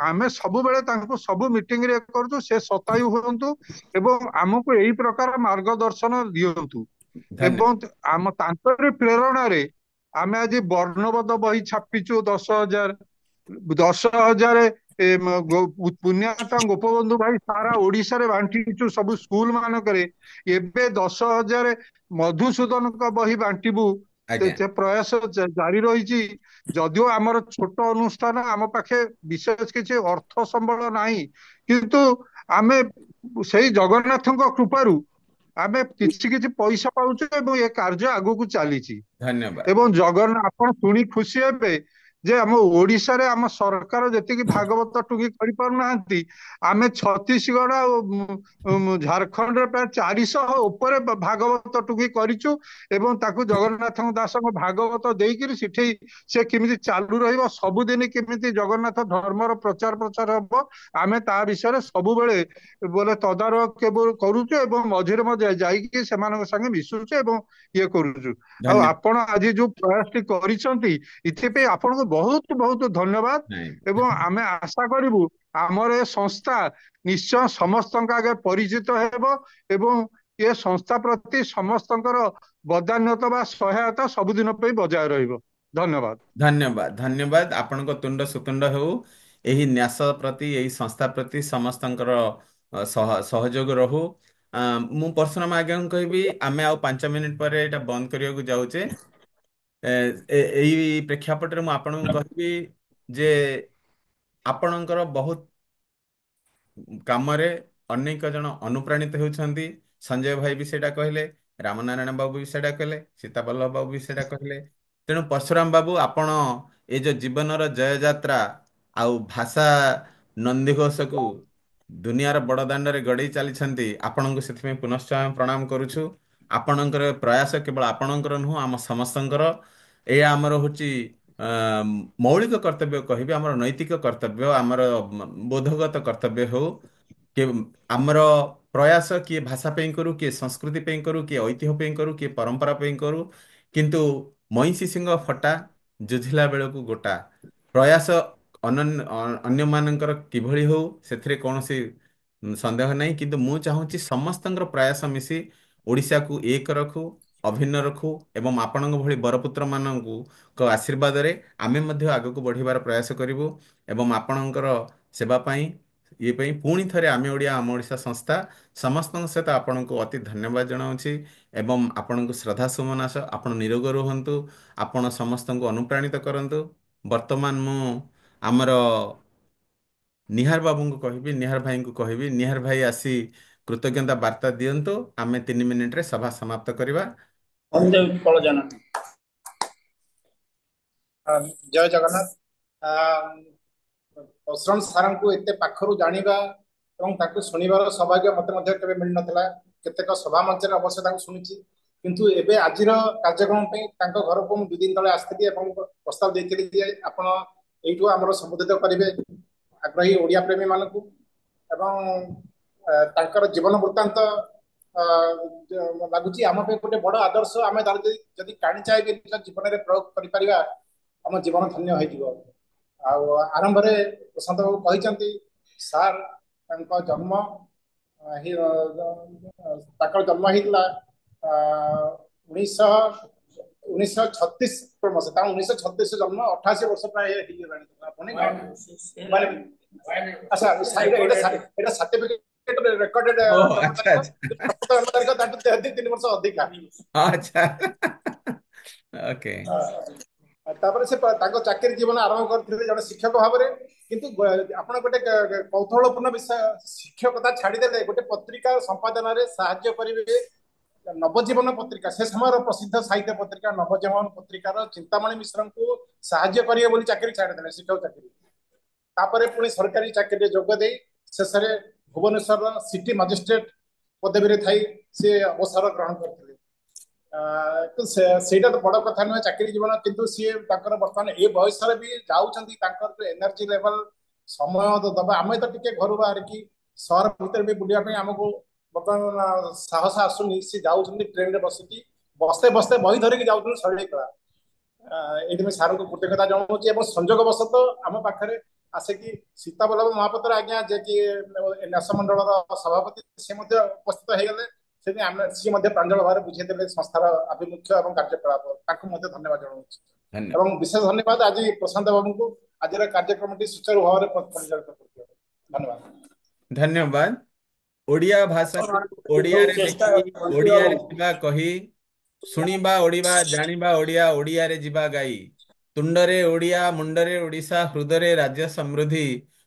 ଆମେ ସବୁବେଳେ ତାଙ୍କୁ ସବୁ ମିଟିଂରେ କରୁଛୁ, ସେ ଶତାୟୁ ହୁଅନ୍ତୁ ଏବଂ ଆମକୁ ଏଇ ପ୍ରକାର ମାର୍ଗଦର୍ଶନ ଦିଅନ୍ତୁ। ଏବଂ ଆମ ତାଙ୍କରି ପ୍ରେରଣାରେ ଆମେ ଆଜି ବର୍ଣ୍ଣବୋଧ ବହି ଛାପିଛୁ 10,000, 10,000 ପୁଣ୍ୟାତ୍ମା ଗୋପବନ୍ଧୁ ଭାଇ ସାରା ଓଡିଶାରେ ବାଣ୍ଟିଛୁ ସବୁ ସ୍କୁଲ ମାନଙ୍କରେ। ଏବେ 10,000 ମଧୁସୂଦନଙ୍କ ବହି ବାଣ୍ଟିବୁ, ସେ ପ୍ରୟାସ ଜାରି ରହିଛି। ଯଦିଓ ଆମର ଛୋଟ ଅନୁଷ୍ଠାନ, ଆମ ପାଖେ ବିଶେଷ କିଛି ଅର୍ଥ ସମ୍ବଳ ନାହିଁ, କିନ୍ତୁ ଆମେ ସେଇ ଜଗନ୍ନାଥଙ୍କ କୃପାରୁ ଆମେ କିଛି କିଛି ପଇସା ପାଉଛୁ ଏବଂ ଏ କାର୍ଯ୍ୟ ଆଗକୁ ଚାଲିଛି। ଧନ୍ୟବାଦ। ଏବଂ ଜଗନ୍ନାଥ, ଆପଣ ଶୁଣି ଖୁସି ହେବେ ଯେ ଆମ ଓଡିଶାରେ ଆମ ସରକାର ଯେତିକି ଭାଗବତ ଟୁଙ୍ଗି କରିପାରୁନାହାନ୍ତି, ଆମେ ଛତିଶଗଡ଼ ଆଉ ଝାରଖଣ୍ଡରେ ପ୍ରାୟ 400 ଉପରେ ଭାଗବତ ଟୁଙ୍ଗି କରିଛୁ ଏବଂ ତାକୁ ଜଗନ୍ନାଥଙ୍କ ଦାସଙ୍କ ଭାଗବତ ଦେଇକିରି ସେଠି ସେ କେମିତି ଚାଲୁ ରହିବ, ସବୁଦିନ କେମିତି ଜଗନ୍ନାଥ ଧର୍ମର ପ୍ରଚାର ପ୍ରଚାର ହବ, ଆମେ ତା ବିଷୟରେ ସବୁବେଳେ ବୋଲେ ତଦାରଖ କେବଳ କରୁଛୁ ଏବଂ ମଝିରେ ମଝିରେ ଯାଇକି ସେମାନଙ୍କ ସାଙ୍ଗେ ମିଶୁଛୁ ଏବଂ ଇଏ କରୁଛୁ। ଆଉ ଆପଣ ଆଜି ଯୋଉ ପ୍ରୟାସଟି କରିଛନ୍ତି, ଏଥିପାଇଁ ଆପଣଙ୍କୁ ବହୁତ ବହୁତ ଧନ୍ୟବାଦ। ଏବଂ ଆମେ ଆଶା କରିବୁ ଆମର ଏ ସଂସ୍ଥା ନିଶ୍ଚୟ ସମସ୍ତଙ୍କ ଆଗେ ପରିଚିତ ହେବ ଏବଂ ଏ ସଂସ୍ଥା ପ୍ରତି ସମସ୍ତଙ୍କର ବଦାନ୍ୟତା ବା ସହାୟତା ସବୁଦିନ ପାଇଁ ବଜାୟ ରହିବ। ଧନ୍ୟବାଦ। ଧନ୍ୟବାଦ, ଧନ୍ୟବାଦ। ଆପଣଙ୍କ ତୁଣ୍ଡ ସୁତୁଣ୍ଡ ହେଉ। ଏହି ନ୍ୟାସ ପ୍ରତି, ଏହି ସଂସ୍ଥା ପ୍ରତି ସମସ୍ତଙ୍କର ସହଯୋଗ ରହୁ। ମୁଁ ପରଶୁରାମ ଆଜ୍ଞାଙ୍କୁ କହିବି, ଆମେ ଆଉ 5 ମିନିଟ୍ ପରେ ଏଇଟା ବନ୍ଦ କରିବାକୁ ଯାଉଛେ। ଏଇ ପ୍ରେକ୍ଷାପଟରେ ମୁଁ ଆପଣଙ୍କୁ କହିବି ଯେ ଆପଣଙ୍କର ବହୁତ କାମରେ ଅନେକ ଜଣ ଅନୁପ୍ରାଣିତ ହେଉଛନ୍ତି। ସଞ୍ଜୟ ଭାଇ ବି ସେଇଟା କହିଲେ, ରାମନାରାୟଣ ବାବୁ ବି ସେଇଟା କହିଲେ, ସୀତାବଲ୍ଲଭ ବାବୁ ବି ସେଇଟା କହିଲେ। ତେଣୁ ପରଶୁରାମ ବାବୁ, ଆପଣ ଏ ଯୋଉ ଜୀବନର ଜୟଯାତ୍ରା ଆଉ ଭାଷା ନନ୍ଦିଘୋଷକୁ ଦୁନିଆର ବଡ଼ ଦାଣ୍ଡରେ ଗଡ଼େଇ ଚାଲିଛନ୍ତି, ଆପଣଙ୍କୁ ସେଥିପାଇଁ ପୁନଶ୍ଚ ଆମେ ପ୍ରଣାମ କରୁଛୁ। ଆପଣଙ୍କର ପ୍ରୟାସ କେବଳ ଆପଣଙ୍କର ନୁହଁ, ଆମ ସମସ୍ତଙ୍କର। ଏହା ଆମର ହେଉଛି ମୌଳିକ କର୍ତ୍ତବ୍ୟ କହିବି, ଆମର ନୈତିକ କର୍ତ୍ତବ୍ୟ, ଆମର ବୋଧଗତ କର୍ତ୍ତବ୍ୟ ହଉ କି ଆମର ପ୍ରୟାସ କିଏ ଭାଷା ପାଇଁ କରୁ, କିଏ ସଂସ୍କୃତି ପାଇଁ କରୁ, କିଏ ଐତିହ୍ୟ ପାଇଁ କରୁ, କିଏ ପରମ୍ପରା ପାଇଁ କରୁ, କିନ୍ତୁ ମଇଁଷି ସିଂହ ଫଟା ଜୁଝିଲା ବେଳକୁ ଗୋଟା। ପ୍ରୟାସ ଅନ୍ୟମାନଙ୍କର କିଭଳି ହଉ ସେଥିରେ କୌଣସି ସନ୍ଦେହ ନାହିଁ, କିନ୍ତୁ ମୁଁ ଚାହୁଁଛି ସମସ୍ତଙ୍କର ପ୍ରୟାସ ମିଶି ଓଡ଼ିଶାକୁ ଏକ ରଖୁ, ଅଭିନ୍ନ ରଖୁ ଏବଂ ଆପଣଙ୍କ ଭଳି ବରପୁତ୍ରମାନଙ୍କୁ ଆଶୀର୍ବାଦରେ ଆମେ ମଧ୍ୟ ଆଗକୁ ବଢ଼ିବାର ପ୍ରୟାସ କରିବୁ। ଏବଂ ଆପଣଙ୍କର ସେବା ପାଇଁ ଇଏ ପାଇଁ ପୁଣି ଥରେ ଆମେ ଓଡ଼ିଆ ଆମ ଓଡ଼ିଶା ସଂସ୍ଥା ସମସ୍ତଙ୍କ ସହିତ ଆପଣଙ୍କୁ ଅତି ଧନ୍ୟବାଦ ଜଣାଉଛି ଏବଂ ଆପଣଙ୍କୁ ଶ୍ରଦ୍ଧା ସୁମନାସ। ଆପଣ ନିରୋଗ ରୁହନ୍ତୁ, ଆପଣ ସମସ୍ତଙ୍କୁ ଅନୁପ୍ରାଣିତ କରନ୍ତୁ। ବର୍ତ୍ତମାନ ମୁଁ ଆମର ନିହାର ବାବୁଙ୍କୁ କହିବି, ନିହାର ଭାଇଙ୍କୁ କହିବି, ନିହାର ଭାଇ ଆସି କୃତଜ୍ଞତା ବାର୍ତ୍ତା ଦିଅନ୍ତୁ। ଆମେ 3 ମିନିଟରେ ସଭା ସମାପ୍ତ କରିବା। ବନ୍ଦେ ଉତ୍କଳ ଜନନୀ। ଜୟ ଜଗନ୍ନାଥ। ପରଶୁରାମ ସାରଙ୍କୁ ଏତେ ପାଖରୁ ଜାଣିବା ଏବଂ ତାଙ୍କୁ ଶୁଣିବାର ସୌଭାଗ୍ୟ ମତେ ମଧ୍ୟ କେବେ ମିଳିନଥିଲା। କେତେକ ସଭା ମଞ୍ଚରେ ଅବଶ୍ୟ ତାଙ୍କୁ ଶୁଣିଛି, କିନ୍ତୁ ଏବେ ଆଜିର କାର୍ଯ୍ୟକ୍ରମ ପାଇଁ ତାଙ୍କ ଘରକୁ ମୁଁ 2 ଦିନ ତଳେ ଆସିଥିଲି ଏବଂ ପ୍ରସ୍ତାବ ଦେଇଥିଲି ଯେ ଆପଣ ଏଇଠୁ ଆମର ସମ୍ବୋଧିତ କରିବେ ଆଗ୍ରହୀ ଓଡ଼ିଆ ପ୍ରେମୀ ମାନଙ୍କୁ ଏବଂ ତାଙ୍କର ଜୀବନ ବୃତ୍ତାନ୍ତ ଲାଗୁଛି ଆମ ପାଇଁ ଗୋଟେ ବଡ ଆଦର୍ଶ। ଆମେ ତାର ଯଦି କାଣିଚାଏ ବି ନିଜ ଜୀବନରେ ପ୍ରୟୋଗ କରିପାରିବା, ଆମ ଜୀବନ ଧନ୍ୟ ହେଇଯିବ। ଆଉ ଆରମ୍ଭରେ ପ୍ରଶାନ୍ତ ବାବୁ କହିଛନ୍ତି ସାର୍ ତାଙ୍କ ଜନ୍ମ ତାଙ୍କର ଜନ୍ମ ହେଇଥିଲା 1936 ମସିହା, ତାଙ୍କ 1936 ଜନ୍ମ, 88 ବର୍ଷ ପ୍ରାୟ ହେଇଗଲାଣି। ଆଚ୍ଛା, ଏଇଟା ସାର୍ଟିଫିକେଟ ରେକର୍ଡେଡ ତାରିଖ ତାଠୁ 2-3 ବର୍ଷ ଅଧିକା। ଆଚ୍ଛା, ଓକେ। ତାପରେ ସେ ତାଙ୍କ ଚାକିରି ଜୀବନ ଆରମ୍ଭ କରିଥିଲେ ଜଣେ ଶିକ୍ଷକ ଭାବରେ। କିନ୍ତୁ ଆପଣ ଗୋଟେ କୌତୁହଳପୂର୍ଣ୍ଣ ବିଷୟ, ଶିକ୍ଷକତା ଛାଡ଼ିଦେଲେ ଗୋଟେ ପତ୍ରିକା ସମ୍ପାଦନାରେ ସାହାଯ୍ୟ କରିବେ, ନବଜୀବନ ପତ୍ରିକା, ସେ ସମୟର ପ୍ରସିଦ୍ଧ ସାହିତ୍ୟ ପତ୍ରିକା ନବଜୀବନ ପତ୍ରିକାର ଚିନ୍ତାମଣି ମିଶ୍ରଙ୍କୁ ସାହାଯ୍ୟ କରିବେ ବୋଲି ଚାକିରି ଛାଡ଼ିଦେଲେ, ଶିକ୍ଷକ ଚାକିରି। ତାପରେ ପୁଣି ସରକାରୀ ଚାକିରିରେ ଯୋଗ ଦେଇ ଶେଷରେ ଭୁବନେଶ୍ୱରର ସିଟି ମାଜିଷ୍ଟ୍ରେଟ ପଦବୀରେ ଥାଇ ସେ ଅବସର ଗ୍ରହଣ କରିଥିଲେ। ସେଇଟା ତ ବଡ କଥା ନୁହେଁ ଚାକିରି ଜୀବନ, କିନ୍ତୁ ସିଏ ତାଙ୍କର ବର୍ତ୍ତମାନ ଏ ବୟସରେ ବି ଯାଉଛନ୍ତି, ତାଙ୍କର ଯୋଉ ଏନର୍ଜି ଲେଭେଲ, ସମୟ ତ ଦବା, ଆମେ ତ ଟିକେ ଘରୁ ବାହାରିକି ସହର ଭିତରେ ବି ବୁଲିବା ପାଇଁ ଆମକୁ ବର୍ତ୍ତମାନ ସାହସ ଆସୁନି, ସେ ଯାଉଛନ୍ତି ଟ୍ରେନରେ ବସିକି ବସ୍ତେ ବସ୍ତେ ବହି ଧରିକି ଯାଉଛନ୍ତି ଶୈଳୀକଳା। ଏଇଥିପାଇଁ ସାରଙ୍କୁ କୃତଜ୍ଞତା ଜଣାଉଛି। ଏବଂ ସଂଯୋଗ ବଶତଃ ଆମ ପାଖରେ ଆସିକି ସୀତାବଲ୍ଲଭ ମହାପାତ୍ର ଆଜ୍ଞା, ଯିଏକି ନ୍ୟାସ ମଣ୍ଡଳର ସଭାପତି, ସେ ମଧ୍ୟ ଉପସ୍ଥିତ ହେଇଗଲେ। ସେଥିପାଇଁ ଆମେ ସିଏ ମଧ୍ୟ ପ୍ରାଞ୍ଜଳ ଭାବରେ ବୁଝେଇଦେଲେ ସଂସ୍ଥାର ଆଭିମୁଖ୍ୟ ଏବଂ କାର୍ଯ୍ୟକଳାପ, ତାଙ୍କୁ ମଧ୍ୟ ଧନ୍ୟବାଦ ଜଣାଉଛି। ଏବଂ ବିଶେଷ ଧନ୍ୟବାଦ ଆଜି ପ୍ରଶାନ୍ତ ବାବୁଙ୍କୁ, ଆଜିର କାର୍ଯ୍ୟକ୍ରମଟି ସୁଚାରୁ ଭାବରେ ପରିଚାଳିତ କରିବେ। ଧନ୍ୟବାଦ। ଧନ୍ୟବାଦ। ଓଡ଼ିଆ ଭାଷାକୁ ସବୁ ଓଡ଼ିଆରେ ଚେଷ୍ଟା ଲେଖି ବଣ୍ଟି ଓଡ଼ିଆରେ ବାବୁ। ଯିବା କହି, ଶୁଣିବା ଓଡ଼ିଆ, ଜାଣିବା ଓଡ଼ିଆ, ଓଡ଼ିଆରେ ଯିବା ଗାଇ। ତୁଣ୍ଡରେ ଓଡ଼ିଆ, ମୁଣ୍ଡରେ ଓଡ଼ିଶା, ହୃଦୟରେ ରାଜ୍ୟ ସମୃଦ୍ଧି,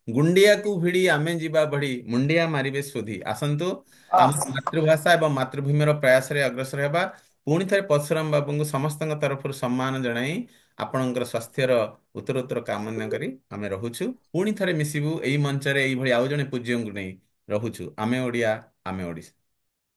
ଗୁଣ୍ଡିଆକୁ ଭିଡ଼ି ଆମେ ଯିବା ବଢି, ମୁଣ୍ଡିଆ ମାରିବେ ସୁଧି। ଆସନ୍ତୁ ଆମ ମାତୃଭାଷା ଏବଂ ମାତୃଭୂମିର ପ୍ରୟାସରେ ଅଗ୍ରସର ହେବା। ପୁଣି ଥରେ ପରଶୁରାମ ବାବୁଙ୍କୁ ସମସ୍ତଙ୍କ ତରଫରୁ ସମ୍ମାନ ଜଣାଇ, ଆପଣଙ୍କର ସ୍ୱାସ୍ଥ୍ୟର ଉତ୍ତରୋତ୍ତର କାମନା କରି ଆମେ ରହୁଛୁ। ପୁଣି ଥରେ ମିଶିବୁ ଏଇ ମଞ୍ଚରେ ଏଇଭଳି ଆଉ ଜଣେ ପୂଜ୍ୟଙ୍କୁ ନେଇ। ରହୁଛୁ। ଆମେ ଓଡ଼ିଆ, ଆମେ ଓଡ଼ିଶା।